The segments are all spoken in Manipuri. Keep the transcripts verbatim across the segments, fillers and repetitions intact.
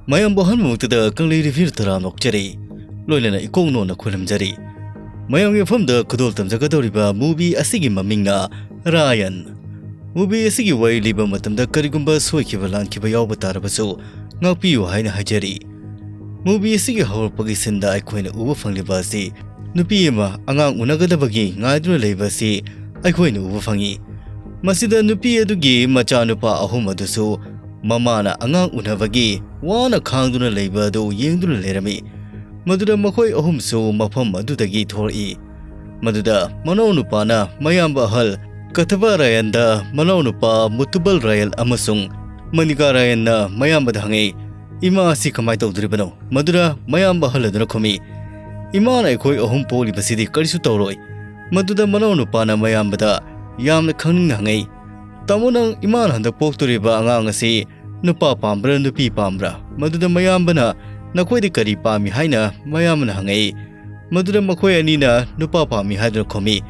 ꯃꯌꯥꯝꯕꯨ ꯑꯍꯥꯟꯕꯃꯛꯇꯗ ꯀꯪꯂꯩ ꯔꯤꯚꯤꯌꯨ ꯇꯔꯥꯝꯅ ꯑꯣꯛꯆꯔꯤ꯫ ꯂꯣꯏꯅꯅ ꯏꯀꯣꯛ ꯅꯣꯟꯅ ꯈꯨꯔꯨꯝꯖꯔꯤ꯫ ꯃꯌꯥꯝꯒꯤ ꯃꯐꯝꯗ ꯈꯨꯗꯣꯜ ꯇꯝꯖꯒꯗꯧꯔꯤꯕ ꯃꯨꯚꯤ ꯑꯁꯤꯒꯤ ꯃꯃꯤꯡꯅ ꯔꯥꯌꯟ꯫ ꯃꯨꯚꯤ ꯑꯁꯤꯒꯤ ꯋꯥꯔꯤ ꯂꯤꯕ ꯃꯇꯝꯗ ꯀꯔꯤꯒꯨꯝꯕ ꯁꯣꯏꯈꯤꯕ ꯂꯥꯟꯈꯤꯕ ꯌꯥꯎꯕ ꯇꯥꯔꯕꯁꯨ ꯉꯥꯛꯄꯤꯌꯨ ꯍꯥꯏꯅ ꯍꯥꯏꯖꯔꯤ꯫ ꯃꯨꯚꯤ ꯑꯁꯤꯒꯤ ꯍꯧꯔꯛꯄꯒꯤ ꯁꯤꯟꯗ ꯑꯩꯈꯣꯏꯅ ꯎꯕ ꯐꯪꯂꯤꯕ ꯑꯁꯤ ꯅꯨꯄꯤ ꯑꯃ ꯑꯉꯥꯡ ꯎꯅꯒꯗꯕꯒꯤ ꯉꯥꯏꯗꯨꯅ ꯂꯩꯕ ꯑꯁꯤ ꯑꯩꯈꯣꯏꯅ ꯎꯕ ꯐꯪꯏ꯫ ꯃꯁꯤꯗ ꯅꯨꯄꯤ ꯑꯗꯨꯒꯤ ꯃꯆꯥꯅꯨꯄꯥ ꯑꯍꯨꯝ ꯑꯗꯨꯁꯨ ꯃꯃꯥꯅ ꯑꯉꯥꯡ ꯎꯅꯕꯒꯤ ꯋꯥꯅ ꯈꯥꯡꯗꯨꯅ ꯂꯩꯕ ꯑꯗꯨ ꯌꯦꯡꯗꯨꯅ ꯂꯩꯔꯝꯃꯤ꯫ ꯃꯗꯨꯗ ꯃꯈꯣꯏ ꯑꯍꯨꯝꯁꯨ ꯃꯐꯝ ꯑꯗꯨꯗꯒꯤ ꯊꯣꯔꯛꯏ꯫ ꯃꯗꯨꯗ ꯃꯅꯥꯎꯅꯨꯄꯥꯅ ꯃꯌꯥꯝꯕ ꯑꯍꯜ ꯀꯊꯕ ꯔꯥꯌꯟꯗ ꯃꯅꯥꯎꯅꯨꯄꯥ ꯃꯨꯇꯨꯕꯜ ꯔꯥꯌꯟ ꯑꯃꯁꯨꯡ ꯃꯅꯤꯀꯥ ꯔꯥꯌꯟꯅ ꯃꯌꯥꯝꯕꯗ ꯍꯪꯉꯤ, "ꯏꯃꯥ ꯑꯁꯤ ꯀꯃꯥꯏ ꯇꯧꯗꯣꯔꯤꯕꯅꯣ?" ꯃꯗꯨꯗ ꯃꯌꯥꯝꯕ ꯑꯍꯜ ꯑꯗꯨꯅ ꯈꯨꯝꯃꯤ, "ꯏꯃꯥꯅ ꯑꯩꯈꯣꯏ ꯑꯍꯨꯝ ꯄꯣꯛꯂꯤꯕꯁꯤꯗꯤ ꯀꯔꯤꯁꯨ ꯇꯧꯔꯣꯏ꯫" ꯃꯗꯨꯗ ꯃꯅꯥꯎꯅꯨꯄꯥꯅ ꯃꯌꯥꯝꯕꯗ ꯌꯥꯝꯅ ꯈꯪꯅꯤꯡꯅ ꯍꯪꯉꯤ, "ꯇꯥꯃꯣ, ꯅꯪ ꯏꯃꯥꯅ ꯍꯟꯗꯛ ꯄꯣꯛꯇꯣꯔꯤꯕ ꯑꯉꯥꯡ ꯑꯁꯤ ꯅꯨꯄꯥ ꯄꯥꯝꯕ꯭ꯔꯥ, ꯅꯨꯄꯤ ꯄꯥꯝꯕ꯭ꯔꯥ?" ꯃꯗꯨꯗ ꯃꯌꯥꯝꯕꯅ, "ꯅꯈꯣꯏꯗꯤ ꯀꯔꯤ ꯄꯥꯝꯃꯤ?" ꯍꯥꯏꯅ ꯃꯌꯥꯝꯕꯅ ꯍꯪꯉꯛꯏ꯫ ꯃꯗꯨꯗ ꯃꯈꯣꯏ ꯑꯅꯤꯅ ꯅꯨꯄꯥ ꯄꯥꯝꯃꯤ ꯍꯥꯏꯗꯨꯅ ꯈꯨꯝꯃꯤ꯫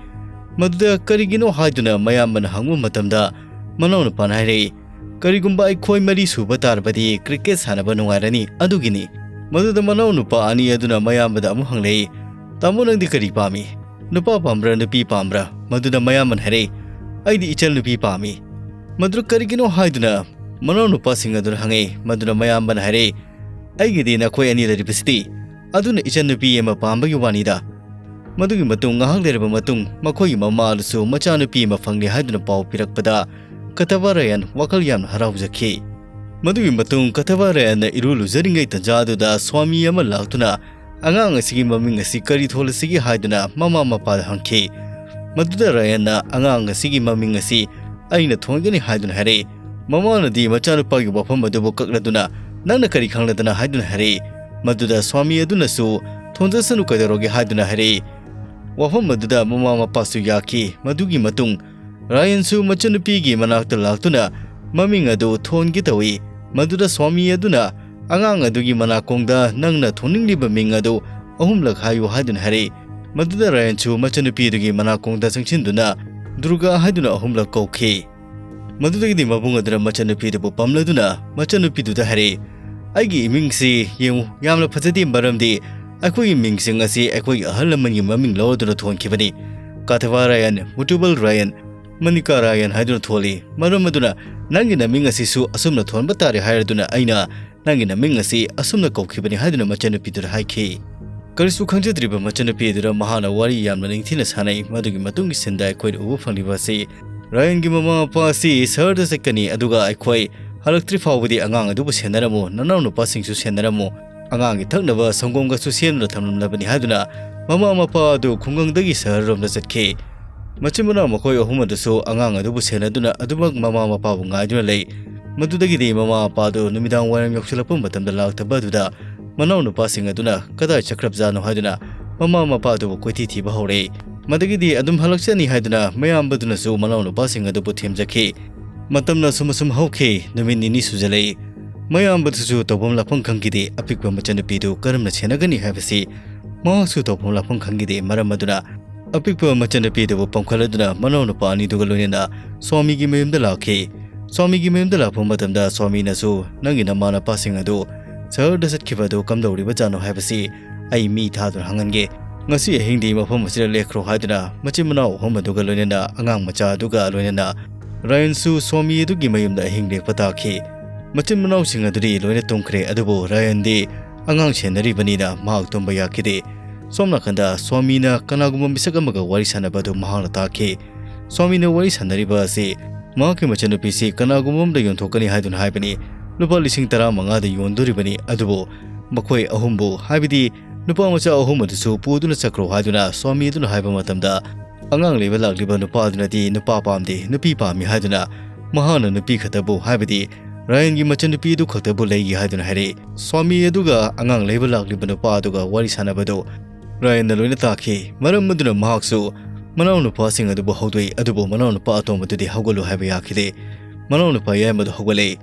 ꯃꯗꯨꯗ ꯀꯔꯤꯒꯤꯅꯣ ꯍꯥꯏꯗꯨꯅ ꯃꯌꯥꯝꯕꯅ ꯍꯪꯕ ꯃꯇꯝꯗ ꯃꯅꯥꯎꯅꯨꯄꯥꯅ ꯍꯥꯏꯔꯛꯏ, "ꯀꯔꯤꯒꯨꯝꯕ ꯑꯩꯈꯣꯏ ꯃꯔꯤ ꯁꯨꯕ ꯇꯥꯔꯕꯗꯤ ꯀ꯭ꯔꯤꯀꯦꯠ ꯁꯥꯟꯅꯕ ꯅꯨꯡꯉꯥꯏꯔꯅꯤ ꯑꯗꯨꯒꯤꯅꯤ꯫" ꯃꯗꯨꯗ ꯃꯅꯥꯎꯅꯨꯄꯥ ꯑꯅꯤ ꯑꯗꯨꯅ ꯃꯌꯥꯝꯕꯗ ꯑꯃꯨꯛ ꯍꯪꯂꯛꯏ, "ꯇꯥꯃꯣ, ꯅꯪꯗꯤ ꯀꯔꯤ ꯄꯥꯝꯃꯤ? ꯅꯨꯄꯥ ꯄꯥꯝꯕ꯭ꯔꯥ, ꯅꯨꯄꯤ ꯄꯥꯝꯕ꯭ꯔꯥ?" ꯃꯗꯨꯗ ꯃꯌꯥꯝꯕꯅ ꯍꯥꯏꯔꯛꯏ, "ꯑꯩꯗꯤ ꯏꯆꯜ ꯅꯨꯄꯤ ꯄꯥꯝꯃꯤ꯫" ꯃꯗꯨꯗ ꯀꯔꯤꯒꯤꯅꯣ ꯍꯥꯏꯗꯨꯅ ꯃꯅꯥꯎꯅꯨꯄꯥꯁꯤꯡ ꯑꯗꯨꯅ ꯍꯪꯉꯛꯏ꯫ ꯃꯗꯨꯗ ꯃꯌꯥꯝꯕꯅ ꯍꯥꯏꯔꯛꯏ, "ꯑꯩꯒꯤꯗꯤ ꯅꯈꯣꯏ ꯑꯅꯤ ꯂꯩꯔꯤꯕꯁꯤꯗꯤ, ꯑꯗꯨꯅ ꯏꯆꯟꯅꯨꯄꯤ ꯑꯃ ꯄꯥꯝꯕꯒꯤ ꯋꯥꯅꯤꯗ꯫" ꯃꯗꯨꯒꯤ ꯃꯇꯨꯡ ꯉꯥꯏꯍꯥꯛ ꯂꯩꯔꯕ ꯃꯇꯨꯡ ꯃꯈꯣꯏꯒꯤ ꯃꯃꯥ ꯑꯗꯨꯁꯨ ꯃꯆꯥꯅꯨꯄꯤ ꯑꯃ ꯐꯪꯂꯦ ꯍꯥꯏꯗꯨꯅ ꯄꯥꯎ ꯄꯤꯔꯛꯄꯗ ꯀꯊꯕꯥꯔꯥꯌꯟ ꯋꯥꯈꯜ ꯌꯥꯝꯅ ꯍꯔꯥꯎꯖꯈꯤ꯫ ꯃꯗꯨꯒꯤ ꯃꯇꯨꯡ ꯀꯊꯕꯥꯔꯥꯌꯟꯅ ꯏꯔꯨ ꯂꯨꯖꯔꯤꯉꯩ ꯇꯟꯖꯥ ꯑꯗꯨꯗ ꯁ꯭ꯋꯥꯃꯤ ꯑꯃ ꯂꯥꯛꯇꯨꯅ ꯑꯉꯥꯡ ꯑꯁꯤꯒꯤ ꯃꯃꯤꯡ ꯑꯁꯤ ꯀꯔꯤ ꯊꯣꯜꯂꯁꯤꯒꯦ ꯍꯥꯏꯗꯨꯅ ꯃꯃꯥ ꯃꯄꯥꯗ ꯍꯪꯈꯤ꯫ ꯃꯗꯨꯗ ꯔꯥꯌꯟꯅ ꯑꯉꯥꯡ ꯑꯁꯤꯒꯤ ꯃꯃꯤꯡ ꯑꯁꯤ ꯑꯩꯅ ꯊꯣꯟꯒꯅꯤ ꯍꯥꯏꯗꯨꯅ ꯍꯥꯏꯔꯛꯏ꯫ ꯃꯃꯥꯅꯗꯤ ꯃꯆꯥꯅꯨꯄꯥꯒꯤ ꯋꯥꯐꯝ ꯑꯗꯨꯕꯨ ꯀꯛꯂꯗꯨꯅ, "ꯅꯪꯅ ꯀꯔꯤ ꯈꯪꯂꯗꯅ?" ꯍꯥꯏꯗꯨꯅ ꯍꯥꯏꯔꯛꯏ꯫ ꯃꯗꯨꯗ ꯁ꯭ꯋꯥꯃꯤ ꯑꯗꯨꯅꯁꯨ, "ꯊꯣꯟꯖꯁꯅꯨ, ꯀꯩꯗꯧꯔꯒꯦ?" ꯍꯥꯏꯗꯨꯅ ꯍꯥꯏꯔꯛꯏ꯫ ꯋꯥꯐꯝ ꯑꯗꯨꯗ ꯃꯃꯥ ꯃꯄꯥꯁꯨ ꯌꯥꯈꯤ꯫ ꯃꯗꯨꯒꯤ ꯃꯇꯨꯡ ꯔꯥꯌꯟꯁꯨ ꯃꯆꯟꯅꯨꯄꯤꯒꯤ ꯃꯅꯥꯛꯇ ꯂꯥꯛꯇꯨꯅ ꯃꯃꯤꯡ ꯑꯗꯨ ꯊꯣꯟꯒꯦ ꯇꯧꯏ꯫ ꯃꯗꯨꯗ ꯁ꯭ꯋꯥꯃꯤ ꯑꯗꯨꯅ ꯑꯉꯥꯡ ꯑꯗꯨꯒꯤ ꯃꯅꯥꯀꯣꯡꯗ ꯅꯪꯅ ꯊꯣꯟꯅꯤꯡꯂꯤꯕ ꯃꯤꯡ ꯑꯗꯨ ꯑꯍꯨꯝꯂꯛ ꯍꯥꯏꯌꯨ ꯍꯥꯏꯗꯨꯅ ꯍꯥꯏꯔꯛꯏ꯫ ꯃꯗꯨꯗ ꯔꯥꯌꯟꯁꯨ ꯃꯆꯟꯅꯨꯄꯤ ꯑꯗꯨꯒꯤ ꯃꯅꯥꯀꯣꯡꯗ ꯆꯪꯁꯤꯟꯗꯨꯅ ꯗꯨꯔꯒꯥ ꯍꯥꯏꯗꯨꯅ ꯑꯍꯨꯝꯂꯛ ꯀꯧꯈꯤ꯫ ꯃꯗꯨꯗꯒꯤꯗꯤ ꯃꯕꯨꯡ ꯑꯗꯨꯅ ꯃꯆꯟꯅꯨꯄꯤꯗꯨꯕꯨ ꯄꯝꯂꯗꯨꯅ ꯃꯆꯟꯅꯨꯄꯤꯗꯨꯗ ꯍꯥꯏꯔꯛꯏ, ꯑꯩꯒꯤ ꯏꯃꯤꯡꯁꯤ ꯌꯦꯡꯉꯨ, ꯌꯥꯝꯅ ꯐꯖꯗꯦ, ꯃꯔꯝꯗꯤ ꯑꯩꯈꯣꯏꯒꯤ ꯃꯤꯡꯁꯤꯡ ꯑꯁꯤ ꯑꯩꯈꯣꯏꯒꯤ ꯑꯍꯜ ꯂꯃꯟꯒꯤ ꯃꯃꯤꯡ ꯂꯧꯔꯗꯨꯅ ꯊꯣꯟꯈꯤꯕꯅꯤ꯫ ꯀꯥꯊꯕꯥ ꯔꯥꯌꯟ, ꯃꯨꯇꯨꯕꯜ ꯔꯥꯌꯟ, ꯃꯅꯤꯀꯥ ꯔꯥꯌꯟ ꯍꯥꯏꯗꯨꯅ ꯊꯣꯜꯂꯤ꯫ ꯃꯔꯝ ꯑꯗꯨꯅ ꯅꯪꯒꯤ ꯅꯃꯤꯡ ꯑꯁꯤꯁꯨ ꯑꯁꯨꯝꯅ ꯊꯣꯟꯕ ꯇꯥꯔꯦ ꯍꯥꯏꯔꯗꯨꯅ ꯑꯩꯅ ꯅꯪꯒꯤ ꯅꯃꯤꯡ ꯑꯁꯤ ꯑꯁꯨꯝꯅ ꯀꯧꯈꯤꯕꯅꯤ ꯍꯥꯏꯗꯨꯅ ꯃꯆꯟꯅꯨꯄꯤꯗꯨꯗ ꯍꯥꯏꯈꯤ꯫ ꯀꯔꯤꯁꯨ ꯈꯪꯖꯗ꯭ꯔꯤꯕ ꯃꯆꯟꯅꯨꯄꯤ ꯑꯗꯨꯗ ꯃꯍꯥꯛꯅ ꯋꯥꯔꯤ ꯌꯥꯝꯅ ꯅꯤꯡꯊꯤꯅ ꯁꯥꯟꯅꯩ꯫ ꯃꯗꯨꯒꯤ ꯃꯇꯨꯡꯒꯤ ꯁꯤꯟꯗ ꯑꯩꯈꯣꯏꯅ ꯎꯕ ꯐꯪꯂꯤꯕ ꯑꯁꯤ ꯔꯥꯌꯟꯒꯤ ꯃꯃꯥ ꯃꯄꯥ ꯑꯁꯤ ꯁꯍꯔꯗ ꯆꯠꯀꯅꯤ, ꯑꯗꯨꯒ ꯑꯩꯈꯣꯏ ꯍꯜꯂꯛꯇ꯭ꯔꯤ ꯐꯥꯎꯕꯗꯤ ꯑꯉꯥꯡ ꯑꯗꯨꯕꯨ ꯁꯦꯟꯅꯔꯝꯃꯨ, ꯅꯅꯥꯎ ꯅꯨꯄꯥꯁꯤꯡꯁꯨ ꯁꯦꯟꯅꯔꯝꯃꯨ, ꯑꯉꯥꯡꯒꯤ ꯊꯛꯅꯕ ꯁꯪꯒꯣꯝꯒꯁꯨ ꯁꯦꯝꯗꯨꯅ ꯊꯝꯂꯝꯂꯕꯅꯤ ꯍꯥꯏꯗꯨꯅ ꯃꯃꯥ ꯃꯄꯥ ꯑꯗꯨ ꯈꯨꯡꯒꯪꯗꯒꯤ ꯁꯍꯔꯔꯣꯝꯗ ꯆꯠꯈꯤ꯫ ꯃꯆꯤꯟ ꯃꯅꯥꯎ ꯃꯈꯣꯏ ꯑꯍꯨꯝ ꯑꯗꯨꯁꯨ ꯑꯉꯥꯡ ꯑꯗꯨꯕꯨ ꯁꯦꯟꯅꯗꯨꯅ ꯑꯗꯨꯃꯛ ꯃꯃꯥ ꯃꯄꯥꯕꯨ ꯉꯥꯏꯗꯨꯅ ꯂꯩ꯫ ꯃꯗꯨꯗꯒꯤꯗꯤ ꯃꯃꯥ ꯃꯄꯥ ꯑꯗꯨ ꯅꯨꯃꯤꯗꯥꯡ ꯋꯥꯏꯔꯝ ꯌꯧꯁꯤꯜꯂꯛꯄ ꯃꯇꯝꯗ ꯂꯥꯛꯇꯕ ꯑꯗꯨꯗ ꯃꯅꯥꯎ ꯅꯨꯄꯥꯁꯤꯡ ꯑꯗꯨꯅ ꯀꯗꯥꯏ ꯆꯠꯈ꯭ꯔꯕꯖꯥꯠꯅꯣ ꯍꯥꯏꯗꯨꯅ ꯃꯃꯥ ꯃꯄꯥ ꯑꯗꯨꯕꯨ ꯀꯣꯏꯊꯤ ꯊꯤꯕ ꯍꯧꯔꯛꯏ꯫ ꯃꯗꯒꯤꯗꯤ ꯑꯗꯨꯝ ꯍꯜꯂꯛꯆꯅꯤ ꯍꯥꯏꯗꯨꯅ ꯃꯌꯥꯝꯕꯗꯨꯅꯁꯨ ꯃꯅꯥꯎ ꯅꯨꯄꯥꯁꯤꯡ ꯑꯗꯨꯕꯨ ꯊꯦꯝꯖꯈꯤ꯫ ꯃꯇꯝꯅ ꯑꯁꯨꯝ ꯑꯁꯨꯝ ꯍꯧꯈꯤ꯫ ꯅꯨꯃꯤꯠ ꯅꯤꯅꯤ ꯁꯨꯖꯜꯂꯛꯏ꯫ ꯃꯌꯥꯝꯕꯗꯨꯁꯨ ꯇꯧꯐꯝ ꯂꯥꯛꯐꯝ ꯈꯪꯈꯤꯗꯦ꯫ ꯑꯄꯤꯛꯄ ꯃꯆꯟꯅꯨꯄꯤꯗꯨ ꯀꯔꯝꯅ ꯁꯦꯟꯅꯒꯅꯤ ꯍꯥꯏꯕꯁꯤ ꯃꯍꯥꯛꯁꯨ ꯇꯧꯐꯝ ꯂꯥꯛꯐꯝ ꯈꯪꯈꯤꯗꯦ꯫ ꯃꯔꯝ ꯑꯗꯨꯅ ꯑꯄꯤꯛꯄ ꯃꯆꯟꯅꯨꯄꯤꯗꯨꯕꯨ ꯄꯝꯈꯠꯂꯗꯨꯅ ꯃꯅꯥꯎꯅꯨꯄꯥ ꯑꯅꯤꯗꯨꯒ ꯂꯣꯏꯅꯅ ꯁ꯭ꯋꯥꯃꯤꯒꯤ ꯃꯌꯨꯝꯗ ꯂꯥꯛꯈꯤ꯫ ꯁ꯭ꯋꯥꯃꯤꯒꯤ ꯃꯌꯨꯝꯗ ꯂꯥꯛꯄ ꯃꯇꯝꯗ ꯁ꯭ꯋꯥꯃꯤꯅꯁꯨ, "ꯅꯪꯒꯤ ꯅꯃꯥ ꯅꯄꯥꯁꯤꯡ ꯑꯗꯨ ꯁꯍꯔꯗ ꯆꯠꯈꯤꯕ ꯑꯗꯨ ꯀꯝꯗꯧꯔꯤꯕꯖꯥꯠꯅꯣ ꯍꯥꯏꯕꯁꯤ ꯑꯩ ꯃꯤ ꯊꯥꯗꯨꯅ ꯍꯪꯍꯟꯒꯦ꯫ ꯉꯁꯤ ꯑꯍꯤꯡꯗꯤ ꯃꯐꯝ ꯑꯁꯤꯗ ꯂꯦꯛꯈ꯭ꯔꯣ" ꯍꯥꯏꯗꯨꯅ ꯃꯆꯤꯟ ꯃꯅꯥꯎ ꯑꯍꯨꯝ ꯑꯗꯨꯒ ꯂꯣꯏꯅꯅ ꯑꯉꯥꯡ ꯃꯆꯥ ꯑꯗꯨꯒ ꯂꯣꯏꯅꯅ ꯔꯥꯌꯟꯁꯨ ꯁ꯭ꯋꯥꯃꯤ ꯑꯗꯨꯒꯤ ꯃꯌꯨꯝꯗ ꯑꯍꯤꯡ ꯂꯦꯛꯄ ꯇꯥꯈꯤ꯫ ꯃꯆꯤꯟ ꯃꯅꯥꯎꯁꯤꯡ ꯑꯗꯨꯗꯤ ꯂꯣꯏꯅ ꯇꯨꯝꯈ꯭ꯔꯦ, ꯑꯗꯨꯕꯨ ꯔꯥꯌꯟꯗꯤ ꯑꯉꯥꯡ ꯁꯦꯟꯅꯔꯤꯕꯅꯤꯅ ꯃꯍꯥꯛ ꯇꯨꯝꯕ ꯌꯥꯈꯤꯗꯦ꯫ ꯁꯣꯝ ꯅꯥꯀꯟꯗ ꯁ꯭ꯋꯥꯃꯤꯅ ꯀꯅꯥꯒꯨꯝꯕ ꯃꯤꯁꯛ ꯑꯃꯒ ꯋꯥꯔꯤ ꯁꯥꯟꯅꯕ ꯑꯗꯨ ꯃꯍꯥꯛꯅ ꯇꯥꯈꯤ꯫ ꯁ꯭ꯋꯥꯃꯤꯅ ꯋꯥꯔꯤ ꯁꯥꯟꯅꯔꯤꯕ ꯑꯁꯤ ꯃꯍꯥꯛꯀꯤ ꯃꯆꯟꯅꯨꯄꯤꯁꯤ ꯀꯅꯥꯒꯨꯝꯕ ꯑꯃꯗ ꯌꯣꯟꯊꯣꯛꯀꯅꯤ ꯍꯥꯏꯗꯨꯅ ꯍꯥꯏꯕꯅꯤ꯫ ꯂꯨꯄꯥ ꯂꯤꯁꯤꯡ ꯇꯔꯥꯃꯉꯥꯗ ꯌꯣꯟꯗꯣꯔꯤꯕꯅꯤ, ꯑꯗꯨꯕꯨ ꯃꯈꯣꯏ ꯑꯍꯨꯝꯕꯨ, ꯍꯥꯏꯕꯗꯤ ꯅꯨꯄꯥ ꯃꯆꯥ ꯑꯍꯨꯝ ꯑꯗꯨꯁꯨ ꯄꯨꯗꯨꯅ ꯆꯠꯈ꯭ꯔꯣ ꯍꯥꯏꯗꯨꯅ ꯁ꯭ꯋꯥꯃꯤ ꯑꯗꯨꯅ ꯍꯥꯏꯕ ꯃꯇꯝꯗ, ꯑꯉꯥꯡ ꯂꯩꯕ ꯂꯥꯛꯂꯤꯕ ꯅꯨꯄꯥ ꯑꯗꯨꯅꯗꯤ ꯅꯨꯄꯥ ꯄꯥꯝꯗꯦ, ꯅꯨꯄꯤ ꯄꯥꯝꯃꯤ ꯍꯥꯏꯗꯨꯅ ꯃꯍꯥꯛꯅ ꯅꯨꯄꯤ ꯈꯛꯇꯕꯨ, ꯍꯥꯏꯕꯗꯤ ꯔꯥꯌꯟꯒꯤ ꯃꯆꯟꯅꯨꯄꯤ ꯑꯗꯨ ꯈꯛꯇꯕꯨ ꯂꯩꯒꯦ ꯍꯥꯏꯗꯨꯅ ꯍꯥꯏꯔꯛꯏ꯫ ꯁ꯭ꯋꯥꯃꯤ ꯑꯗꯨꯒ ꯑꯉꯥꯡ ꯂꯩꯕ ꯂꯥꯛꯂꯤꯕ ꯅꯨꯄꯥ ꯑꯗꯨꯒ ꯋꯥꯔꯤ ꯁꯥꯟꯅꯕꯗꯨ ꯔꯥꯌꯟꯅ ꯂꯣꯏꯅ ꯇꯥꯈꯤ꯫ ꯃꯔꯝ ꯑꯗꯨꯅ ꯃꯍꯥꯛꯁꯨ ꯃꯅꯥꯎꯅꯨꯄꯥꯁꯤꯡ ꯑꯗꯨꯕꯨ ꯍꯧꯗꯣꯛꯏ, ꯑꯗꯨꯕꯨ ꯃꯅꯥꯎꯅꯨꯄꯥ ꯑꯇꯣꯝꯕꯗꯨꯗꯤ ꯍꯧꯒꯠꯂꯨ ꯍꯥꯏꯕ ꯌꯥꯈꯤꯗꯦ꯫ ꯃꯅꯥꯎꯅꯨꯄꯥ ꯌꯥꯏꯃꯗꯨ ꯍꯧꯒꯠꯂꯛꯏ꯫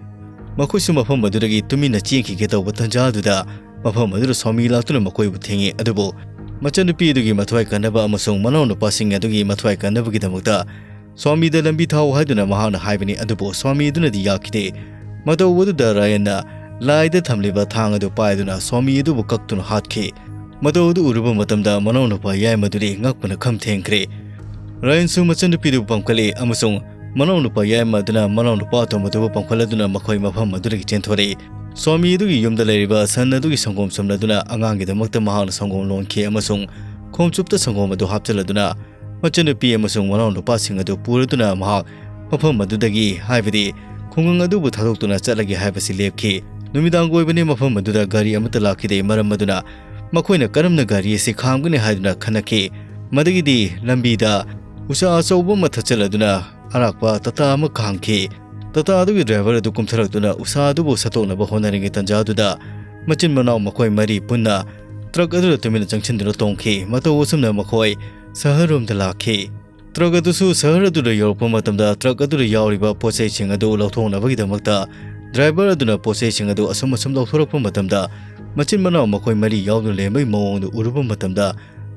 ꯃꯈꯣꯏꯁꯨ ꯃꯐꯝ ꯑꯗꯨꯗꯒꯤ ꯇꯨꯃꯤꯟꯅ ꯆꯦꯟꯈꯤꯒꯦ ꯇꯧꯕ ꯇꯟꯖꯥ ꯑꯗꯨꯗ ꯃꯐꯝ ꯑꯗꯨꯗ ꯁ꯭ꯋꯥꯃꯤ ꯂꯥꯛꯇꯨꯅ ꯃꯈꯣꯏꯕꯨ ꯊꯦꯡꯉꯤ꯫ ꯑꯗꯨꯕꯨ ꯃꯆꯟꯅꯨꯄꯤ ꯑꯗꯨꯒꯤ ꯃꯊ꯭ꯋꯥꯏ ꯀꯟꯅꯕ ꯑꯃꯁꯨꯡ ꯃꯅꯥꯎꯅꯨꯄꯥꯁꯤꯡ ꯑꯗꯨꯒꯤ ꯃꯊ꯭ꯋꯥꯏ ꯀꯟꯅꯕꯒꯤꯗꯃꯛꯇ ꯁ꯭ꯋꯥꯃꯤꯗ ꯂꯝꯕꯤ ꯊꯥꯎ ꯍꯥꯏꯗꯨꯅ ꯃꯍꯥꯛꯅ ꯍꯥꯏꯕꯅꯤ, ꯑꯗꯨꯕꯨ ꯁ꯭ꯋꯥꯃꯤ ꯑꯗꯨꯅꯗꯤ ꯌꯥꯈꯤꯗꯦ꯫ ꯃꯇꯧ ꯑꯗꯨꯗ ꯔꯥꯌꯟꯅ ꯂꯥꯏꯗ ꯊꯝꯂꯤꯕ ꯊꯥꯡ ꯑꯗꯨ ꯄꯥꯏꯗꯨꯅ ꯁ꯭ꯋꯥꯃꯤ ꯑꯗꯨꯕꯨ ꯀꯛꯇꯨꯅ ꯍꯥꯠꯈꯤ꯫ ꯃꯇꯧ ꯑꯗꯨ ꯎꯔꯨꯕ ꯃꯇꯝꯗ ꯃꯅꯥꯎꯅꯨꯄꯥ ꯌꯥꯏꯃꯗꯨꯗꯤ ꯉꯛꯄꯅ ꯈꯝ ꯊꯦꯡꯈ꯭ꯔꯦ꯫ ꯔꯥꯌꯟꯁꯨ ꯃꯆꯟꯅꯨꯄꯤꯗꯨꯕꯨ ꯄꯥꯝꯈꯠꯂꯤ ꯑꯃꯁꯨꯡ ꯃꯅꯥꯎꯅꯨꯄꯥ ꯌꯥꯏꯃ ꯑꯗꯨꯅ ꯃꯅꯥꯎꯅꯨꯄꯥ ꯑꯇꯣꯝꯕꯗꯨꯕꯨ ꯄꯥꯝꯈꯠꯂꯗꯨꯅ ꯃꯈꯣꯏ ꯃꯐꯝ ꯑꯗꯨꯗꯒꯤ ꯆꯦꯟꯊꯣꯔꯛꯏ꯫ ꯁ꯭ꯋꯥꯃꯤ ꯑꯗꯨꯒꯤ ꯌꯨꯝꯗ ꯂꯩꯔꯤꯕ ꯁꯟ ꯑꯗꯨꯒꯤ ꯁꯪꯒꯣꯝ ꯁꯨꯝꯂꯗꯨꯅ ꯑꯉꯥꯡꯒꯤꯗꯃꯛꯇ ꯃꯍꯥꯛꯅ ꯁꯪꯒꯣꯝ ꯂꯣꯟꯈꯤ ꯑꯃꯁꯨꯡ ꯈꯣꯝꯆꯨꯞꯇ ꯁꯪꯒꯣꯝ ꯑꯗꯨ ꯍꯥꯞꯆꯤꯜꯂꯗꯨꯅ ꯃꯆꯟꯅꯨꯄꯤ ꯑꯃꯁꯨꯡ ꯃꯅꯥꯎꯅꯨꯄꯥꯁꯤꯡ ꯑꯗꯨ ꯄꯨꯔꯗꯨꯅ ꯃꯍꯥꯛ ꯃꯐꯝ ꯑꯗꯨꯗꯒꯤ, ꯍꯥꯏꯕꯗꯤ ꯈꯨꯡꯒꯪ ꯑꯗꯨꯕꯨ ꯊꯥꯗꯣꯛꯇꯨꯅ ꯆꯠꯂꯒꯦ ꯍꯥꯏꯕꯁꯤ ꯂꯦꯞꯈꯤ꯫ ꯅꯨꯃꯤꯗꯥꯡ ꯑꯣꯏꯕꯅꯤ, ꯃꯐꯝ ꯑꯗꯨꯗ ꯒꯥꯔꯤ ꯑꯃꯠꯇ ꯂꯥꯛꯈꯤꯗꯦ꯫ ꯃꯔꯝ ꯑꯗꯨꯅ ꯃꯈꯣꯏꯅ ꯀꯔꯝꯅ ꯒꯥꯔꯤ ꯑꯁꯤ ꯈꯥꯝꯒꯅꯤ ꯍꯥꯏꯗꯨꯅ ꯈꯟꯅꯈꯤ꯫ ꯃꯗꯨꯒꯤꯗꯤ ꯂꯝꯕꯤꯗ ꯎꯆꯥ ꯑꯆꯧꯕ ꯑꯃ ꯊꯠꯆꯜꯂꯗꯨꯅ ꯑꯔꯥꯛꯄ ꯇꯥꯇꯥ ꯑꯃ ꯈꯥꯝꯈꯤ꯫ ꯇꯥꯇꯥ ꯑꯗꯨꯒꯤ ꯗ꯭ꯔꯥꯏꯚꯔ ꯑꯗꯨ ꯀꯨꯝꯊꯔꯛꯇꯨꯅ ꯎꯆꯥ ꯑꯗꯨꯕꯨ ꯁꯠꯇꯣꯛꯅꯕ ꯍꯣꯠꯅꯔꯤꯉꯩ ꯇꯥꯟꯖꯥ ꯑꯗꯨꯗ ꯃꯆꯤꯟ ꯃꯅꯥꯎ ꯃꯈꯣꯏ ꯃꯔꯤ ꯄꯨꯟꯅ ꯇ꯭ꯔꯛ ꯑꯗꯨꯗ ꯇꯨꯃꯤꯟꯅ ꯆꯪꯁꯤꯟꯗꯨꯅ ꯇꯣꯡꯈꯤ꯫ ꯃꯇꯧ ꯑꯁꯨꯝꯅ ꯃꯈꯣꯏ ꯁꯍꯔꯔꯣꯝꯗ ꯂꯥꯛꯈꯤ꯫ ꯇ꯭ꯔꯛ ꯑꯗꯨꯁꯨ ꯁꯍꯔ ꯑꯗꯨꯗ ꯌꯧꯔꯛꯄ ꯃꯇꯝꯗ ꯇ꯭ꯔꯛ ꯑꯗꯨꯗ ꯌꯥꯎꯔꯤꯕ ꯄꯣꯠꯆꯩꯁꯤꯡ ꯑꯗꯨ ꯂꯧꯊꯣꯛꯅꯕꯒꯤꯗꯃꯛꯇ ꯗ꯭ꯔꯥꯏꯚꯔ ꯑꯗꯨꯅ ꯄꯣꯠꯆꯩꯁꯤꯡ ꯑꯗꯨ ꯑꯁꯨꯝ ꯑꯁꯨꯝ ꯂꯧꯊꯣꯔꯛꯄ ꯃꯇꯝꯗ ꯃꯆꯤꯟ ꯃꯅꯥꯎ ꯃꯈꯣꯏ ꯃꯔꯤ ꯌꯥꯎꯗꯨꯅ ꯂꯩꯔꯝꯕꯒꯤ ꯃꯑꯣꯡꯗꯨ ꯎꯔꯨꯕ ꯃꯇꯝꯗ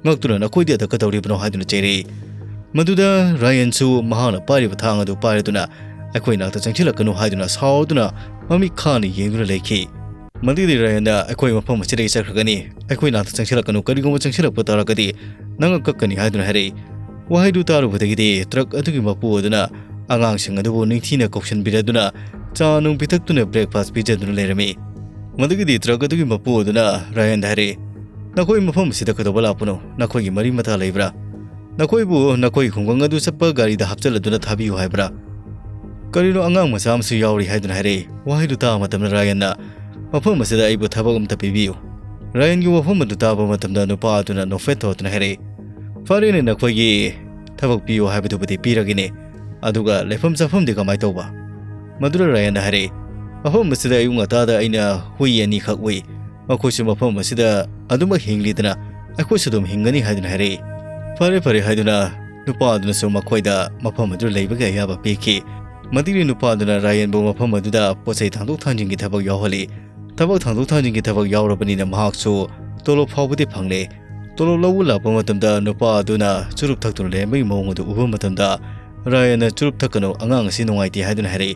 ꯉꯛꯇꯨꯅ "ꯅꯈꯣꯏꯗꯤ ꯑꯗ ꯀꯩꯗꯧꯔꯤꯕꯅꯣ?" ꯍꯥꯏꯗꯨꯅ ꯆꯩꯔꯛꯏ꯫ ꯃꯗꯨꯗ ꯔꯥꯌꯟꯁꯨ ꯃꯍꯥꯛꯅ ꯄꯥꯏꯔꯤꯕ ꯊꯥꯡ ꯑꯗꯨ ꯄꯥꯏꯔꯗꯨꯅ "ꯑꯩꯈꯣꯏ ꯅꯥꯛꯇ ꯆꯪꯁꯤꯜꯂꯛꯀꯅꯨ" ꯍꯥꯏꯗꯨꯅ ꯁꯥꯎꯗꯨꯅ ꯃꯃꯤꯠ ꯈꯥꯅ ꯌꯦꯡꯗꯨꯅ ꯂꯩꯈꯤ꯫ ꯃꯗꯨꯗꯤ ꯔꯥꯌꯟꯅ "ꯑꯩꯈꯣꯏ ꯃꯐꯝ ꯑꯁꯤꯗꯒꯤ ꯆꯠꯈ꯭ꯔꯒꯅꯤ, ꯑꯩꯈꯣꯏ ꯅꯥꯛꯇ ꯆꯪꯁꯤꯜꯂꯛꯀꯅꯨ, ꯀꯔꯤꯒꯨꯝꯕ ꯆꯪꯁꯤꯜꯂꯛꯄ ꯇꯥꯔꯒꯗꯤ ꯅꯪ ꯀꯛꯀꯅꯤ" ꯍꯥꯏꯗꯨꯅ ꯍꯥꯏꯔꯛꯏ꯫ ꯋꯥꯍꯩꯗꯨ ꯇꯥꯔꯨꯕꯗꯒꯤꯗꯤ ꯇ꯭ꯔꯛ ꯑꯗꯨꯒꯤ ꯃꯄꯨ ꯑꯗꯨꯅ ꯑꯉꯥꯡꯁꯤꯡ ꯑꯗꯨꯕꯨ ꯅꯤꯡꯊꯤꯅ ꯀꯧꯁꯤꯟꯕꯤꯔꯗꯨꯅ ꯆꯥ ꯅꯨꯡ ꯄꯤꯊꯛꯇꯨꯅ ꯕ꯭ꯔꯦꯛꯐꯥꯁ ꯄꯤꯖꯗꯨꯅ ꯂꯩꯔꯝꯃꯤ꯫ ꯃꯗꯨꯒꯤꯗꯤ ꯇ꯭ꯔꯛ ꯑꯗꯨꯒꯤ ꯃꯄꯨ ꯑꯗꯨꯅ ꯔꯥꯌꯟꯗ ꯍꯥꯏꯔꯛꯏ, "ꯅꯈꯣꯏ ꯃꯐꯝ ꯑꯁꯤꯗ ꯀꯩꯗꯧꯕ ꯂꯥꯛꯄꯅꯣ? ꯅꯈꯣꯏꯒꯤ ꯃꯔꯤ ꯃꯇꯥ ꯂꯩꯕ꯭ꯔꯥ? ꯅꯈꯣꯏꯕꯨ ꯅꯈꯣꯏꯒꯤ ꯈꯨꯡꯒꯪ ꯑꯗꯨ ꯆꯠꯄ ꯒꯥꯔꯤꯗ ꯍꯥꯞꯆꯤꯜꯂꯗꯨꯅ ꯊꯥꯕꯤꯌꯨ ꯍꯥꯏꯕ꯭ꯔꯥ? ꯀꯔꯤꯅꯣ, ꯑꯉꯥꯡ ꯃꯆꯥ ꯑꯃꯁꯨ ꯌꯥꯎꯔꯤ" ꯍꯥꯏꯗꯨꯅ ꯍꯥꯏꯔꯛꯏ꯫ ꯋꯥꯍꯩꯗꯨ ꯇꯥꯕ ꯃꯇꯝꯗ ꯔꯥꯌꯟꯅ, "ꯃꯐꯝ ꯑꯁꯤꯗ ꯑꯩꯕꯨ ꯊꯕꯛ ꯑꯃꯇ ꯄꯤꯕꯤꯌꯨ"꯫ ꯔꯥꯌꯟꯒꯤ ꯋꯥꯐꯝ ꯑꯗꯨ ꯇꯥꯕ ꯃꯇꯝꯗ ꯅꯨꯄꯥ ꯑꯗꯨꯅ ꯅꯣꯛꯐꯦꯠ ꯇꯧꯗꯨꯅ ꯍꯥꯏꯔꯛꯏ, "ꯐꯔꯦꯅꯦ, ꯅꯈꯣꯏꯒꯤ ꯊꯕꯛ ꯄꯤꯌꯨ ꯍꯥꯏꯕꯗꯨꯕꯨꯗꯤ ꯄꯤꯔꯒꯦꯅꯦ, ꯑꯗꯨꯒ ꯂꯩꯐꯝ ꯆꯥꯐꯝꯗꯤ ꯀꯃꯥꯏ ꯇꯧꯕ?" ꯃꯗꯨꯗ ꯔꯥꯌꯟꯅ ꯍꯥꯏꯔꯛꯏ, "ꯃꯐꯝ ꯑꯁꯤꯗ ꯑꯌꯨꯛ ꯉꯟꯇꯥꯗ ꯑꯩꯅ ꯍꯨꯏ ꯑꯅꯤꯈꯛ ꯎꯏ, ꯃꯈꯣꯏꯁꯨ ꯃꯐꯝ ꯑꯁꯤꯗ ꯑꯗꯨꯃꯛ ꯍꯤꯡꯂꯤꯗꯅ ꯑꯩꯈꯣꯏꯁꯨ ꯑꯗꯨꯝ ꯍꯤꯡꯒꯅꯤ" ꯍꯥꯏꯗꯨꯅ ꯍꯥꯏꯔꯛꯏ꯫ "ꯐꯔꯦ, ꯐꯔꯦ" ꯍꯥꯏꯗꯨꯅ ꯅꯨꯄꯥ ꯑꯗꯨꯅꯁꯨ ꯃꯈꯣꯏꯗ ꯃꯐꯝ ꯑꯗꯨꯗ ꯂꯩꯕꯒꯤ ꯑꯌꯥꯕ ꯄꯤꯈꯤ꯫ ꯃꯗꯨꯒꯤ ꯅꯨꯄꯥ ꯑꯗꯨꯅ ꯔꯥꯌꯟꯕꯨ ꯃꯐꯝ ꯑꯗꯨꯗ ꯄꯣꯠꯆꯩ ꯊꯥꯡꯗꯣꯛ ꯊꯥꯡꯖꯤꯟꯒꯤ ꯊꯕꯛ ꯌꯥꯎꯍꯜꯂꯤ꯫ ꯊꯕꯛ ꯊꯥꯡꯗꯣꯛ ꯊꯥꯡꯖꯤꯟꯒꯤ ꯊꯕꯛ ꯌꯥꯎꯔꯕꯅꯤꯅ ꯃꯍꯥꯛꯁꯨ ꯇꯣꯂꯣꯞ ꯐꯥꯎꯕꯗꯤ ꯐꯪꯂꯦ꯫ ꯇꯣꯂꯣꯞ ꯂꯧꯕ ꯂꯥꯛꯄ ꯃꯇꯝꯗ ꯅꯨꯄꯥ ꯑꯗꯨꯅ ꯆꯨꯔꯨꯞ ꯊꯛꯇꯨꯅ ꯂꯩꯔꯝꯕꯒꯤ ꯃꯑꯣꯡ ꯑꯗꯨ ꯎꯕ ꯃꯇꯝꯗ ꯔꯥꯌꯟꯅ "ꯆꯨꯔꯨꯞ ꯊꯛꯀꯅꯨ, ꯑꯉꯥꯡ ꯑꯁꯤ ꯅꯨꯡꯉꯥꯏꯇꯦ" ꯍꯥꯏꯗꯨꯅ ꯍꯥꯏꯔꯛꯏ꯫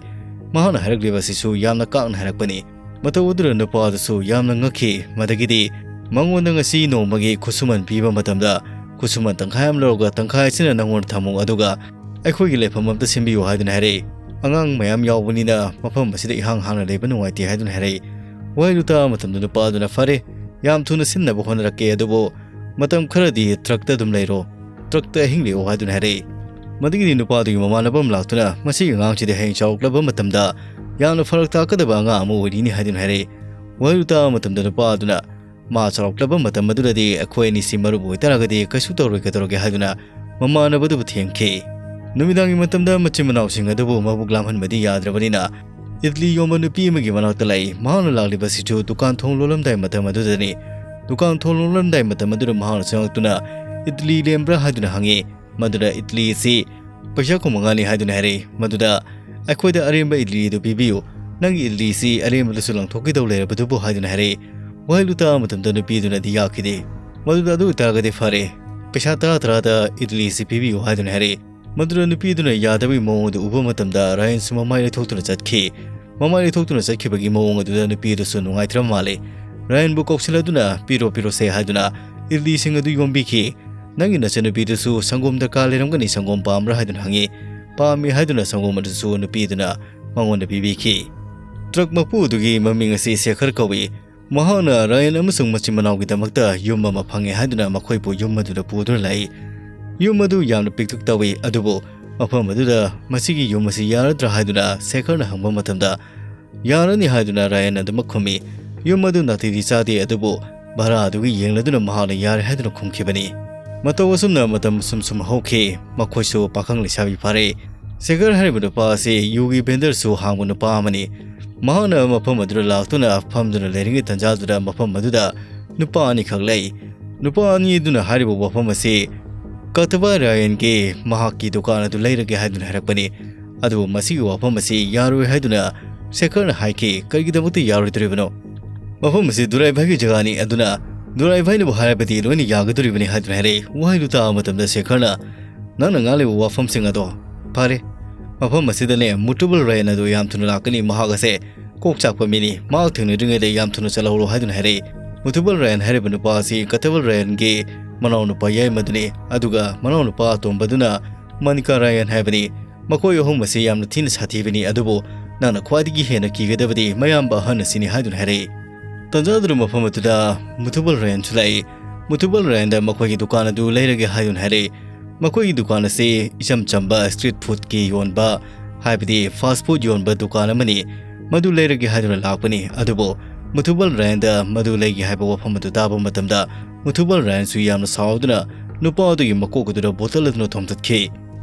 ꯃꯍꯥꯛꯅ ꯍꯥꯏꯔꯛꯂꯤꯕ ꯑꯁꯤꯁꯨ ꯌꯥꯝꯅ ꯀꯥꯛꯅ ꯍꯥꯏꯔꯛꯄꯅꯤ꯫ ꯃꯇꯧ ꯑꯗꯨꯗ ꯅꯨꯄꯥ ꯑꯗꯨꯁꯨ ꯌꯥꯝꯅ ꯉꯛꯈꯤ꯫ ꯃꯗꯒꯤꯗꯤ ꯃꯉꯣꯟꯗ ꯉꯁꯤ ꯅꯣꯡꯃꯒꯤ ꯈꯨꯠꯁꯨꯃꯟ ꯄꯤꯕ ꯃꯇꯝꯗ ꯈꯨꯠꯁꯨꯃꯟ ꯇꯪꯈꯥꯏ ꯑꯃ ꯂꯧꯔꯒ ꯇꯪꯈꯥꯏ ꯑꯁꯤꯅ ꯅꯪꯉꯣꯟꯗ ꯊꯝꯃꯨ, ꯑꯗꯨꯒ ꯑꯩꯈꯣꯏꯒꯤ ꯂꯩꯐꯝ ꯑꯝꯇ ꯁꯤꯟꯕꯤꯌꯨ ꯍꯥꯏꯗꯨꯅ ꯍꯥꯏꯔꯛꯏ꯫ ꯑꯉꯥꯡ ꯃꯌꯥꯝ ꯌꯥꯎꯕꯅꯤꯅ ꯃꯐꯝ ꯑꯁꯤꯗ ꯏꯍꯥꯡ ꯍꯥꯡꯅ ꯂꯩꯕ ꯅꯨꯡꯉꯥꯏꯇꯦ ꯍꯥꯏꯗꯨꯅ ꯍꯥꯏꯔꯛꯏ꯫ ꯋꯥꯍꯩꯗꯨ ꯇꯥꯕ ꯃꯇꯝꯗ ꯅꯨꯄꯥ ꯑꯗꯨꯅ, "ꯐꯔꯦ, ꯌꯥꯝ ꯊꯨꯅ ꯁꯤꯟꯅꯕ ꯍꯣꯠꯅꯔꯛꯀꯦ, ꯑꯗꯨꯕꯨ ꯃꯇꯝ ꯈꯔꯗꯤ ꯇ꯭ꯔꯛꯇ ꯑꯗꯨꯝ ꯂꯩꯔꯣ, ꯇ꯭ꯔꯛꯇ ꯑꯍꯤꯡ ꯂꯦꯛꯑꯣ" ꯍꯥꯏꯗꯨꯅ ꯍꯥꯏꯔꯛꯏ꯫ ꯃꯗꯨꯒꯤꯗꯤ ꯅꯨꯄꯥꯗꯨꯒꯤ ꯃꯃꯥꯟꯅꯕ ꯑꯃ ꯂꯥꯛꯇꯨꯅ, "ꯃꯁꯤꯒꯤ ꯑꯉꯥꯡꯁꯤꯗꯤ ꯍꯌꯦꯡ ꯆꯥꯎꯔꯛꯂꯕ ꯃꯇꯝꯗ ꯌꯥꯝꯅ ꯐꯔꯛ ꯇꯥꯀꯗꯕ ꯑꯉꯥꯡ ꯑꯃ ꯑꯣꯏꯔꯤꯅꯤ" ꯍꯥꯏꯗꯨꯅ ꯍꯥꯏꯔꯛꯏ꯫ ꯋꯥꯍꯩꯗꯨ ꯇꯥꯕ ꯃꯇꯝꯗ ꯅꯨꯄꯥ ꯑꯗꯨꯅ, "ꯃꯥ ꯆꯥꯎꯔꯛꯂꯕ ꯃꯇꯝ ꯑꯗꯨꯗꯗꯤ ꯑꯩꯈꯣꯏ ꯑꯅꯤꯁꯤ ꯃꯔꯨꯞ ꯑꯣꯏꯇꯥꯔꯒꯗꯤ ꯀꯩꯁꯨ ꯇꯧꯔꯣꯏ, ꯀꯩꯗꯧꯔꯒꯦ?" ꯍꯥꯏꯗꯨꯅ ꯃꯃꯥꯟꯅꯕꯗꯨꯕꯨ ꯊꯦꯝꯈꯤ꯫ ꯅꯨꯃꯤꯗꯥꯡꯒꯤ ꯃꯇꯝꯗ ꯃꯆꯤꯟ ꯃꯅꯥꯎꯁꯤꯡ ꯑꯗꯨꯕꯨ ꯃꯕꯨꯛ ꯂꯥꯝꯍꯟꯕꯗꯤ ꯌꯥꯗ꯭ꯔꯕꯅꯤꯅ, ꯏꯗꯂꯤ ꯌꯣꯟꯕ ꯅꯨꯄꯤ ꯑꯃꯒꯤ ꯃꯅꯥꯛꯇ ꯂꯥꯛꯏ꯫ ꯃꯍꯥꯛꯅ ꯂꯥꯛꯂꯤꯕꯁꯤꯁꯨ ꯗꯨꯀꯥꯟ ꯊꯣꯡ ꯂꯣꯜꯂꯝꯗꯥꯏ ꯃꯇꯝ ꯑꯗꯨꯗꯅꯤ꯫ ꯗꯨꯀꯥꯟ ꯊꯣꯡ ꯂꯣꯜꯂꯝꯗꯥꯏ ꯃꯇꯝ ꯑꯗꯨꯗ ꯃꯍꯥꯛꯅ ꯆꯪꯂꯛꯇꯨꯅ, "ꯏꯗꯂꯤ ꯂꯦꯝꯕ꯭ꯔꯥ?" ꯍꯥꯏꯗꯨꯅ ꯍꯪꯉꯤ꯫ ꯃꯗꯨꯗ ꯏꯗꯂꯤ ꯑꯁꯤ ꯄꯩꯁꯥ ꯀꯨꯟ ꯃꯉꯥꯅꯤ ꯍꯥꯏꯗꯨꯅ ꯍꯥꯏꯔꯛꯏ꯫ ꯃꯗꯨꯗ, "ꯑꯩꯈꯣꯏꯗ ꯑꯔꯦꯝꯕ ꯏꯗꯂꯤ ꯑꯗꯨ ꯄꯤꯕꯤꯌꯨ, ꯅꯪꯒꯤ ꯏꯗꯂꯤꯁꯤ ꯑꯔꯦꯝꯕꯗꯁꯨ ꯂꯪꯊꯣꯛꯈꯤꯗꯧ ꯂꯩꯔꯕꯗꯨꯕꯨ?" ꯍꯥꯏꯗꯨꯅ ꯍꯥꯏꯔꯛꯏ꯫ ꯋꯥꯍꯩꯗꯨ ꯇꯥꯕ ꯃꯇꯝꯗ ꯅꯨꯄꯤꯗꯨꯅꯗꯤ ꯌꯥꯈꯤꯗꯦ꯫ "ꯃꯗꯨꯗ ꯑꯗꯨ ꯑꯣꯏꯇꯥꯔꯒꯗꯤ ꯐꯔꯦ, ꯄꯩꯁꯥ ꯇꯔꯥ ꯇꯔꯥꯗ ꯏꯗꯂꯤꯁꯤ ꯄꯤꯕꯤꯌꯨ" ꯍꯥꯏꯗꯨꯅ ꯍꯥꯏꯔꯛꯏ꯫ ꯃꯗꯨꯗ ꯅꯨꯄꯤꯗꯨꯅ ꯌꯥꯗꯕꯒꯤ ꯃꯑꯣꯡ ꯑꯗꯨ ꯎꯕ ꯃꯇꯝꯗ ꯔꯥꯌꯟꯁꯨ ꯃꯃꯥꯏ ꯂꯩꯊꯣꯛꯇꯨꯅ ꯆꯠꯈꯤ꯫ ꯃꯃꯥꯏ ꯂꯩꯊꯣꯛꯇꯨꯅ ꯆꯠꯈꯤꯕꯒꯤ ꯃꯑꯣꯡ ꯑꯗꯨꯗ ꯅꯨꯄꯤ ꯑꯗꯨꯁꯨ ꯅꯨꯡꯉꯥꯏꯇ꯭ꯔꯕ ꯃꯥꯜꯂꯦ꯫ ꯔꯥꯌꯟꯕꯨ ꯀꯧꯁꯤꯜꯂꯗꯨꯅ, "ꯄꯤꯔꯣ, ꯄꯤꯔꯣꯁꯦ" ꯍꯥꯏꯗꯨꯅ ꯏꯗꯂꯤꯁꯤꯡ ꯑꯗꯨ ꯌꯣꯝꯕꯤꯈꯤ꯫ "ꯅꯪꯒꯤ ꯅꯆꯟꯅꯨꯄꯤꯗꯨꯁꯨ ꯁꯪꯒꯣꯝ ꯗꯔꯀꯥꯔ ꯂꯩꯔꯝꯒꯅꯤ, ꯁꯪꯒꯣꯝ ꯄꯥꯝꯕ꯭ꯔꯥ?" ꯍꯥꯏꯗꯨꯅ ꯍꯪꯉꯤ꯫ "ꯄꯥꯝꯃꯤ" ꯍꯥꯏꯗꯨꯅ ꯁꯪꯒꯣꯝ ꯑꯗꯨꯁꯨ ꯅꯨꯄꯤꯗꯨꯅ ꯃꯉꯣꯟꯗ ꯄꯤꯕꯤꯈꯤ꯫ ꯇ꯭ꯔꯛ ꯃꯄꯨ ꯑꯗꯨꯒꯤ ꯃꯃꯤꯡ ꯑꯁꯤ ꯁꯦꯈꯔ ꯀꯧꯏ꯫ ꯃꯍꯥꯛꯅ ꯔꯥꯌꯟ ꯑꯃꯁꯨꯡ ꯃꯆꯤꯟ ꯃꯅꯥꯎꯒꯤꯗꯃꯛꯇ ꯌꯨꯝ ꯑꯃ ꯐꯪꯉꯦ ꯍꯥꯏꯗꯨꯅ ꯃꯈꯣꯏꯕꯨ ꯌꯨꯝ ꯑꯗꯨꯗ ꯄꯨꯗꯨꯅ ꯂꯥꯛꯏ꯫ ꯌꯨꯝ ꯑꯗꯨ ꯌꯥꯝꯅ ꯄꯤꯛꯇꯛ ꯇꯧꯏ, ꯑꯗꯨꯕꯨ ꯃꯐꯝ ꯑꯗꯨꯗ ꯃꯁꯤꯒꯤ ꯌꯨꯝ ꯑꯁꯤ ꯌꯥꯔꯗ꯭ꯔꯥ ꯍꯥꯏꯗꯨꯅ ꯁꯦꯈꯔꯅ ꯍꯪꯕ ꯃꯇꯝꯗ, "ꯌꯥꯔꯅꯤ" ꯍꯥꯏꯗꯨꯅ ꯔꯥꯌꯟ ꯑꯗꯨꯃꯛ ꯈꯨꯝꯃꯤ꯫ ꯌꯨꯝ ꯑꯗꯨ ꯅꯥꯇꯩꯗꯤ ꯆꯥꯗꯦ, ꯑꯗꯨꯕꯨ ꯚꯔꯥ ꯑꯗꯨꯒꯤ ꯌꯦꯡꯂꯗꯨꯅ ꯃꯍꯥꯛꯅ ꯌꯥꯔꯦ ꯍꯥꯏꯗꯨꯅ ꯈꯨꯝꯈꯤꯕꯅꯤ꯫ ꯃꯇꯧ ꯑꯁꯨꯝꯅ ꯃꯇꯝ ꯁꯨꯝ ꯁꯨꯝ ꯍꯧꯈꯤ꯫ ꯃꯈꯣꯏꯁꯨ ꯄꯥꯈꯪ ꯂꯩꯁꯥꯕꯤ ꯐꯥꯔꯦ꯫ ꯁꯦꯈꯔ ꯍꯥꯏꯔꯤꯕ ꯅꯨꯄꯥ ꯑꯁꯤ ꯌꯨꯒꯤ ꯚꯦꯟꯗꯔꯁꯨ ꯍꯥꯡꯕ ꯅꯨꯄꯥ ꯑꯃꯅꯤ꯫ ꯃꯍꯥꯛꯅ ꯃꯐꯝ ꯑꯗꯨꯗ ꯂꯥꯛꯇꯨꯅ ꯐꯝꯗꯨꯅ ꯂꯩꯔꯤꯉꯩ ꯇꯟꯖꯥꯗꯨꯗ ꯃꯐꯝ ꯑꯗꯨꯗ ꯅꯨꯄꯥ ꯑꯅꯤꯈꯛ ꯂꯩ꯫ ꯅꯨꯄꯥ ꯑꯅꯤ ꯑꯗꯨꯅ ꯍꯥꯏꯔꯤꯕ ꯋꯥꯐꯝ ꯑꯁꯤ ꯀꯇꯕꯥ ꯔꯥꯌꯟꯒꯤ ꯃꯍꯥꯛꯀꯤ ꯗꯨꯀꯥꯟ ꯑꯗꯨ ꯂꯩꯔꯒꯦ ꯍꯥꯏꯗꯨꯅ ꯍꯥꯏꯔꯛꯄꯅꯤ꯫ ꯑꯗꯨꯕꯨ ꯃꯁꯤꯒꯤ ꯋꯥꯐꯝ ꯑꯁꯤ ꯌꯥꯔꯣꯏ ꯍꯥꯏꯗꯨꯅ ꯁꯦꯈꯔꯅ ꯍꯥꯏꯈꯤ꯫ "ꯀꯔꯤꯒꯤꯗꯃꯛꯇ ꯌꯥꯔꯣꯏꯗꯧꯔꯤꯕꯅꯣ? ꯃꯐꯝ ꯑꯁꯤ ꯗꯨꯔꯥꯏꯚꯥꯏꯒꯤ ꯖꯒꯥꯅꯤ, ꯑꯗꯨꯅ ꯗꯨꯔꯥꯏꯚꯥꯏꯅꯕꯨ ꯍꯥꯏꯔꯕꯗꯤ ꯂꯣꯏꯅ ꯌꯥꯒꯗꯧꯔꯤꯕꯅꯤ" ꯍꯥꯏꯗꯨꯅ ꯍꯥꯏꯔꯛꯏ꯫ ꯋꯥꯍꯩꯗꯨ ꯇꯥꯕ ꯃꯇꯝꯗ ꯁꯦꯈꯔꯅ, "ꯅꯪꯅ ꯉꯥꯡꯂꯤꯕ ꯋꯥꯐꯝꯁꯤꯡ ꯑꯗꯣ ꯐꯔꯦ, ꯃꯐꯝ ꯑꯁꯤꯗꯅꯦ ꯃꯨꯇꯨꯕꯜ ꯔꯥꯌꯟ ꯑꯗꯨ ꯌꯥꯝ ꯊꯨꯅ ꯂꯥꯛꯀꯅꯤ, ꯃꯍꯥꯛ ꯑꯁꯦ ꯀꯣꯛ ꯆꯥꯛꯄ ꯃꯤꯅꯤ, ꯃꯍꯥꯛ ꯊꯦꯡꯅꯗ꯭ꯔꯤꯉꯩꯗ ꯌꯥꯝ ꯊꯨꯅ ꯆꯠꯍꯧꯔꯣ ꯍꯥꯏꯗꯨꯅ ꯍꯥꯏꯔꯛꯏ꯫ ꯃꯨꯊꯨꯕꯜ ꯔꯥꯌꯟ ꯍꯥꯏꯔꯤꯕ ꯅꯨꯄꯥ ꯑꯁꯤ ꯀꯇꯕꯜ ꯔꯥꯌꯟꯒꯤ ꯃꯅꯥꯎꯅꯨꯄꯥ ꯌꯥꯏꯃꯗꯨꯅꯤ, ꯑꯗꯨꯒ ꯃꯅꯥꯎꯅꯨꯄꯥ ꯑꯇꯣꯝꯕꯗꯨꯅ ꯃꯅꯤꯀꯥ ꯔꯥꯌꯟ ꯍꯥꯏꯕꯅꯤ꯫ ꯃꯈꯣꯏ ꯑꯍꯨꯝ ꯑꯁꯤ ꯌꯥꯝꯅ ꯊꯤꯅ ꯁꯥꯊꯤꯕꯅꯤ, ꯑꯗꯨꯕꯨ ꯅꯪꯅ ꯈ꯭ꯋꯥꯏꯗꯒꯤ ꯍꯦꯟꯅ ꯀꯤꯒꯗꯕꯗꯤ ꯃꯌꯥꯝꯕ ꯑꯍꯟ ꯑꯁꯤꯅꯤ ꯍꯥꯏꯗꯨꯅ ꯍꯥꯏꯔꯛꯏ꯫ ꯇꯟꯖꯥꯗꯨꯅ ꯃꯐꯝ ꯑꯗꯨꯗ ꯃꯨꯊꯨꯕꯜ ꯔꯥꯌꯟꯁꯨ ꯂꯥꯛꯏ꯫ ꯃꯨꯊꯨꯕꯜ ꯔꯥꯌꯟꯗ ꯃꯈꯣꯏꯒꯤ ꯗꯨꯀꯥꯟ ꯑꯗꯨ ꯂꯩꯔꯒꯦ ꯍꯥꯏꯗꯨꯅ ꯍꯥꯏꯔꯛꯏ꯫ ꯃꯈꯣꯏꯒꯤ ꯗꯨꯀꯥꯟ ꯑꯁꯤ ꯏꯆꯝ ꯆꯝꯕ street foodꯀꯤ ꯌꯣꯟꯕ, ꯍꯥꯏꯕꯗꯤ fast food ꯌꯣꯟꯕ ꯗꯨꯀꯥꯟ ꯑꯃꯅꯤ꯫ ꯃꯗꯨ ꯂꯩꯔꯒꯦ ꯍꯥꯏꯗꯨꯅ ꯂꯥꯛꯄꯅꯤ, ꯑꯗꯨꯕꯨ ꯃꯨꯊꯨꯕꯜ ꯔꯥꯌꯟꯗ ꯃꯗꯨ ꯂꯩꯒꯦ ꯍꯥꯏꯕ ꯋꯥꯐꯝ ꯑꯗꯨ ꯇꯥꯕ ꯃꯇꯝꯗ ꯃꯨꯊꯨꯕꯜ ꯔꯥꯌꯟꯁꯨ ꯌꯥꯝꯅ ꯁꯥꯎꯗꯨꯅ ꯅꯨꯄꯥ ꯑꯗꯨꯒꯤ ꯃꯀꯣꯛ ꯑꯗꯨꯗ ꯕꯣꯇꯜ ꯑꯗꯨꯅ ꯊꯣꯝꯇꯠꯈꯤ꯫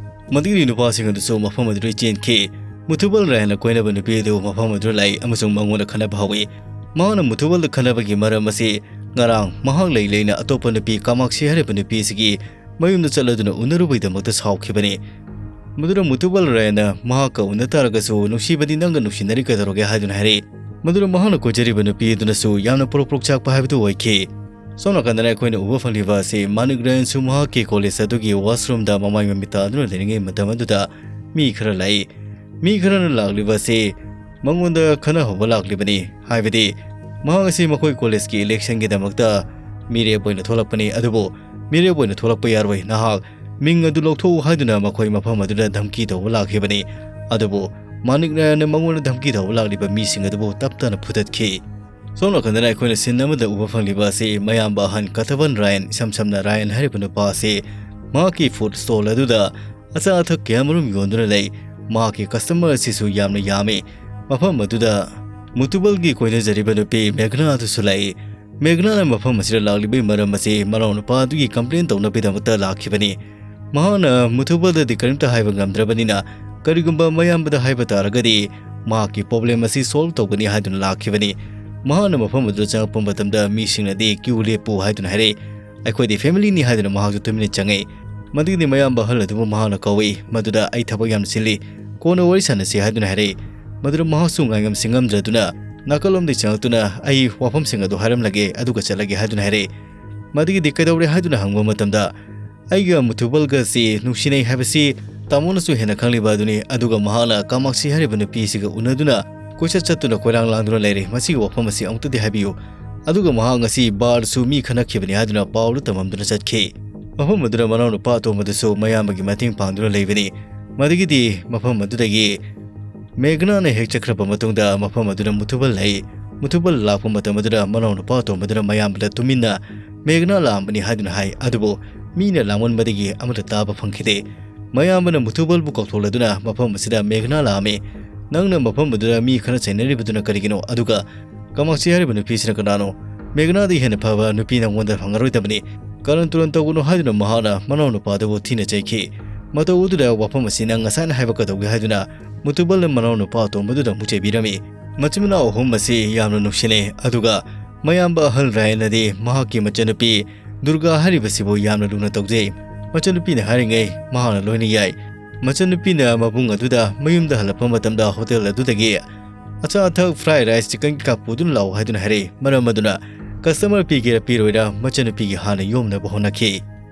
ꯃꯗꯨꯒꯤ ꯅꯨꯄꯥꯁꯤꯡ ꯑꯗꯨꯁꯨ ꯃꯐꯝ ꯑꯗꯨꯗ ꯆꯦꯟꯈꯤ꯫ ꯃꯨꯊꯨꯕꯜ ꯔꯥꯌꯟꯅ ꯀꯣꯏꯅꯕ ꯅꯨꯄꯤ ꯑꯗꯨ ꯃꯐꯝ ꯑꯗꯨꯗ ꯂꯥꯛꯏ ꯑꯃꯁꯨꯡ ꯃꯉꯣꯟꯗ ꯈꯟꯅꯕ ꯍꯧꯏ꯫ ꯃꯍꯥꯛꯅ ꯃꯨꯊꯨꯕꯜꯗ ꯈꯟꯅꯕꯒꯤ ꯃꯔꯝ ꯑꯁꯤ ꯉꯔꯥꯡ ꯃꯍꯥꯛ ꯂꯩ ꯂꯩꯅ ꯑꯇꯣꯞꯄ ꯅꯨꯄꯤ ꯀꯥꯃꯥꯛꯁꯤ ꯍꯥꯏꯔꯤꯕ ꯅꯨꯄꯤ ꯑꯁꯤꯒꯤ ꯃꯌꯨꯝꯗ ꯆꯠꯂꯗꯨꯅ ꯎꯅꯔꯨꯕꯒꯤꯗꯃꯛꯇ ꯁꯥꯎꯈꯤꯕꯅꯤ꯫ ꯃꯗꯨꯅ ꯃꯨꯊꯨꯕꯜ ꯔꯥꯌꯟꯅ ꯃꯍꯥꯛꯀ ꯎꯅ ꯇꯥꯔꯒꯁꯨ ꯅꯨꯡꯁꯤꯕꯗꯤ ꯅꯪꯒ ꯅꯨꯡꯁꯤꯅꯔꯤ ꯀꯩꯗꯧꯔꯒꯦ ꯍꯥꯏꯗꯨꯅ ꯍꯥꯏꯔꯛꯏ꯫ ꯃꯗꯨꯅ ꯃꯍꯥꯛꯅ ꯀꯣꯏꯖꯔꯤꯕ ꯅꯨꯄꯤ ꯑꯗꯨꯅꯁꯨ ꯌꯥꯝꯅ ꯄꯣꯔꯣꯛ ꯄꯣꯔꯣꯛ ꯆꯥꯛꯄ ꯍꯥꯏꯕꯗꯨ ꯑꯣꯏꯈꯤ꯫ ꯁꯣꯝ ꯅꯥꯀꯟꯗꯅ ꯑꯩꯈꯣꯏꯅ ꯎꯕ ꯐꯪꯂꯤꯕ ꯑꯁꯤ ꯃꯥꯅꯤꯛ ꯔꯥꯌꯟꯁꯨ ꯃꯍꯥꯛꯀꯤ ꯀꯣꯂꯦꯖ ꯑꯗꯨꯒꯤ ꯋꯥꯁꯔꯨꯝꯗ ꯃꯃꯥꯏ ꯃꯃꯤꯠ ꯇꯥꯗꯨꯅ ꯂꯩꯔꯤꯉꯩ ꯃꯇꯝ ꯑꯗꯨꯗ ꯃꯤ ꯈꯔ ꯂꯥꯛꯏ꯫ ꯃꯤ ꯈꯔꯅ ꯂꯥꯛꯂꯤꯕ ꯑꯁꯤ ꯃꯉꯣꯟꯗ ꯈꯟꯅꯍꯧꯕ ꯂꯥꯛꯂꯤꯕꯅꯤ, ꯍꯥꯏꯕꯗꯤ ꯃꯍꯥꯛ ꯑꯁꯤ ꯃꯈꯣꯏ ꯀꯣꯂꯦꯖꯀꯤ ꯏꯂꯦꯛꯁꯟꯒꯤꯗꯃꯛꯇ ꯃꯤꯔꯦꯞ ꯑꯣꯏꯅ ꯊꯣꯛꯂꯛꯄꯅꯤ꯫ ꯑꯗꯨꯕꯨ ꯃꯤꯔꯦꯞ ꯑꯣꯏꯅ ꯊꯣꯛꯂꯛꯄ ꯌꯥꯔꯣꯏ, ꯅꯍꯥꯛ ꯃꯤꯡ ꯑꯗꯨ ꯂꯧꯊꯣꯛꯎ ꯍꯥꯏꯗꯨꯅ ꯃꯈꯣꯏ ꯃꯐꯝ ꯑꯗꯨꯗ ꯙꯝꯀꯤ ꯇꯧꯕ ꯂꯥꯛꯈꯤꯕꯅꯤ꯫ ꯑꯗꯨꯕꯨ ꯃꯥꯅꯤꯛ ꯔꯥꯌꯟꯅ ꯃꯉꯣꯟꯗ ꯙꯝꯀꯤ ꯇꯧꯕ ꯂꯥꯛꯂꯤꯕ ꯃꯤꯁꯤꯡ ꯑꯗꯨꯕꯨ ꯇꯞ ꯇꯞꯅ ꯐꯨꯗꯠꯈꯤ꯫ ꯁꯣꯝ ꯅꯥꯀꯟꯗꯅ ꯑꯩꯈꯣꯏꯅ ꯁꯤꯟ ꯑꯃꯗ ꯎꯕ ꯐꯪꯂꯤꯕ ꯑꯁꯤ ꯃꯌꯥꯝꯕ ꯑꯍꯟ ꯀꯇꯕꯟ ꯔꯥꯌꯟ, ꯏꯁꯝ ꯁꯝꯅ ꯔꯥꯌꯟ ꯍꯥꯏꯔꯤꯕ ꯅꯨꯄꯥ ꯑꯁꯤ ꯃꯍꯥꯛꯀꯤ ꯐꯨꯗ ꯁ꯭ꯇꯣꯜ ꯑꯗꯨꯗ ꯑꯆꯥ ꯑꯊꯛ ꯀꯌꯥꯃꯔꯨꯝ ꯌꯣꯟꯗꯨꯅ ꯂꯩ꯫ ꯃꯍꯥꯛꯀꯤ ꯀꯁꯇꯃꯔ ꯑꯁꯤꯁꯨ ꯌꯥꯝꯅ ꯌꯥꯝꯃꯤ꯫ ꯃꯐꯝ ꯑꯗꯨꯗ ꯃꯨꯇꯨꯕꯜꯒꯤ ꯀꯣꯏꯅꯖꯔꯤꯕ ꯅꯨꯄꯤ ꯃꯦꯘꯅꯥ ꯑꯗꯨꯁꯨ ꯂꯥꯛꯏ꯫ ꯃꯦꯘꯅꯥꯅ ꯃꯐꯝ ꯑꯁꯤꯗ ꯂꯥꯛꯂꯤꯕꯒꯤ ꯃꯔꯝ ꯑꯁꯤ ꯃꯅꯥꯎꯅꯨꯄꯥ ꯑꯗꯨꯒꯤ ꯀꯝꯄ꯭ꯂꯦꯟ ꯇꯧꯅꯕꯒꯤꯗꯃꯛꯇ ꯂꯥꯛꯈꯤꯕꯅꯤ꯫ ꯃꯍꯥꯛꯅ ꯃꯨꯊꯨꯕꯜꯗꯗꯤ ꯀꯔꯤꯝꯇ ꯍꯥꯏꯕ ꯉꯝꯗ꯭ꯔꯕꯅꯤꯅ, ꯀꯔꯤꯒꯨꯝꯕ ꯃꯌꯥꯝꯕꯗ ꯍꯥꯏꯕ ꯇꯥꯔꯒꯗꯤ ꯃꯍꯥꯛꯀꯤ ꯄ꯭ꯔꯣꯕ꯭ꯂꯦꯝ ꯑꯁꯤ ꯁꯣꯜꯕ ꯇꯧꯒꯅꯤ ꯍꯥꯏꯗꯨꯅ ꯂꯥꯛꯈꯤꯕꯅꯤ꯫ ꯃꯍꯥꯛꯅ ꯃꯐꯝ ꯑꯗꯨꯗ ꯆꯪꯂꯛꯄ ꯃꯇꯝꯗ ꯃꯤꯁꯤꯡꯅꯗꯤ "ꯀ꯭ꯌꯨ ꯂꯦꯞꯄꯨ" ꯍꯥꯏꯗꯨꯅ ꯍꯥꯏꯔꯛꯏ꯫ "ꯑꯩꯈꯣꯏꯗꯤ ꯐꯦꯃꯤꯂꯤꯅꯤ" ꯍꯥꯏꯗꯨꯅ ꯃꯍꯥꯛꯁꯨ ꯇꯨꯃꯤꯟꯅ ꯆꯪꯉꯛꯏ꯫ ꯃꯗꯨꯒꯤꯗꯤ ꯃꯌꯥꯝꯕ ꯑꯍꯜ ꯑꯗꯨꯕꯨ ꯃꯍꯥꯛꯅ ꯀꯧꯏ, ꯃꯗꯨꯗ "ꯑꯩ ꯊꯕꯛ ꯌꯥꯝꯅ ꯆꯤꯜꯂꯤ, ꯀꯣꯟꯅ ꯋꯥꯔꯤ ꯁꯥꯟꯅꯁꯤ" ꯍꯥꯏꯗꯨꯅ ꯍꯥꯏꯔꯛꯏ꯫ ꯃꯗꯨꯗ ꯃꯍꯥꯛꯁꯨ ꯉꯥꯏꯉꯝ ꯁꯤꯡꯉꯝꯗ꯭ꯔꯗꯨꯅ ꯅꯥꯀꯜꯂꯣꯝꯗꯒꯤ ꯆꯪꯂꯛꯇꯨꯅ "ꯑꯩ ꯋꯥꯐꯝꯁꯤꯡ ꯑꯗꯨ ꯍꯥꯏꯔꯝꯂꯒꯦ, ꯑꯗꯨꯒ ꯆꯠꯂꯒꯦ" ꯍꯥꯏꯗꯨꯅ ꯍꯥꯏꯔꯛꯏ꯫ ꯃꯗꯨꯒꯤꯗꯤ "ꯀꯩꯗꯧꯔꯦ?" ꯍꯥꯏꯗꯨꯅ ꯍꯪꯕ ꯃꯇꯝꯗ, "ꯑꯩꯒ ꯃꯨꯊꯨꯕꯜꯒ ꯑꯁꯤ ꯅꯨꯡꯁꯤꯅꯩ ꯍꯥꯏꯕꯁꯤ ꯇꯥꯃꯣꯅꯁꯨ ꯍꯦꯟꯅ ꯈꯪꯂꯤꯕ ꯑꯗꯨꯅꯤ, ꯑꯗꯨꯒ ꯃꯍꯥꯛꯅ ꯀꯥꯃꯥꯛꯁꯤ ꯍꯥꯏꯔꯤꯕ ꯅꯨꯄꯤꯁꯤꯒ ꯎꯅꯗꯨꯅ ꯀꯣꯏꯆꯠ ꯆꯠꯇꯨꯅ ꯀꯣꯏꯂꯥꯡ ꯂꯥꯡꯗꯨꯅ ꯂꯩꯔꯦ꯫ ꯃꯁꯤꯒꯤ ꯋꯥꯐꯝ ꯑꯁꯤ ꯑꯃꯨꯛꯇꯗꯤ ꯍꯥꯏꯕꯤꯌꯨ꯫ ꯑꯗꯨꯒ ꯃꯍꯥꯛ ꯉꯁꯤ ꯕꯥꯔꯗꯁꯨ ꯃꯤ ꯈꯠꯅꯈꯤꯕꯅꯤ ꯍꯥꯏꯗꯨꯅ ꯄꯥꯎꯗꯨ ꯇꯝꯃꯝꯗꯨꯅ ꯆꯠꯈꯤ꯫ ꯃꯐꯝ ꯑꯗꯨꯗ ꯃꯅꯥꯎꯅꯨꯄꯥ ꯑꯇꯣꯝꯕꯗꯨꯁꯨ ꯃꯌꯥꯝꯕꯒꯤ ꯃꯇꯦꯡ ꯄꯥꯡꯗꯨꯅ ꯂꯩꯕꯅꯤ꯫ ꯃꯗꯨꯒꯤꯗꯤ ꯃꯐꯝ ꯑꯗꯨꯗꯒꯤ ꯃꯦꯘꯅꯥꯅ ꯍꯦꯛ ꯆꯠꯈ꯭ꯔꯕ ꯃꯇꯨꯡꯗ ꯃꯐꯝ ꯑꯗꯨꯗ ꯃꯨꯊꯨꯕꯜ ꯂꯩ꯫ ꯃꯨꯊꯨꯕꯜ ꯂꯥꯛꯄ ꯃꯇꯝ ꯑꯗꯨꯗ ꯃꯅꯥꯎꯅꯨꯄꯥ ꯑꯇꯣꯝꯕꯗꯨꯅ ꯃꯌꯥꯝꯕꯗ ꯇꯨꯃꯤꯟꯅ ꯃꯦꯘꯅꯥ ꯂꯥꯛꯑꯝꯕꯅꯤ ꯍꯥꯏꯗꯨꯅ ꯍꯥꯏ꯫ ꯑꯗꯨꯕꯨ ꯃꯤꯅ ꯂꯥꯡꯃꯟꯕꯗꯒꯤ ꯑꯃꯠꯇ ꯇꯥꯕ ꯐꯪꯈꯤꯗꯦ꯫ ꯃꯌꯥꯝꯕꯅ ꯃꯨꯊꯨꯕꯜꯕꯨ ꯀꯧꯊꯣꯛꯂꯗꯨꯅ ꯃꯐꯝ ꯑꯁꯤꯗ ꯃꯦꯘꯅꯥ ꯂꯥꯛꯑꯝꯃꯤ꯫ ꯅꯪꯅ ꯃꯐꯝ ꯑꯗꯨꯗ ꯃꯤ ꯈꯠꯅ ꯆꯩꯅꯔꯤꯕꯗꯨꯅ ꯀꯔꯤꯒꯤꯅꯣ? ꯑꯗꯨꯒ ꯀꯃꯥꯛꯁꯤ ꯍꯥꯏꯔꯤꯕ ꯅꯨꯄꯤꯁꯤꯅ ꯀꯅꯥꯅꯣ? ꯃꯦꯘꯅꯥꯗꯒꯤ ꯍꯦꯟꯅ ꯐꯕ ꯅꯨꯄꯤ ꯅꯪꯉꯣꯟꯗ ꯐꯪꯉꯔꯣꯏꯗꯕꯅꯤ꯫ ꯀꯔꯟ ꯇꯨꯔꯟ ꯇꯧꯒꯅꯨ ꯍꯥꯏꯗꯨꯅ ꯃꯍꯥꯛꯅ ꯃꯅꯥꯎꯅꯨꯄꯥꯗꯨꯕꯨ ꯊꯤꯅ ꯆꯩꯈꯤ꯫ ꯃꯇꯧ ꯑꯗꯨꯗ ꯋꯥꯐꯝ ꯑꯁꯤ ꯅꯪ ꯉꯁꯥꯏꯅ ꯍꯥꯏꯕ ꯀꯩꯗꯧꯒꯦ ꯍꯥꯏꯗꯨꯅ ꯃꯨꯊꯨꯕꯜꯅ ꯃꯅꯥꯎꯅꯨꯄꯥ ꯑꯇꯣꯝꯕꯗꯨꯗ ꯑꯃꯨꯛ ꯆꯩꯕꯤꯔꯝꯃꯤ꯫ ꯃꯆꯤꯟ ꯃꯅꯥꯎ ꯑꯍꯨꯝ ꯑꯁꯤ ꯌꯥꯝꯅ ꯅꯨꯡꯁꯤꯅꯩ꯫ ꯑꯗꯨꯒ ꯃꯌꯥꯝꯕ ꯑꯍꯜ ꯔꯥꯌꯟꯅꯗꯤ ꯃꯍꯥꯛꯀꯤ ꯃꯆꯟꯅꯨꯄꯤ ꯗꯨꯔꯒꯥ ꯍꯥꯏꯔꯤꯕꯁꯤꯕꯨ ꯌꯥꯝꯅ ꯂꯨꯅ ꯇꯧꯖꯩ꯫ ꯃꯆꯟꯅꯨꯄꯤꯅ ꯍꯥꯏꯔꯤꯉꯩ ꯃꯍꯥꯛꯅ ꯂꯣꯏꯅ ꯌꯥꯏ꯫ ꯃꯆꯟꯅꯨꯄꯤꯅ ꯃꯕꯨꯡ ꯑꯗꯨꯗ ꯃꯌꯨꯝꯗ ꯍꯜꯂꯛꯄ ꯃꯇꯝꯗ ꯍꯣꯇꯦꯜ ꯑꯗꯨꯗꯒꯤ ꯑꯆꯥ ꯑꯊꯛ, ꯐ꯭ꯔꯥꯏ ꯔꯥꯏꯁ, ꯆꯤꯀꯟ ꯀꯩꯀꯥ ꯄꯨꯗꯨꯅ ꯂꯥꯛꯎ ꯍꯥꯏꯗꯨꯅ ꯍꯥꯏꯔꯛꯏ꯫ ꯃꯔꯝ ꯑꯗꯨꯅ ꯀꯁꯇꯃꯔ ꯄꯤꯒꯦꯔꯥ ꯄꯤꯔꯣꯏꯔꯥ ꯃꯆꯟꯅꯨꯄꯤꯒꯤ ꯍꯥꯟꯅ ꯌꯣꯝꯅꯕ ꯍꯣꯠꯅꯈꯤ꯫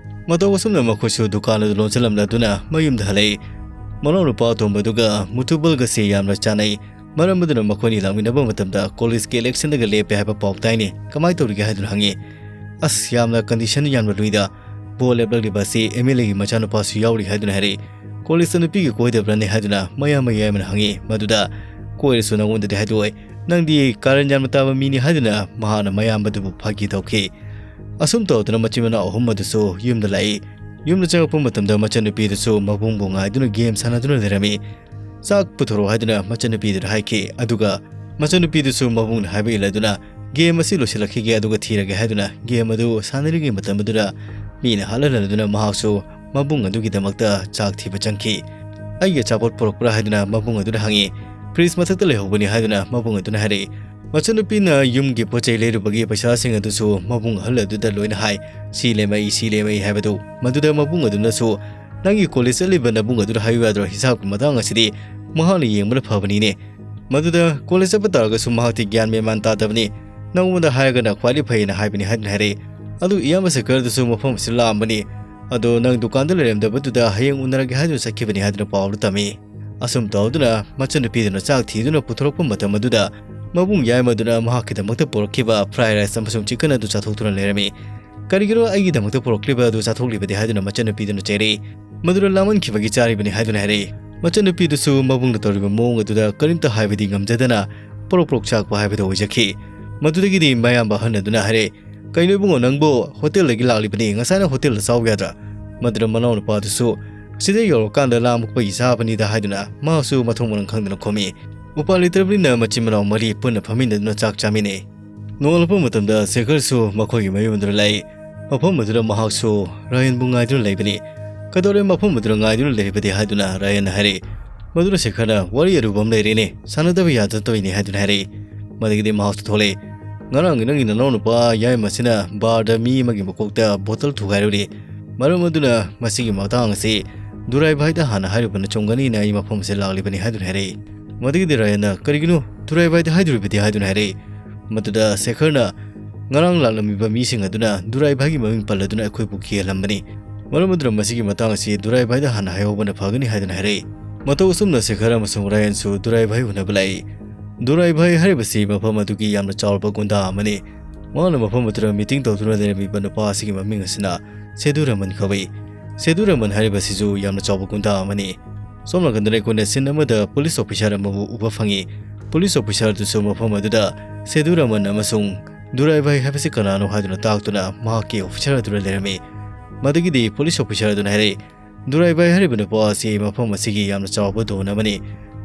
ꯃꯇꯧ ꯑꯁꯨꯝꯅ ꯃꯈꯣꯏꯁꯨ ꯗꯨꯀꯥꯟ ꯑꯗꯨ ꯂꯣꯟꯁꯤꯜꯂꯝꯂꯗꯨꯅ ꯃꯌꯨꯝꯗ ꯍꯜꯂꯛꯏ꯫ ꯃꯅꯥꯎꯅꯨꯄꯥ ꯑꯇꯣꯝꯕꯗꯨꯒ ꯃꯨꯊꯨꯕꯜꯒꯁꯤ ꯌꯥꯝꯅ ꯆꯥꯟꯅꯩ꯫ ꯃꯔꯝ ꯑꯗꯨꯅ ꯃꯈꯣꯏꯅꯤ ꯂꯥꯛꯃꯤꯟꯅꯕ ꯃꯇꯝꯗ ꯀꯣꯂꯦꯖꯀꯤ ꯏꯂꯦꯛꯁꯟꯗꯒ ꯂꯦꯞꯄꯦ ꯍꯥꯏꯕ ꯄꯥꯎ ꯇꯥꯏꯅꯦ, ꯀꯃꯥꯏꯅ ꯇꯧꯔꯤꯒꯦ ꯍꯥꯏꯗꯨꯅ ꯍꯪꯉꯤ꯫ ꯑꯁ, ꯌꯥꯝꯅ ꯀꯟꯗꯤꯁꯟ ꯌꯥꯝꯅ ꯂꯨꯏꯗ꯫ ꯕꯣꯜ ꯂꯦꯞꯂꯛꯂꯤꯕ ꯑꯁꯤ ꯑꯦꯝ ꯑꯦꯜ ꯑꯦꯒꯤ ꯃꯆꯥꯅꯨꯄꯥꯁꯨ ꯌꯥꯎꯔꯤ ꯍꯥꯏꯗꯨꯅ ꯍꯥꯏꯔꯛꯏ꯫ ꯀꯣꯂꯦꯖꯇ ꯅꯨꯄꯤꯒ ꯀꯣꯏꯗꯕ꯭ꯔꯅꯦ ꯍꯥꯏꯗꯨꯅ ꯃꯌꯥꯝ ꯃꯌꯥꯏ ꯑꯃꯅ ꯍꯪꯉꯤ꯫ ꯃꯗꯨꯗ ꯀꯣꯏꯔꯁꯨ ꯅꯉꯣꯟꯗꯗꯤ ꯍꯥꯏꯗꯣꯛꯑꯣꯏ, ꯅꯪꯗꯤ ꯀꯥꯔꯟ ꯌꯥꯝꯅ ꯇꯥꯕ ꯃꯤꯅꯤ ꯍꯥꯏꯗꯨꯅ ꯃꯍꯥꯛꯅ ꯃꯌꯥꯝꯕꯗꯨꯕꯨ ꯐꯥꯒꯤ ꯇꯧꯈꯤ꯫ ꯑꯁꯨꯝ ꯇꯧꯗꯨꯅ ꯃꯆꯤꯟ ꯃꯅꯥꯎ ꯑꯍꯨꯝ ꯑꯗꯨꯁꯨ ꯌꯨꯝꯗ ꯂꯥꯛꯏ꯫ ꯌꯨꯝꯗ ꯆꯪꯉꯛꯄ ꯃꯇꯝꯗ ꯃꯆꯟꯅꯨꯄꯤꯗꯨꯁꯨ ꯃꯕꯨꯡꯕꯨ ꯉꯥꯏꯗꯨꯅ ꯒꯦꯝ ꯁꯥꯟꯅꯗꯨꯅ ꯂꯩꯔꯝꯃꯤ꯫ ꯆꯥꯛ ꯄꯨꯊꯣꯔꯛꯑꯣ ꯍꯥꯏꯗꯨꯅ ꯃꯆꯟꯅꯨꯄꯤꯗꯨꯗ ꯍꯥꯏꯈꯤ꯫ ꯑꯗꯨꯒ ꯃꯆꯟꯅꯨꯄꯤꯗꯨꯁꯨ ꯃꯕꯨꯡꯅ ꯍꯥꯏꯕ ꯏꯜꯂꯗꯨꯅ ꯒꯦꯝ ꯑꯁꯤ ꯂꯣꯏꯁꯤꯜꯂꯛꯈꯤꯒꯦ ꯑꯗꯨꯒ ꯊꯤꯔꯒꯦ ꯍꯥꯏꯗꯨꯅ ꯒꯦꯝ ꯑꯗꯨ ꯁꯥꯟꯅꯔꯤꯉꯩ ꯃꯇꯝ ꯑꯗꯨꯗ ꯃꯤꯅ ꯍꯥꯠꯍꯜꯂꯗꯨꯅ ꯃꯍꯥꯛꯁꯨ ꯃꯕꯨꯡ ꯑꯗꯨꯒꯤꯗꯃꯛꯇ ꯆꯥꯛ ꯊꯤꯕ ꯆꯪꯈꯤ꯫ ꯑꯩꯒꯤ ꯑꯆꯥꯄꯣꯠ ꯄꯨꯔꯛꯄ꯭ꯔꯥ ꯍꯥꯏꯗꯨꯅ ꯃꯕꯨꯡ ꯑꯗꯨꯅ ꯍꯪꯉꯤ꯫ ꯐ꯭ꯔꯤꯖ ꯃꯊꯛꯇ ꯂꯩꯍꯧꯕꯅꯤ ꯍꯥꯏꯗꯨꯅ ꯃꯕꯨꯡ ꯑꯗꯨꯅ ꯍꯥꯏꯔꯛꯏ꯫ ꯃꯆꯟꯅꯨꯄꯤꯅ ꯌꯨꯝꯒꯤ ꯄꯣꯠ ꯆꯩ ꯂꯩꯔꯨꯕꯒꯤ ꯄꯩꯁꯥꯁꯤꯡ ꯑꯗꯨꯁꯨ ꯃꯕꯨꯡ ꯑꯍꯜ ꯑꯗꯨꯗ ꯂꯣꯏꯅ ꯍꯥꯏ꯫ ꯁꯤ ꯂꯩꯃꯩ, ꯁꯤ ꯂꯩꯃꯩ ꯍꯥꯏꯕꯗꯨ꯫ ꯃꯗꯨꯗ ꯃꯕꯨꯡ ꯑꯗꯨꯅꯁꯨ, "ꯅꯪꯒꯤ ꯀꯣꯂꯦꯖ ꯆꯠꯂꯤꯕ ꯅꯕꯨꯡ ꯑꯗꯨꯗ ꯍꯥꯏꯌꯨ ꯌꯥꯗ꯭ꯔꯣ? ꯍꯤꯁꯥꯕꯀꯤ ꯃꯇꯥꯡ ꯑꯁꯤꯗꯤ ꯃꯍꯥꯛꯅ ꯌꯦꯡꯕꯅ ꯐꯕꯅꯤꯅꯦ꯫ ꯃꯗꯨꯗ ꯀꯣꯂꯦꯖ ꯆꯠꯄ ꯇꯥꯔꯒꯁꯨ ꯃꯍꯥꯛꯇꯤ ꯒ꯭ꯌꯥꯟ ꯃꯦꯟ ꯃꯥꯟ ꯇꯥꯗꯕꯅꯤ꯫ ꯅꯪꯉꯣꯟꯗ ꯍꯥꯏꯔꯒꯅ ꯈ꯭ꯋꯥꯏꯗꯒꯤ ꯐꯩꯌꯦꯅ ꯍꯥꯏꯕꯅꯤ" ꯍꯥꯏꯗꯨꯅ ꯍꯥꯏꯔꯛꯏ꯫ ꯑꯗꯨ ꯏꯌꯥꯝꯕ ꯁꯦꯀꯔꯗꯨꯁꯨ ꯃꯐꯝ ꯑꯁꯤꯗ ꯂꯥꯛꯑꯝꯕꯅꯤ꯫ ꯑꯗꯣ ꯅꯪ ꯗꯨꯀꯥꯟꯗ ꯂꯩꯔꯝꯗꯕꯗꯨꯗ ꯍꯌꯦꯡ ꯎꯅꯔꯒꯦ ꯍꯥꯏꯗꯨꯅ ꯆꯠꯈꯤꯕꯅꯤ ꯍꯥꯏꯗꯨꯅ ꯄꯥꯎꯗꯨ ꯇꯝꯃꯤ꯫ ꯑꯁꯨꯝ ꯇꯧꯗꯨꯅ ꯃꯆꯟꯅꯨꯄꯤꯗꯨꯅ ꯆꯥꯛ ꯊꯤꯗꯨꯅ ꯄꯨꯊꯣꯔꯛꯄ ꯃꯇꯝ ꯑꯗꯨꯗ ꯃꯕꯨꯡ ꯌꯥꯏꯃꯗꯨꯅ ꯃꯍꯥꯛꯀꯤꯗꯃꯛꯇ ꯄꯨꯔꯛꯈꯤꯕ fried rice ꯑꯃꯁꯨꯡ chicken ꯑꯗꯨ ꯆꯥꯊꯣꯛꯇꯨꯅ ꯂꯩꯔꯝꯃꯤ꯫ "ꯀꯔꯤꯒꯤꯅꯣ ꯑꯩꯒꯤꯗꯃꯛꯇ ꯄꯨꯔꯛꯂꯤꯕ ꯑꯗꯨ ꯆꯥꯊꯣꯛꯂꯤꯕꯗꯤ?" ꯍꯥꯏꯗꯨꯅ ꯃꯆꯟꯅꯨꯄꯤꯗꯨꯅ ꯆꯩꯔꯛꯏ꯫ "ꯃꯗꯨꯗ ꯂꯥꯃꯟꯈꯤꯕꯒꯤ ꯆꯥꯔꯤꯕꯅꯤ" ꯍꯥꯏꯗꯨꯅ ꯍꯥꯏꯔꯛꯏ꯫ ꯃꯆꯟꯅꯨꯄꯤꯗꯨꯁꯨ ꯃꯕꯨꯡꯅ ꯇꯧꯔꯤꯕ ꯃꯑꯣꯡ ꯑꯗꯨꯗ ꯀꯔꯤꯝꯇ ꯍꯥꯏꯕꯗꯤ ꯉꯝꯖꯗꯅ ꯄ꯭ꯔꯣꯛ ꯄ꯭ꯔꯣꯛ ꯆꯥꯛꯄ ꯍꯥꯏꯕꯗꯨ ꯑꯣꯏꯖꯈꯤ꯫ ꯃꯗꯨꯗꯒꯤꯗꯤ ꯃꯌꯥꯝꯕ ꯑꯍꯟ ꯑꯗꯨꯅ ꯍꯥꯏꯔꯛꯏ, "ꯀꯩꯅꯣ ꯏꯕꯨꯡꯉꯣ, ꯅꯪꯕꯨ ꯍꯣꯇꯦꯜꯗꯒꯤ ꯂꯥꯛꯂꯤꯕꯅꯤ, ꯉꯁꯥꯏꯅ ꯍꯣꯇꯦꯜꯗ ꯆꯥꯎ ꯌꯥꯗ꯭ꯔꯥ?" ꯃꯗꯨꯗ ꯃꯅꯥꯎꯅꯨꯄꯥꯗꯨꯁꯨ, "ꯁꯤꯗ ꯌꯧꯔꯀꯥꯟꯗ ꯂꯥꯝꯃꯛꯄꯒꯤ ꯆꯥꯕꯅꯤꯗ" ꯍꯥꯏꯗꯨꯅ ꯃꯍꯥꯛꯁꯨ ꯃꯊꯣꯡ ꯃꯔꯝ ꯈꯪꯗꯅ ꯈꯨꯝꯃꯤ꯫ ꯎꯄꯥꯏ ꯂꯩꯇ꯭ꯔꯕꯅꯤꯅ ꯃꯆꯤꯟ ꯃꯅꯥꯎ ꯃꯔꯤ ꯄꯨꯟꯅ ꯐꯝꯃꯤꯟꯅꯗꯨꯅ ꯆꯥꯛ ꯆꯥꯃꯤꯟꯅꯩ꯫ ꯅꯣꯡꯉꯥꯜꯂꯛꯄ ꯃꯇꯝꯗ ꯁꯦꯈꯔꯁꯨ ꯃꯈꯣꯏꯒꯤ ꯃꯌꯨꯝ ꯑꯗꯨꯗ ꯂꯥꯛꯏ꯫ ꯃꯐꯝ ꯑꯗꯨꯗ ꯃꯍꯥꯛꯁꯨ ꯔꯥꯌꯟꯕꯨ ꯉꯥꯏꯗꯨꯅ ꯂꯩꯕꯅꯤ꯫ "ꯀꯩꯗꯧꯔꯦ ꯃꯐꯝ ꯑꯗꯨꯗ ꯉꯥꯏꯗꯨꯅ ꯂꯩꯔꯤꯕꯗꯤ?" ꯍꯥꯏꯗꯨꯅ ꯔꯥꯌꯟꯅ ꯍꯥꯏꯔꯛꯏ꯫ ꯃꯗꯨꯗ ꯁꯦꯈꯔꯅ, "ꯋꯥꯔꯤ ꯑꯔꯨꯕ ꯑꯃ ꯂꯩꯔꯦꯅꯦ, ꯁꯥꯟꯅꯗꯕ ꯌꯥꯗꯗꯕꯅꯤ" ꯍꯥꯏꯗꯨꯅ ꯍꯥꯏꯔꯛꯏ꯫ ꯃꯗꯒꯤꯗꯤ ꯃꯍꯥꯛꯁꯨ ꯊꯣꯛꯂꯛꯏ꯫ "ꯉꯔꯥꯡꯒꯤ ꯅꯪꯒꯤ ꯅꯅꯥꯎꯅꯨꯄꯥ ꯌꯥꯏꯃ ꯑꯁꯤꯅ ꯕꯥꯔꯗ ꯃꯤ ꯑꯃꯒꯤ ꯃꯀꯣꯛꯇ ꯕꯣꯇꯜ ꯊꯨꯒꯥꯏꯔꯨꯔꯤ꯫ ꯃꯔꯝ ꯑꯗꯨꯅ ꯃꯁꯤꯒꯤ ꯃꯇꯥꯡ ꯑꯁꯤ ꯗꯨꯔꯥꯏ ꯚꯥꯏꯗ ꯍꯥꯟꯅ ꯍꯥꯏꯔꯨꯕꯅ ꯆꯨꯝꯒꯅꯤꯅ ꯑꯩ ꯃꯐꯝ ꯑꯁꯤꯗ ꯂꯥꯛꯂꯤꯕꯅꯤ" ꯍꯥꯏꯗꯨꯅ ꯍꯥꯏꯔꯛꯏ꯫ ꯃꯗꯒꯤꯗꯤ ꯔꯥꯌꯟꯅ, "ꯀꯔꯤꯒꯤꯅꯣ ꯗꯨꯔꯥꯏ ꯚꯥꯏꯗ ꯍꯥꯏꯗꯣꯔꯤꯕꯗꯤ?" ꯍꯥꯏꯗꯨꯅ ꯍꯥꯏꯔꯛꯏ꯫ ꯃꯗꯨꯗ ꯁꯦꯈꯔꯅ, "ꯉꯔꯥꯡ ꯂꯥꯛꯂꯝꯃꯤꯕ ꯃꯤꯁꯤꯡ ꯑꯗꯨꯅ ꯗꯨꯔꯥꯏ ꯚꯥꯏꯒꯤ ꯃꯃꯤꯡ ꯄꯜꯂꯗꯨꯅ ꯑꯩꯈꯣꯏꯕꯨ ꯀꯤꯍꯜꯂꯝꯕꯅꯤ꯫ ꯃꯔꯝ ꯑꯗꯨꯅ ꯃꯁꯤꯒꯤ ꯃꯇꯥꯡ ꯑꯁꯤ ꯗꯨꯔꯥꯏ ꯚꯥꯏꯗ ꯍꯥꯟꯅ ꯍꯥꯏꯍꯧꯕꯅ ꯐꯒꯅꯤ" ꯍꯥꯏꯗꯨꯅ ꯍꯥꯏꯔꯛꯏ꯫ ꯃꯇꯧ ꯑꯁꯨꯝꯅ ꯁꯦꯈꯔ ꯑꯃꯁꯨꯡ ꯔꯥꯌꯟꯁꯨ ꯗꯨꯔꯥꯏ ꯚꯥꯏ ꯎꯅꯕ ꯂꯥꯛꯏ꯫ ꯗꯨꯔꯥꯏ ꯚꯥꯏ ꯍꯥꯏꯔꯤꯕꯁꯤ ꯃꯐꯝ ꯑꯗꯨꯒꯤ ꯌꯥꯝꯅ ꯆꯥꯎꯔꯕ ꯒꯨꯟꯗꯥ ꯑꯃꯅꯤ꯫ ꯃꯍꯥꯛꯅ ꯃꯐꯝ ꯑꯗꯨꯗ ꯃꯤꯇꯤꯡ ꯇꯧꯗꯨꯅ ꯂꯩꯔꯝꯃꯤꯕ ꯅꯨꯄꯥ ꯑꯁꯤꯒꯤ ꯃꯃꯤꯡ ꯑꯁꯤꯅ ꯁꯦꯗꯨ ꯔꯃꯟ ꯀꯧꯏ꯫ ꯁꯦꯗꯨ ꯔꯃꯟ ꯍꯥꯏꯔꯤꯕꯁꯤꯁꯨ ꯌꯥꯝꯅ ꯆꯥꯎꯕ ꯒꯨꯟꯗꯥ ꯑꯃꯅꯤ꯫ ꯁꯣꯝ ꯅꯥꯀꯟꯗꯅ ꯑꯩꯈꯣꯏꯅ scene ꯑꯃꯗ ꯄꯨꯂꯤꯁ ꯑꯣꯐꯤꯁꯥꯔ ꯑꯃꯕꯨ ꯎꯕ ꯐꯪꯏ꯫ ꯄꯨꯂꯤꯁ ꯑꯣꯐꯤꯁꯥꯔ ꯑꯗꯨꯁꯨ ꯃꯐꯝ ꯑꯗꯨꯗ ꯁꯦꯗꯨ ꯔꯃꯟ ꯑꯃꯁꯨꯡ ꯗꯨꯔꯥꯏ ꯚꯥꯏ ꯍꯥꯏꯕꯁꯤ ꯀꯅꯥꯅꯣ ꯍꯥꯏꯗꯨꯅ ꯇꯥꯛꯇꯨꯅ ꯃꯍꯥꯛꯀꯤ ꯑꯣꯐꯤꯁꯥꯔ ꯑꯗꯨꯗ ꯂꯩꯔꯝꯃꯤ꯫ ꯃꯗꯒꯤꯗꯤ ꯄꯨꯂꯤꯁ ꯑꯣꯐꯤꯁꯥꯔ ꯑꯗꯨꯅ ꯍꯥꯏꯔꯛꯏ, "ꯗꯨꯔꯥꯏ ꯚꯥꯏ ꯍꯥꯏꯔꯤꯕ ꯅꯨꯄꯥ ꯑꯁꯤ ꯃꯐꯝ ꯑꯁꯤꯒꯤ ꯌꯥꯝꯅ ꯆꯥꯎꯕ ꯗꯣꯟ ꯑꯃꯅꯤ꯫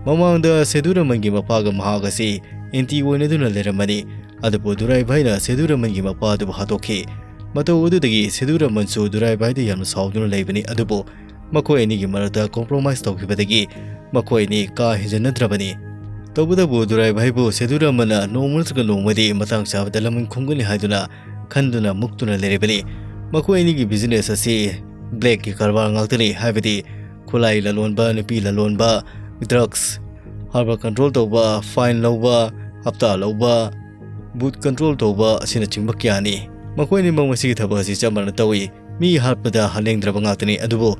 ꯃꯃꯥꯡꯗ ꯁꯦꯗꯨ ꯔꯃꯟꯒꯤ ꯃꯄꯥꯒ ꯃꯍꯥꯛ ꯑꯁꯤ ꯑꯦꯟꯇꯤ ꯑꯣꯏꯅꯗꯨꯅ ꯂꯩꯔꯝꯕꯅꯤ꯫ ꯑꯗꯨꯕꯨ ꯗꯨꯔꯥꯏ ꯚꯥꯏꯅ ꯁꯦꯗꯨ ꯔꯃꯟꯒꯤ ꯃꯄꯥ ꯑꯗꯨꯕꯨ ꯍꯥꯠꯇꯣꯛꯈꯤ꯫ ꯃꯇꯧ ꯑꯗꯨꯗꯒꯤ ꯁꯦꯗꯨ ꯔꯃꯟꯁꯨ ꯗꯨꯔꯥꯏ ꯚꯥꯏꯗ ꯌꯥꯝꯅ ꯁꯥꯎꯗꯨꯅ ꯂꯩꯕꯅꯤ꯫ ꯑꯗꯨꯕꯨ ꯃꯈꯣꯏ ꯑꯅꯤꯒꯤ ꯃꯔꯛꯇ compromise ꯇꯧꯈꯤꯕꯗꯒꯤ ꯃꯈꯣꯏ ꯑꯅꯤ ꯀꯥ ꯍꯦꯟꯖꯟꯅꯗ꯭ꯔꯕꯅꯤ꯫ ꯇꯧꯕꯇꯕꯨ ꯗꯨꯔꯥꯏ ꯚꯥꯏꯕꯨ ꯁꯦꯗꯨ ꯔꯃꯟꯅ ꯅꯣꯡꯃ ꯅꯠꯇ꯭ꯔꯒ ꯅꯣꯡꯃꯗꯤ ꯃꯇꯥꯡ ꯆꯥꯕꯗ ꯂꯃꯟ ꯈꯨꯝꯒꯅꯤ ꯍꯥꯏꯗꯨꯅ ꯈꯟꯗꯨꯅ ꯃꯨꯛꯇꯨꯅ ꯂꯩꯔꯤꯕꯅꯤ꯫ ꯃꯈꯣꯏ ꯑꯅꯤꯒꯤ business ꯑꯁꯤ blackꯀꯤ ꯀꯔꯕꯥꯔ ꯉꯥꯛꯇꯅꯤ, ꯍꯥꯏꯕꯗꯤ ꯈꯨꯠꯂꯥꯏ ꯂꯂꯣꯟꯕ, ꯅꯨꯄꯤ ꯂꯂꯣꯟꯕ, drugs, harbor control ꯇꯧꯕ, fine ꯂꯧꯕ, ꯍꯞꯇꯥ ꯂꯧꯕ, booth control ꯇꯧꯕ ꯑꯁꯤꯅꯆꯤꯡꯕ ꯀꯌꯥꯅꯤ꯫ ꯃꯈꯣꯏ ꯑꯅꯤꯃꯛ ꯃꯁꯤꯒꯤ ꯊꯕꯛ ꯑꯁꯤ ꯆꯞ ꯃꯥꯟꯅ ꯇꯧꯏ꯫ ꯃꯤ ꯍꯥꯠꯄꯗ ꯍꯥꯠꯅꯤꯡꯗ꯭ꯔꯕ ꯉꯥꯛꯇꯅꯤ꯫ ꯑꯗꯨꯕꯨ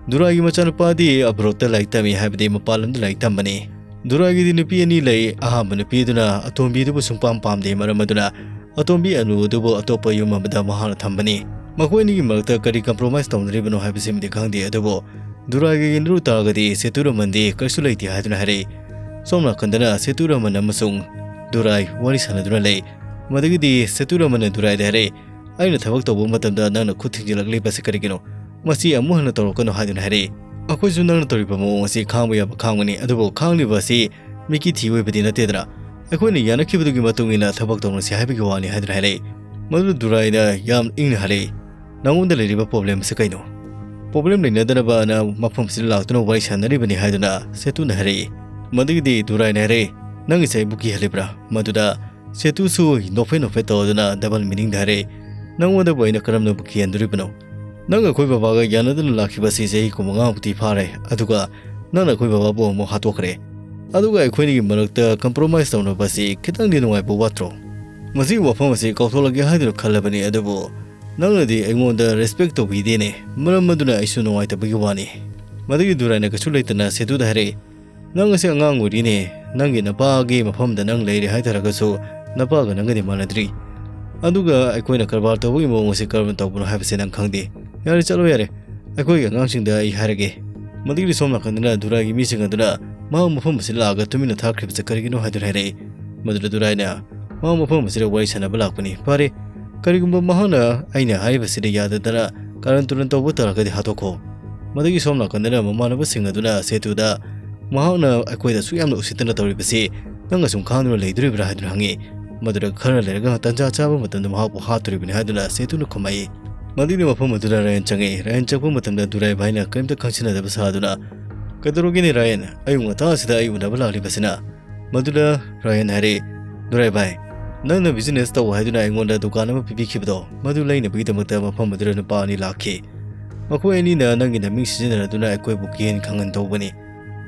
ꯗꯨꯔꯥꯏꯒꯤ ꯃꯆꯥꯅꯨꯄꯥꯗꯤ ꯑꯕ꯭ꯔꯣꯠꯇ ꯂꯥꯏꯔꯤꯛ ꯇꯝꯃꯤ, ꯍꯥꯏꯕꯗꯤ ꯃꯄꯥꯟ ꯂꯝꯗ ꯂꯥꯏꯔꯤꯛ ꯇꯝꯕꯅꯤ꯫ ꯗꯨꯔꯥꯏꯒꯤꯗꯤ ꯅꯨꯄꯤ ꯑꯅꯤ ꯂꯩ꯫ ꯑꯍꯥꯟꯕ ꯅꯨꯄꯤꯗꯨꯅ ꯑꯇꯣꯝꯕꯤꯗꯨꯕꯨ ꯁꯨꯡꯄꯥꯝ ꯄꯥꯝꯗꯦ, ꯃꯔꯝ ꯑꯗꯨꯅ ꯑꯇꯣꯝꯕꯤ ꯑꯅꯨ ꯑꯗꯨꯕꯨ ꯑꯇꯣꯞꯄ ꯌꯨꯝ ꯑꯃꯗ ꯃꯍꯥꯛꯅ ꯊꯝꯕꯅꯤ꯫ ꯃꯈꯣꯏ ꯑꯅꯤꯒꯤ ꯃꯔꯛꯇ ꯀꯔꯤ compromise ꯇꯧꯅꯔꯤꯕꯅꯣ ꯍꯥꯏꯕꯁꯤꯃꯗꯤ ꯈꯪꯗꯦ, ꯑꯗꯨꯕꯨ ꯗꯨꯔꯥꯏꯒ ꯌꯦꯡꯅꯔꯨ ꯇꯥꯔꯒꯗꯤ ꯁꯦꯇꯨ ꯔꯃꯟꯗꯤ ꯀꯔꯤꯁꯨ ꯂꯩꯇꯦ ꯍꯥꯏꯗꯨꯅ ꯍꯥꯏꯔꯛꯏ꯫ ꯁꯣꯝ ꯅꯥꯀꯟꯗꯅ ꯁꯦꯇꯨ ꯔꯃꯟ ꯑꯃꯁꯨꯡ ꯗꯨꯔꯥꯏ ꯋꯥꯔꯤ ꯁꯥꯟꯅꯗꯨꯅ ꯂꯩ꯫ ꯃꯗꯨꯒꯤꯗꯤ ꯁꯦꯇꯨ ꯔꯃꯟꯅ ꯗꯨꯔꯥꯏꯗ ꯍꯥꯏꯔꯛꯏ, "ꯑꯩꯅ ꯊꯕꯛ ꯇꯧꯕ ꯃꯇꯝꯗ ꯅꯪꯅ ꯈꯨꯠ ꯊꯤꯡꯖꯤꯜꯂꯛꯂꯤꯕꯁꯤ ꯀꯔꯤꯒꯤꯅꯣ? ꯃꯁꯤ ꯑꯃꯨꯛ ꯍꯟꯅ ꯇꯧꯔꯛꯀꯅꯨ" ꯍꯥꯏꯗꯨꯅ ꯍꯥꯏꯔꯛꯏ꯫ "ꯑꯩꯈꯣꯏꯁꯨ ꯅꯪꯅ ꯇꯧꯔꯤꯕ ꯃꯑꯣꯡ ꯑꯁꯤ ꯈꯥꯡꯕ ꯌꯥꯕ ꯈꯥꯡꯕꯅꯤ, ꯑꯗꯨꯕꯨ ꯈꯥꯡꯂꯤꯕ ꯑꯁꯤ ꯃꯤꯀꯤ ꯊꯤ ꯑꯣꯏꯕꯗꯤ ꯅꯠꯇꯦꯗꯅ꯫ ꯑꯩꯈꯣꯏꯅ ꯌꯥꯅꯈꯤꯕꯗꯨꯒꯤ ꯃꯇꯨꯡ ꯏꯟꯅ ꯊꯕꯛ ꯇꯧꯅꯁꯤ ꯍꯥꯏꯕꯒꯤ ꯋꯥꯅꯤ" ꯍꯥꯏꯗꯨꯅ ꯍꯥꯏꯔꯛꯏ꯫ ꯃꯗꯨꯗ ꯗꯨꯔꯥꯏꯅ ꯌꯥꯝ ꯏꯪꯅ ꯍꯥꯏꯔꯛꯏ, "ꯅꯉꯣꯟꯗ ꯂꯩꯔꯤꯕ problem ꯑꯁꯤ ꯀꯩꯅꯣ?" "Problem ꯂꯩꯅꯗꯅꯕꯅ ꯃꯐꯝꯁꯤꯗ ꯂꯥꯛꯇꯨꯅ ꯋꯥꯔꯤ ꯁꯥꯟꯅꯔꯤꯕꯅꯤ" ꯍꯥꯏꯗꯨꯅ ꯁꯦꯇꯨꯅ ꯍꯥꯏꯔꯛꯏ꯫ ꯃꯗꯨꯒꯤꯗꯤ ꯗꯨꯔꯥꯏꯅ ꯍꯥꯏꯔꯛꯏ, "ꯅꯪꯒꯤꯁꯦ ꯑꯩꯕꯨ ꯀꯤꯍꯜꯂꯤꯕ꯭ꯔꯥ?" ꯃꯗꯨꯗ ꯁꯦꯇꯨꯁꯨ ꯅꯣꯛꯐꯦꯠ ꯅꯣꯛꯐꯦꯠ ꯇꯧꯗꯨꯅ double meaning ꯗ ꯍꯥꯏꯔꯛꯏ, "ꯅꯪꯉꯣꯟꯗꯕꯨ ꯑꯩꯅ ꯀꯔꯝꯅꯕꯨ ꯀꯤꯍꯟꯗꯣꯔꯤꯕꯅꯣ? ꯅꯪ ꯑꯩꯈꯣꯏ ꯕꯕꯥꯒ ꯌꯥꯅꯗꯅ ꯂꯥꯛꯈꯤꯕ ꯑꯁꯤ ꯆꯍꯤ ꯀꯨꯟꯃꯉꯥꯃꯨꯛꯇꯤ ꯐꯥꯔꯦ, ꯑꯗꯨꯒ ꯅꯪꯅ ꯑꯩꯈꯣꯏ ꯕꯕꯥꯕꯨ ꯑꯃꯨꯛ ꯍꯥꯠꯇꯣꯛꯈ꯭ꯔꯦ꯫ ꯑꯗꯨꯒ ꯑꯩꯈꯣꯏꯅꯤꯒꯤ ꯃꯔꯛꯇ compromise ꯇꯧꯅꯕ ꯑꯁꯤ ꯈꯤꯇꯪꯗꯤ ꯅꯨꯡꯉꯥꯏꯕ ꯋꯥꯠꯇ꯭ꯔꯣ? ꯃꯁꯤꯒꯤ ꯋꯥꯐꯝ ꯑꯁꯤ ꯀꯥꯎꯊꯣꯛꯂꯒꯦ ꯍꯥꯏꯗꯨꯅ ꯈꯜꯂꯕꯅꯤ, ꯑꯗꯨꯕꯨ ꯅꯪꯅꯗꯤ ꯑꯩꯉꯣꯟꯗ respect ꯇꯧꯕꯤꯗꯦꯅꯦ, ꯃꯔꯝ ꯑꯗꯨꯅ ꯑꯩꯁꯨ ꯅꯨꯡꯉꯥꯏꯇꯕꯒꯤ ꯋꯥꯅꯤ"꯫ ꯃꯗꯨꯒꯤ ꯗꯨꯔꯥꯏꯅ ꯀꯩꯁꯨ ꯂꯩꯇꯅ ꯁꯦꯇꯨꯗ ꯍꯥꯏꯔꯛꯏ, "ꯅꯪ ꯑꯁꯤ ꯑꯉꯥꯡ ꯑꯣꯏꯔꯤꯅꯦ, ꯅꯪꯒꯤ ꯅꯄꯥꯒꯤ ꯃꯐꯝꯗ ꯅꯪ ꯂꯩꯔꯦ ꯍꯥꯏꯇꯥꯔꯒꯁꯨ ꯅꯄꯥꯒ ꯅꯪꯒꯗꯤ ꯃꯥꯟꯅꯗ꯭ꯔꯤ꯫ ꯑꯗꯨꯒ ꯑꯩꯈꯣꯏꯅ ꯀꯔꯕꯥꯔ ꯇꯧꯕꯒꯤ ꯃꯑꯣꯡ ꯑꯁꯤ ꯀꯔꯝꯅ ꯇꯧꯕꯅꯣ ꯍꯥꯏꯕꯁꯤ ꯅꯪ ꯈꯪꯗꯦ꯫ ꯌꯥꯔꯦ, ꯆꯠꯂꯣ ꯌꯥꯔꯦ, ꯑꯩꯈꯣꯏꯒꯤ ꯑꯉꯥꯡꯁꯤꯡꯗ ꯑꯩ ꯍꯥꯏꯔꯒꯦ"꯫ ꯃꯗꯨꯒꯤ ꯁꯣꯝ ꯅꯥꯀꯟꯗꯅ ꯗꯨꯔꯥꯏꯒꯤ ꯃꯤꯁꯤꯡ ꯑꯗꯨꯅ ꯃꯍꯥꯛ ꯃꯐꯝ ꯑꯁꯤꯗ ꯂꯥꯛꯑꯒ ꯇꯨꯃꯤꯟꯅ ꯊꯥꯈ꯭ꯔꯤꯕꯁꯤ ꯀꯔꯤꯒꯤꯅꯣ ꯍꯥꯏꯗꯨꯅ ꯍꯥꯏꯔꯛꯏ꯫ ꯃꯗꯨꯗ ꯗꯨꯔꯥꯏꯅ, "ꯃꯍꯥꯛ ꯃꯐꯝ ꯑꯁꯤꯗ ꯋꯥꯔꯤ ꯁꯥꯟꯅꯕ ꯂꯥꯛꯄꯅꯤ꯫ ꯐꯔꯦ, ꯀꯔꯤꯒꯨꯝꯕ ꯃꯍꯥꯛꯅ ꯑꯩꯅ ꯍꯥꯏꯔꯤꯕꯁꯤꯗ ꯌꯥꯗꯗꯅ ꯀꯥꯔꯟ ꯇꯨꯔꯟ ꯇꯧꯕ ꯇꯥꯔꯒꯗꯤ ꯍꯥꯠꯇꯣꯛꯈꯣ"꯫ ꯃꯗꯨꯒꯤ ꯁꯣꯝ ꯅꯥꯀꯟꯗꯅ ꯃꯃꯥꯟꯅꯕꯁꯤꯡ ꯑꯗꯨꯅ ꯁꯦꯇꯨꯗ, "ꯃꯍꯥꯛꯅ ꯑꯩꯈꯣꯏꯗ ꯑꯁꯨꯛ ꯌꯥꯝꯅ ꯎꯁꯤꯠꯇꯅ ꯇꯧꯔꯤꯕꯁꯤ ꯅꯪ ꯑꯁꯨꯝ ꯈꯥꯡꯗꯨꯅ ꯂꯩꯗꯣꯔꯤꯕ꯭ꯔꯥ?" ꯍꯥꯏꯗꯨꯅ ꯍꯪꯉꯤ꯫ ꯃꯗꯨꯗ ꯈꯔ ꯂꯩꯔꯒ ꯇꯥꯟꯖꯥ ꯆꯥꯕ ꯃꯇꯝꯗ ꯃꯍꯥꯛꯄꯨ ꯍꯥꯠꯇꯣꯔꯤꯕꯅꯤ ꯍꯥꯏꯗꯨꯅ ꯁꯦꯇꯨꯅ ꯈꯨꯝꯃꯛꯏ꯫ ꯃꯗꯨꯒꯤ ꯃꯐꯝ ꯑꯗꯨꯗ ꯔꯌꯟ ꯆꯪꯉꯛꯏ꯫ ꯔꯌꯟ ꯆꯪꯉꯛꯄ ꯃꯇꯝꯗ ꯗꯨꯔꯥꯏ ꯚꯥꯏꯅ ꯀꯔꯤꯝꯇ ꯈꯪꯁꯤꯟꯅꯗꯕ ꯁꯥꯗꯨꯅ, "ꯀꯩꯗꯧꯔꯒꯦꯅꯦ ꯔꯌꯟ, ꯑꯌꯨꯛ ꯉꯟꯇꯥ ꯑꯁꯤꯗ ꯑꯩ ꯎꯅꯕ ꯂꯥꯛꯂꯤꯕꯁꯤꯅ?" ꯃꯗꯨꯗ ꯔꯌꯟ ꯍꯥꯏꯔꯛꯏ, "ꯗꯨꯔꯥꯏ ꯚꯥꯏ, ꯅꯪꯅ business ꯇꯧ ꯍꯥꯏꯗꯨꯅ ꯑꯩꯉꯣꯟꯗ ꯗꯨꯀꯥꯟ ꯑꯃ ꯄꯤꯕꯤꯈꯤꯕꯗꯣ, ꯃꯗꯨ ꯂꯩꯅꯕꯒꯤꯗꯃꯛꯇ ꯃꯐꯝ ꯑꯗꯨꯗ ꯅꯨꯄꯥ ꯑꯅꯤ ꯂꯥꯛꯈꯤ꯫ ꯃꯈꯣꯏ ꯑꯅꯤꯅ ꯅꯪꯒꯤ ꯅꯃꯤꯡ ꯁꯤꯖꯤꯟꯅꯗꯨꯅ ꯑꯩꯈꯣꯏꯕꯨ ꯀꯤꯍꯟ ꯈꯪꯍꯟ ꯇꯧꯕꯅꯤ"꯫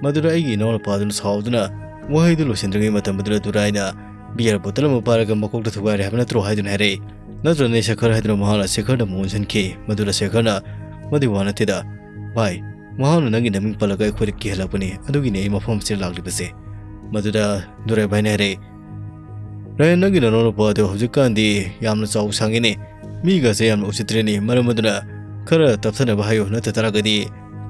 ꯃꯗꯨꯗ ꯑꯩꯒꯤ ꯏꯅꯥꯎꯅꯨꯄꯥꯗꯨꯅ ꯁꯥꯎꯗꯨꯅ ꯋꯥꯍꯩꯗꯨ ꯂꯣꯏꯁꯤꯟꯗ꯭ꯔꯤꯉꯩ ꯃꯇꯝ ꯑꯗꯨꯗ ꯗꯨꯔꯥꯏꯅ beer bottle ꯑꯃ ꯄꯥꯏꯔꯒ "ꯃꯀꯣꯛꯇ ꯊꯨꯒꯥꯏꯔꯦ ꯍꯥꯏꯕ ꯅꯠꯇ꯭ꯔꯣ?" ꯍꯥꯏꯗꯨꯅ ꯍꯥꯏꯔꯛꯏ꯫ "ꯅꯠꯇ꯭ꯔꯅꯦ ꯁꯦꯈꯔ?" ꯍꯥꯏꯗꯨꯅ ꯃꯍꯥꯛꯅ ꯁꯦꯈꯔꯗ ꯑꯃꯨꯛ ꯑꯣꯟꯁꯤꯟꯈꯤ꯫ ꯃꯗꯨꯗ ꯁꯦꯈꯔꯅ, "ꯃꯗꯨꯒꯤ ꯋꯥ ꯅꯠꯇꯦꯗ, "ꯚꯥꯏ, ꯃꯍꯥꯛꯅ ꯅꯪꯒꯤ ꯅꯃꯤꯡ ꯄꯜꯂꯒ ꯑꯩꯈꯣꯏꯗ ꯀꯤꯍꯜꯂꯛꯄꯅꯤ, ꯑꯗꯨꯒꯤꯅꯤ ꯑꯩ ꯃꯐꯝ ꯑꯁꯤꯗ ꯂꯥꯛꯂꯤꯕꯁꯦ꯫" ꯃꯗꯨꯗ ꯗꯨꯔꯥꯏ ꯚꯥꯏꯅ ꯍꯥꯏꯔꯛꯏ, "ꯔꯥꯌꯟ, ꯅꯪꯒꯤ ꯅꯅꯥꯎꯅꯨꯄꯥ ꯑꯗꯨ ꯍꯧꯖꯤꯛꯀꯥꯟꯗꯤ ꯌꯥꯝꯅ ꯆꯥꯎ ꯁꯥꯡꯉꯤꯅꯦ, ꯃꯤꯒꯁꯦ ꯌꯥꯝꯅ ꯎꯁꯤꯠꯇ꯭ꯔꯦꯅꯦ, ꯃꯔꯝ ꯑꯗꯨꯅ ꯈꯔ ꯇꯞꯊꯅꯕ ꯍꯥꯏꯌꯨ, ꯅꯠꯇ ꯇꯥꯔꯒꯗꯤ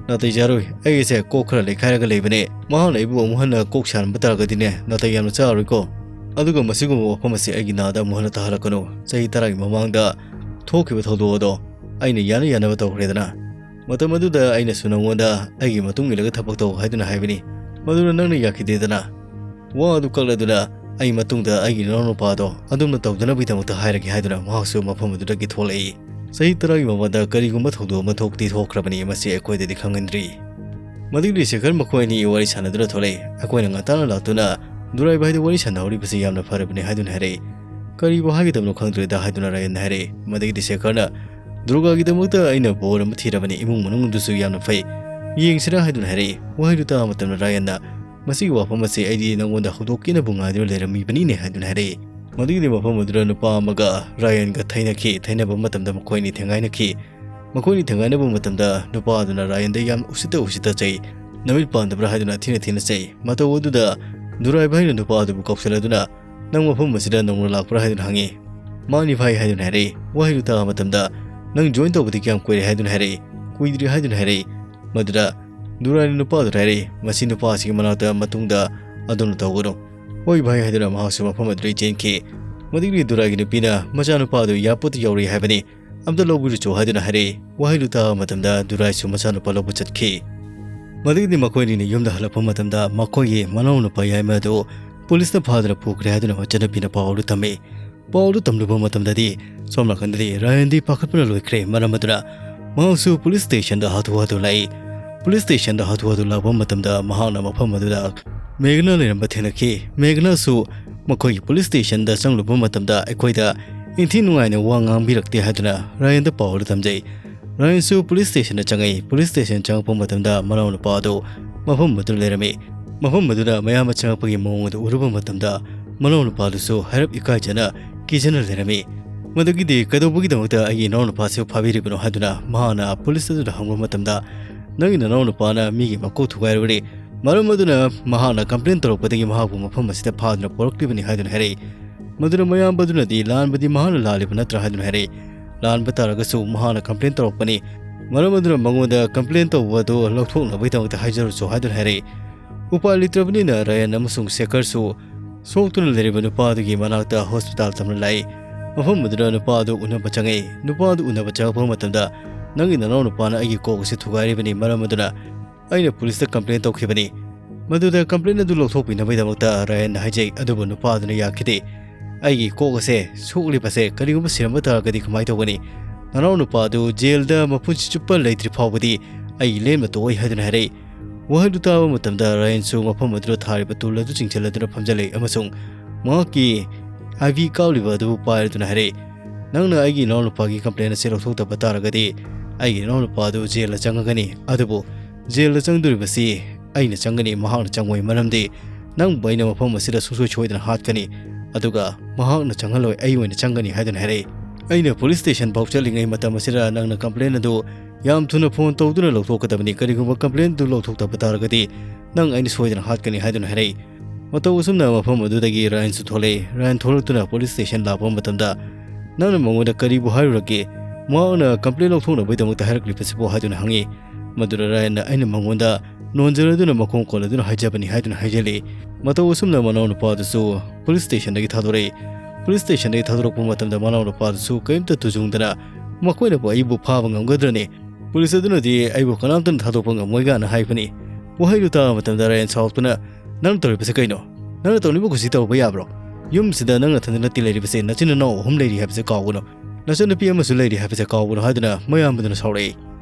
ꯅꯥꯇꯩ ꯆꯥꯔꯣꯏ꯫ ꯑꯩꯒꯤꯁꯦ ꯀꯣꯛ ꯈꯔ ꯂꯩꯈꯥꯏꯔꯒ ꯂꯩꯕꯅꯦ, ꯃꯍꯥꯛꯅ ꯑꯩꯕꯨ ꯑꯃꯨꯛ ꯍꯟꯅ ꯀꯣꯛ ꯁꯥꯍꯟꯕ ꯇꯥꯔꯒꯗꯤꯅꯦ, ꯅꯥꯇꯩ ꯌꯥꯝꯅ ꯆꯥꯔꯣꯏꯀꯣ꯫ ꯑꯗꯨꯒ ꯃꯁꯤꯒꯨꯝꯕ ꯋꯥꯐꯝ ꯑꯁꯤ ꯑꯩꯒꯤ ꯅꯥꯗ ꯑꯃꯨꯛ ꯍꯟꯅ ꯇꯥꯍꯜꯂꯛꯀꯅꯨ꯫ ꯆꯍꯤ ꯇꯔꯥꯒꯤ ꯃꯃꯥꯡꯗ ꯊꯣꯛꯈꯤꯕ ꯊꯧꯗꯣꯛ ꯑꯗꯣ ꯑꯩꯅ ꯌꯥꯅ ꯌꯥꯅꯕ ꯇꯧꯈ꯭ꯔꯦꯗꯅ꯫ ꯃꯇꯝ ꯑꯗꯨꯗ ꯑꯩꯅꯁꯨ ꯅꯉꯣꯟꯗ ꯑꯩꯒꯤ ꯃꯇꯨꯡ ꯏꯜꯂꯒ ꯊꯕꯛ ꯇꯧ ꯍꯥꯏꯗꯨꯅ ꯍꯥꯏꯕꯅꯤ, ꯃꯗꯨꯅ ꯅꯪꯅ ꯌꯥꯈꯤꯗꯦꯗꯅ꯫ ꯋꯥ ꯑꯗꯨ ꯀꯛꯂꯗꯨꯅ ꯑꯩ ꯃꯇꯨꯡꯗ ꯑꯩꯒꯤ ꯅꯅꯥꯎꯅꯨꯄꯥꯗꯣ ꯑꯗꯨꯝꯅ ꯇꯧꯗꯅꯕꯒꯤꯗꯃꯛꯇ ꯍꯥꯏꯔꯒꯦ" ꯍꯥꯏꯗꯨꯅ ꯃꯍꯥꯛꯁꯨ ꯃꯐꯝ ꯑꯗꯨꯗꯒꯤ ꯊꯣꯛꯂꯛꯏ꯫ ꯆꯍꯤ ꯇꯔꯥꯒꯤ ꯃꯃꯥꯡꯗ ꯀꯔꯤꯒꯨꯝꯕ ꯊꯧꯗꯣꯛ ꯑꯃ ꯊꯣꯛꯇꯤ ꯊꯣꯛꯈ꯭ꯔꯕꯅꯤ, ꯃꯁꯤ ꯑꯩꯈꯣꯏꯗꯗꯤ ꯈꯪꯍꯟꯗ꯭ꯔꯤ꯫ ꯃꯗꯨꯒꯤ ꯁꯦꯈꯔ ꯃꯈꯣꯏ ꯑꯅꯤ ꯋꯥꯔꯤ ꯁꯥꯟꯅꯗꯨꯅ ꯊꯣꯛꯂꯛꯏ꯫ ꯑꯩꯈꯣꯏꯅ ꯉꯟꯇꯥꯅ ꯂꯥꯛꯇꯨꯅ ꯗꯨꯔꯥꯏ ꯚꯥꯏꯗ ꯋꯥꯔꯤ ꯁꯥꯟꯅꯍꯧꯔꯤꯕꯁꯤ ꯌꯥꯝꯅ ꯐꯔꯕꯅꯤ ꯍꯥꯏꯗꯨꯅ ꯍꯥꯏꯔꯛꯏ꯫ "ꯀꯔꯤꯕꯨ ꯍꯥꯏꯒꯗꯕꯅꯣ ꯈꯪꯗ꯭ꯔꯦꯗ" ꯍꯥꯏꯗꯨꯅ ꯔꯥꯌꯟꯅ ꯍꯥꯏꯔꯛꯏ꯫ ꯃꯗꯒꯤꯗꯤ ꯁꯦꯈꯔꯅ, "ꯗꯨꯔꯒꯥꯒꯤꯗꯃꯛꯇ ꯑꯩꯅ ꯕꯣꯔ ꯑꯃ ꯊꯤꯔꯕꯅꯤ, ꯏꯃꯨꯡ ꯃꯅꯨꯡ ꯑꯗꯨꯁꯨ ꯌꯥꯝꯅ ꯐꯩ, ꯌꯦꯡꯁꯤꯔꯥ?" ꯍꯥꯏꯗꯨꯅ ꯍꯥꯏꯔꯛꯏ꯫ ꯋꯥꯍꯩꯗꯨ ꯇꯥꯕ ꯃꯇꯝꯗ ꯔꯥꯌꯟꯅ, "ꯃꯁꯤꯒꯤ ꯋꯥꯐꯝ ꯑꯁꯤ ꯑꯩꯗꯤ ꯅꯉꯣꯟꯗ ꯍꯧꯗꯣꯛꯀꯦꯅꯕꯨ ꯉꯥꯏꯗꯨꯅ ꯂꯩꯔꯝꯃꯤꯕꯅꯤꯅꯦ" ꯍꯥꯏꯗꯨꯅ ꯍꯥꯏꯔꯛꯏ꯫ ꯃꯗꯨꯒꯤꯗꯤ ꯃꯐꯝ ꯑꯗꯨꯗ ꯅꯨꯄꯥ ꯑꯃꯒ ꯔꯥꯌꯟꯒ ꯊꯩꯅꯈꯤ꯫ ꯊꯩꯅꯕ ꯃꯇꯝꯗ ꯃꯈꯣꯏ ꯑꯅꯤ ꯊꯦꯡꯒꯥꯏꯅꯈꯤ꯫ ꯃꯈꯣꯏ ꯑꯅꯤ ꯊꯦꯡꯒꯥꯏꯅꯕ ꯃꯇꯝꯗ ꯅꯨꯄꯥ ꯑꯗꯨꯅ ꯔꯥꯌꯟꯗ ꯌꯥꯝ ꯎꯁꯤꯠꯇ ꯎꯁꯤꯠꯇ ꯆꯩ, "ꯅꯃꯤꯠ ꯄꯥꯟꯗꯕ꯭ꯔꯥ?" ꯍꯥꯏꯗꯨꯅ ꯊꯤꯅ ꯊꯤꯅ ꯆꯩ꯫ ꯃꯇꯧ ꯑꯗꯨꯗ ꯗꯨꯔꯥꯏ ꯚꯥꯏꯅ ꯅꯨꯄꯥ ꯑꯗꯨꯕꯨ ꯀꯧꯁꯤꯜꯂꯗꯨꯅ, "ꯅꯪ ꯃꯐꯝ ꯑꯁꯤꯗ ꯅꯧꯅ ꯂꯥꯛꯄ꯭ꯔꯥ?" ꯍꯥꯏꯗꯨꯅ ꯍꯪꯉꯤ꯫ "ꯃꯥꯅꯤ ꯚꯥꯏ" ꯍꯥꯏꯗꯨꯅ ꯍꯥꯏꯔꯛꯏ꯫ ꯋꯥꯍꯩꯗꯨ ꯇꯥꯕ ꯃꯇꯝꯗ, "ꯅꯪ ꯖꯣꯏꯟ ꯇꯧꯕꯗꯤ ꯀꯌꯥꯝ ꯀꯨꯏꯔꯦ?" ꯍꯥꯏꯗꯨꯅ ꯍꯥꯏꯔꯛꯏ꯫ "ꯀꯨꯏꯗ꯭ꯔꯤ" ꯍꯥꯏꯗꯨꯅ ꯍꯥꯏꯔꯛꯏ꯫ ꯃꯗꯨꯗ ꯗꯨꯔꯥꯏꯅ ꯅꯨꯄꯥꯗꯨꯗ ꯍꯥꯏꯔꯛꯏ, "ꯃꯁꯤ ꯅꯨꯄꯥ ꯑꯁꯤꯒꯤ ꯃꯅꯥꯛꯇ ꯃꯇꯨꯡꯗ ꯑꯗꯣꯝꯅ ꯇꯧꯒꯅꯨ꯫" "ꯍꯣꯏ ꯚꯥꯏ" ꯍꯥꯏꯗꯨꯅ ꯃꯍꯥꯛꯁꯨ ꯃꯐꯝ ꯑꯗꯨꯗꯒꯤ ꯆꯦꯟꯈꯤ꯫ ꯃꯗꯨꯒꯤ ꯗꯨꯔꯥꯏꯒꯤ ꯅꯨꯄꯤꯅ ꯃꯆꯥꯅꯨꯄꯥ ꯑꯗꯨ ꯏꯌꯥꯔꯄꯣꯔꯠꯇ ꯌꯧꯔꯛꯏ ꯍꯥꯏꯕꯅꯤ, "ꯑꯝꯇ ꯂꯧꯕꯤꯔꯨꯆꯣ" ꯍꯥꯏꯗꯨꯅ ꯍꯥꯏꯔꯛꯏ꯫ ꯋꯥꯍꯩꯗꯨ ꯇꯥꯕ ꯃꯇꯝꯗ ꯗꯨꯔꯥꯏꯁꯨ ꯃꯆꯥꯅꯨꯄꯥ ꯂꯧꯕ ꯆꯠꯈꯤ꯫ ꯃꯗꯨꯒꯤꯗꯤ ꯃꯈꯣꯏ ꯑꯅꯤꯅ ꯌꯨꯝꯗ ꯍꯜꯂꯛꯄ ꯃꯇꯝꯗ ꯃꯈꯣꯏꯒꯤ ꯃꯅꯥꯎꯅꯨꯄꯥ ꯌꯥꯏꯃ ꯑꯗꯨ ꯄꯨꯂꯤꯁꯅ ꯐꯥꯗꯨꯅ ꯄꯨꯈ꯭ꯔꯦ ꯍꯥꯏꯗꯨꯅ ꯃꯆꯟꯅꯨꯄꯤꯅ ꯄꯥꯎ ꯑꯗꯨ ꯇꯝꯃꯤ꯫ ꯄꯥꯎ ꯑꯗꯨ ꯇꯝꯂꯨꯕ ꯃꯇꯝꯗꯗꯤ ꯁꯣꯝ ꯅꯥꯀꯟꯗꯗꯤ ꯔꯥꯌꯟꯗꯤ ꯄꯥꯈꯠꯄꯅ ꯂꯣꯏꯈ꯭ꯔꯦ꯫ ꯃꯔꯝ ꯑꯗꯨꯅ ꯃꯍꯥꯛꯁꯨ ꯄꯨꯂꯤꯁ ꯁ꯭ꯇꯦꯁꯟꯗ ꯍꯥꯊꯨ ꯍꯥꯊꯨ ꯂꯥꯛꯏ꯫ ꯄꯨꯂꯤꯁ ꯁ꯭ꯇꯦꯁꯟꯗ ꯍꯥꯊꯨ ꯍꯥꯊꯨ ꯂꯥꯛꯄ ꯃꯇꯝꯗ ꯃꯍꯥꯛꯅ ꯃꯐꯝ ꯑꯗꯨꯗ ꯃꯦꯘꯅꯥ ꯂꯩꯔꯝꯕ ꯊꯦꯡꯅꯈꯤ꯫ ꯃꯦꯘꯅꯥꯁꯨ ꯃꯈꯣꯏꯒꯤ ꯄꯨꯂꯤꯁ ꯁ꯭ꯇꯦꯁꯟꯗ ꯆꯪꯂꯨꯕ ꯃꯇꯝꯗ ꯑꯩꯈꯣꯏꯗ ꯏꯟꯊꯤ ꯅꯨꯡꯉꯥꯏꯅ ꯋꯥ ꯉꯥꯡꯕꯤꯔꯛꯇꯦ ꯍꯥꯏꯗꯨꯅ ꯔꯥꯌꯟꯗ ꯄꯥꯎ ꯑꯗꯨ ꯇꯝꯖꯩ꯫ ꯔꯥꯌꯟꯁꯨ ꯄꯨꯂꯤꯁ ꯁ꯭ꯇꯦꯁꯟꯗ ꯆꯪꯉꯛꯏ꯫ ꯄꯨꯂꯤꯁ ꯁ꯭ꯇꯦꯁꯟ ꯆꯪꯉꯛꯄ ꯃꯇꯝꯗ ꯃꯅꯥꯎꯅꯨꯄꯥ ꯑꯗꯨ ꯃꯐꯝ ꯑꯗꯨꯗ ꯂꯩꯔꯝꯃꯤ꯫ ꯃꯐꯝ ꯑꯗꯨꯗ ꯃꯌꯥꯝꯕ ꯆꯪꯉꯛꯄꯒꯤ ꯃꯑꯣꯡ ꯑꯗꯨ ꯎꯔꯨꯕ ꯃꯇꯝꯗ ꯃꯅꯥꯎꯅꯨꯄꯥꯗꯨꯁꯨ ꯍꯥꯏꯔꯞ ꯏꯀꯥꯏꯖꯅ ꯀꯤꯖꯅ ꯂꯩꯔꯝꯃꯤ꯫ ꯃꯗꯨꯒꯤꯗꯤ ꯀꯩꯗꯧꯕꯒꯤꯗꯃꯛꯇ ꯑꯩꯒꯤ ꯏꯅꯥꯎꯅꯨꯄꯥꯁꯤꯕꯨ ꯐꯥꯕꯤꯔꯤꯕꯅꯣ ꯍꯥꯏꯗꯨꯅ ꯃꯍꯥꯛꯅ ꯄꯨꯂꯤꯁ ꯑꯗꯨꯗ ꯍꯪꯕ ꯃꯇꯝꯗ, "ꯅꯪꯒꯤ ꯅꯅꯥꯎ ꯅꯨꯄꯥꯅ ꯃꯤꯒꯤ ꯃꯀꯣꯛ ꯊꯨꯒꯥꯏꯔꯨꯔꯦ, ꯃꯔꯝ ꯑꯗꯨꯅ ꯃꯍꯥꯛꯅ ꯀꯝꯄ꯭ꯂꯦꯟ ꯇꯧꯔꯛꯄꯗꯒꯤ ꯃꯍꯥꯛꯄꯨ ꯃꯐꯝ ꯑꯁꯤꯗ ꯐꯥꯗꯨꯅ ꯄꯨꯔꯛꯂꯤꯕꯅꯤ" ꯍꯥꯏꯗꯨꯅ ꯍꯥꯏꯔꯛꯏ꯫ ꯃꯗꯨꯗ ꯃꯌꯥꯝꯕ ꯑꯗꯨꯅꯗꯤ "ꯂꯥꯟꯕꯗꯤ ꯃꯍꯥꯛꯅ ꯂꯥꯜꯂꯤꯕ ꯅꯠꯇ꯭ꯔꯥ" ꯍꯥꯏꯗꯨꯅ ꯍꯥꯏꯔꯛꯏ꯫ "ꯂꯥꯟꯕ ꯇꯥꯔꯒꯁꯨ ꯃꯍꯥꯛꯅ ꯀꯝꯄ꯭ꯂꯦꯟ ꯇꯧꯔꯛꯄꯅꯤ, ꯃꯔꯝ ꯑꯗꯨꯅ ꯃꯉꯣꯟꯗ ꯀꯝꯄ꯭ꯂꯦꯟ ꯇꯧꯕ ꯑꯗꯨ ꯂꯧꯊꯣꯛꯅꯕꯒꯤꯗꯃꯛꯇ ꯍꯥꯏꯖꯔꯨꯆꯣ" ꯍꯥꯏꯗꯨꯅ ꯍꯥꯏꯔꯛꯏ꯫ ꯎꯄꯥꯏ ꯂꯩꯇ꯭ꯔꯕꯅꯤꯅ ꯔꯌꯟ ꯑꯃꯁꯨꯡ ꯁꯦꯈꯔꯁꯨ ꯁꯣꯛꯇꯨꯅ ꯂꯩꯔꯤꯕ ꯅꯨꯄꯥ ꯑꯗꯨꯒꯤ ꯃꯅꯥꯛꯇ ꯍꯣꯁꯄꯤꯇꯥꯜ ꯇꯝꯅ ꯂꯥꯛꯏ꯫ ꯃꯐꯝ ꯑꯗꯨꯗ ꯅꯨꯄꯥ ꯑꯗꯨ ꯎꯅꯕ ꯆꯪꯉꯛꯏ꯫ ꯅꯨꯄꯥ ꯑꯗꯨ ꯎꯅꯕ ꯆꯪꯉꯛꯄ ꯃꯇꯝꯗ, "ꯅꯪꯒꯤ ꯅꯅꯥꯎ ꯅꯨꯄꯥꯅ ꯑꯩꯒꯤ ꯀꯣꯛ ꯑꯁꯤ ꯊꯨꯒꯥꯏꯔꯤꯕꯅꯤ, ꯃꯔꯝ ꯑꯗꯨꯅ ꯑꯩꯅ ꯄꯨꯂꯤꯁꯇ ꯀꯝꯄ꯭ꯂꯦꯟ ꯇꯧꯈꯤꯕꯅꯤ꯫ ꯃꯗꯨꯗ ꯀꯝꯄ꯭ꯂꯦꯟ ꯑꯗꯨ ꯂꯧꯊꯣꯛꯄꯤꯅꯕꯒꯤꯗꯃꯛꯇ" ꯔꯌꯟꯅ ꯍꯥꯏꯖꯩ꯫ ꯑꯗꯨꯕꯨ ꯅꯨꯄꯥ ꯑꯗꯨꯅ ꯌꯥꯈꯤꯗꯦ꯫ "ꯑꯩꯒꯤ ꯀꯣꯛ ꯑꯁꯦ ꯁꯣꯛꯂꯤꯕꯁꯦ ꯀꯔꯤꯒꯨꯝꯕ ꯁꯤꯔꯝꯕ ꯇꯥꯔꯒꯗꯤ ꯀꯃꯥꯏꯅ ꯇꯧꯒꯅꯤ? ꯅꯅꯥꯎ ꯅꯨꯄꯥ ꯑꯗꯨ ꯖꯦꯜꯗ ꯃꯄꯨꯟꯁꯤ ꯆꯨꯞꯄ ꯂꯩꯇ꯭ꯔꯤ ꯐꯥꯎꯕꯗꯤ ꯑꯩ ꯂꯦꯟꯕ ꯇꯣꯛꯑꯣꯏ" ꯍꯥꯏꯗꯨꯅ ꯍꯥꯏꯔꯛꯏ꯫ ꯋꯥꯍꯩꯗꯨ ꯇꯥꯕ ꯃꯇꯝꯗ ꯔꯌꯟꯁꯨ ꯃꯐꯝ ꯑꯗꯨꯗ ꯊꯥꯔꯤꯕ ꯇꯨꯜ ꯑꯗꯨ ꯆꯤꯡꯁꯤꯜꯂꯗꯨꯅ ꯐꯝꯖꯤꯜꯂꯛꯏ ꯑꯃꯁꯨꯡ ꯃꯍꯥꯛꯀꯤ ꯑꯥꯏ ꯚꯤ ꯀꯥꯞꯂꯤꯕ ꯑꯗꯨꯕꯨ ꯄꯥꯏꯔꯗꯨꯅ ꯍꯥꯏꯔꯛꯏ, "ꯅꯪꯅ ꯑꯩꯒꯤ ꯏꯅꯥꯎꯅꯨꯄꯥꯒꯤ ꯀꯝꯄ꯭ꯂꯦꯟ ꯑꯁꯤ ꯂꯧꯊꯣꯛꯇꯕ ꯇꯥꯔꯒꯗꯤ ꯑꯩꯒꯤ ꯏꯅꯥꯎꯅꯨꯄꯥ ꯑꯗꯨ ꯖꯦꯜꯗ ꯆꯪꯉꯒꯅꯤ꯫ ꯑꯗꯨꯕꯨ ꯖꯦꯜꯗ ꯆꯪꯗꯣꯔꯤꯕꯁꯤ ꯑꯩꯅ ꯆꯪꯒꯅꯤ, ꯃꯍꯥꯛꯅ ꯆꯪꯉꯣꯏ, ꯃꯔꯝꯗꯤ ꯅꯪꯕꯨ ꯑꯩꯅ ꯃꯐꯝ ꯑꯁꯤꯗ ꯁꯨꯡꯁꯣꯏ ꯁꯣꯏꯗꯅ ꯍꯥꯠꯀꯅꯤ, ꯑꯗꯨꯒ ꯃꯍꯥꯛꯅ ꯆꯪꯍꯜꯂꯣꯏ, ꯑꯩ ꯑꯣꯏꯅ ꯆꯪꯒꯅꯤ" ꯍꯥꯏꯗꯨꯅ ꯍꯥꯏꯔꯛꯏ꯫ "ꯑꯩꯅ ꯄꯨꯂꯤꯁ ꯁ꯭ꯇꯦꯁꯟ ꯐꯥꯎ ꯆꯠꯂꯤꯉꯩ ꯃꯇꯝ ꯑꯁꯤꯗ ꯅꯪꯅ ꯀꯝꯄ꯭ꯂꯦꯟ ꯑꯗꯨ ꯌꯥꯝ ꯊꯨꯅ ꯐꯣꯟ ꯇꯧꯗꯨꯅ ꯂꯧꯊꯣꯛꯀꯗꯕꯅꯤ꯫ ꯀꯔꯤꯒꯨꯝꯕ ꯀꯝꯄ꯭ꯂꯦꯟ ꯑꯗꯨ ꯂꯧꯊꯣꯛꯇꯕ ꯇꯥꯔꯒꯗꯤ ꯅꯪ ꯑꯩꯅ ꯁꯣꯏꯗꯅ ꯍꯥꯠꯀꯅꯤ" ꯍꯥꯏꯗꯨꯅ ꯍꯥꯏꯔꯛꯏ꯫ ꯃꯇꯧ ꯑꯁꯨꯝꯅ ꯃꯐꯝ ꯑꯗꯨꯗꯒꯤ ꯔꯌꯟꯁꯨ ꯊꯣꯛꯂꯛꯏ꯫ ꯔꯌꯟ ꯊꯣꯛꯂꯛꯇꯨꯅ ꯄꯨꯂꯤꯁ ꯁ꯭ꯇꯦꯁꯟ ꯂꯥꯛꯄ ꯃꯇꯝꯗ, "ꯅꯪꯅ ꯃꯉꯣꯟꯗ ꯀꯔꯤꯕꯨ ꯍꯥꯏꯔꯨꯔꯒꯦ? ꯃꯍꯥꯛꯅ ꯀꯝꯄ꯭ꯂꯦꯟ ꯂꯧꯊꯣꯛꯅꯕꯒꯤꯗꯃꯛꯇ ꯍꯥꯏꯔꯛꯂꯤꯕꯁꯤꯕꯨ?" ꯍꯥꯏꯗꯨꯅ ꯍꯪꯉꯤ꯫ ꯃꯗꯨꯗ ꯔꯌꯟꯅ, "ꯑꯩꯅ ꯃꯉꯣꯟꯗ ꯅꯣꯟꯖꯔꯗꯨꯅ ꯃꯈꯣꯡ ꯀꯣꯜꯂꯗꯨꯅ ꯍꯥꯏꯖꯕꯅꯤ" ꯍꯥꯏꯗꯨꯅ ꯍꯥꯏꯖꯤꯜꯂꯤ꯫ ꯃꯇꯧ ꯑꯁꯨꯝꯅ ꯃꯅꯥꯎꯅꯨꯄꯥ ꯑꯗꯨꯁꯨ ꯄꯨꯂꯤꯁ ꯁ꯭ꯇꯦꯁꯟꯗꯒꯤ ꯊꯥꯗꯣꯔꯛꯏ꯫ ꯄꯨꯂꯤꯁ ꯁ꯭ꯇꯦꯁꯟꯗꯒꯤ ꯊꯥꯗꯣꯔꯛꯄ ꯃꯇꯝꯗ ꯃꯅꯥꯎꯅꯨꯄꯥ ꯑꯗꯨꯁꯨ ꯀꯔꯤꯝꯇ ꯇꯨꯖꯨꯡꯗꯅ, "ꯃꯈꯣꯏꯅꯕꯨ ꯑꯩꯕꯨ ꯐꯥꯕ ꯉꯝꯒꯗ꯭ꯔꯅꯦ? ꯄꯨꯂꯤꯁ ꯑꯗꯨꯅꯗꯤ ꯑꯩꯕꯨ ꯀꯅꯥꯝꯇꯅ ꯊꯥꯗꯣꯛꯄ ꯉꯝꯃꯣꯏꯒꯥꯏꯅ ꯍꯥꯏꯕꯅꯤ"꯫ ꯋꯥꯍꯩꯗꯨ ꯇꯥꯕ ꯃꯇꯝꯗ ꯔꯌꯟ ꯁꯥꯎꯔꯛꯇꯨꯅ, "ꯅꯪ ꯇꯧꯔꯤꯕꯁꯤ ꯀꯩꯅꯣ? ꯅꯪꯅ ꯇꯧꯅꯤꯡꯕ ꯀꯨꯁꯤ ꯇꯧꯕ ꯌꯥꯕ꯭ꯔꯣ? ꯌꯨꯝꯁꯤꯗ ꯅꯪ ꯅꯊꯟꯗ ꯅꯠꯇꯦ ꯂꯩꯔꯤꯕꯁꯦ, ꯅꯆꯤꯟ ꯅꯅꯥꯎ ꯑꯍꯨꯝ ꯂꯩꯔꯤ ꯍꯥꯏꯕꯁꯦ ꯀꯥꯎꯒꯅꯨ꯫ ꯅꯆꯟꯅꯨꯄꯤ ꯑꯃꯁꯨ ꯂꯩꯔꯤ ꯍꯥꯏꯕꯁꯦ ꯀꯥꯎꯒꯅꯨ" ꯍꯥꯏꯗꯨꯅ ꯃꯌꯥꯝꯕꯗꯨꯅ ꯁꯥꯎꯔꯛꯏ꯫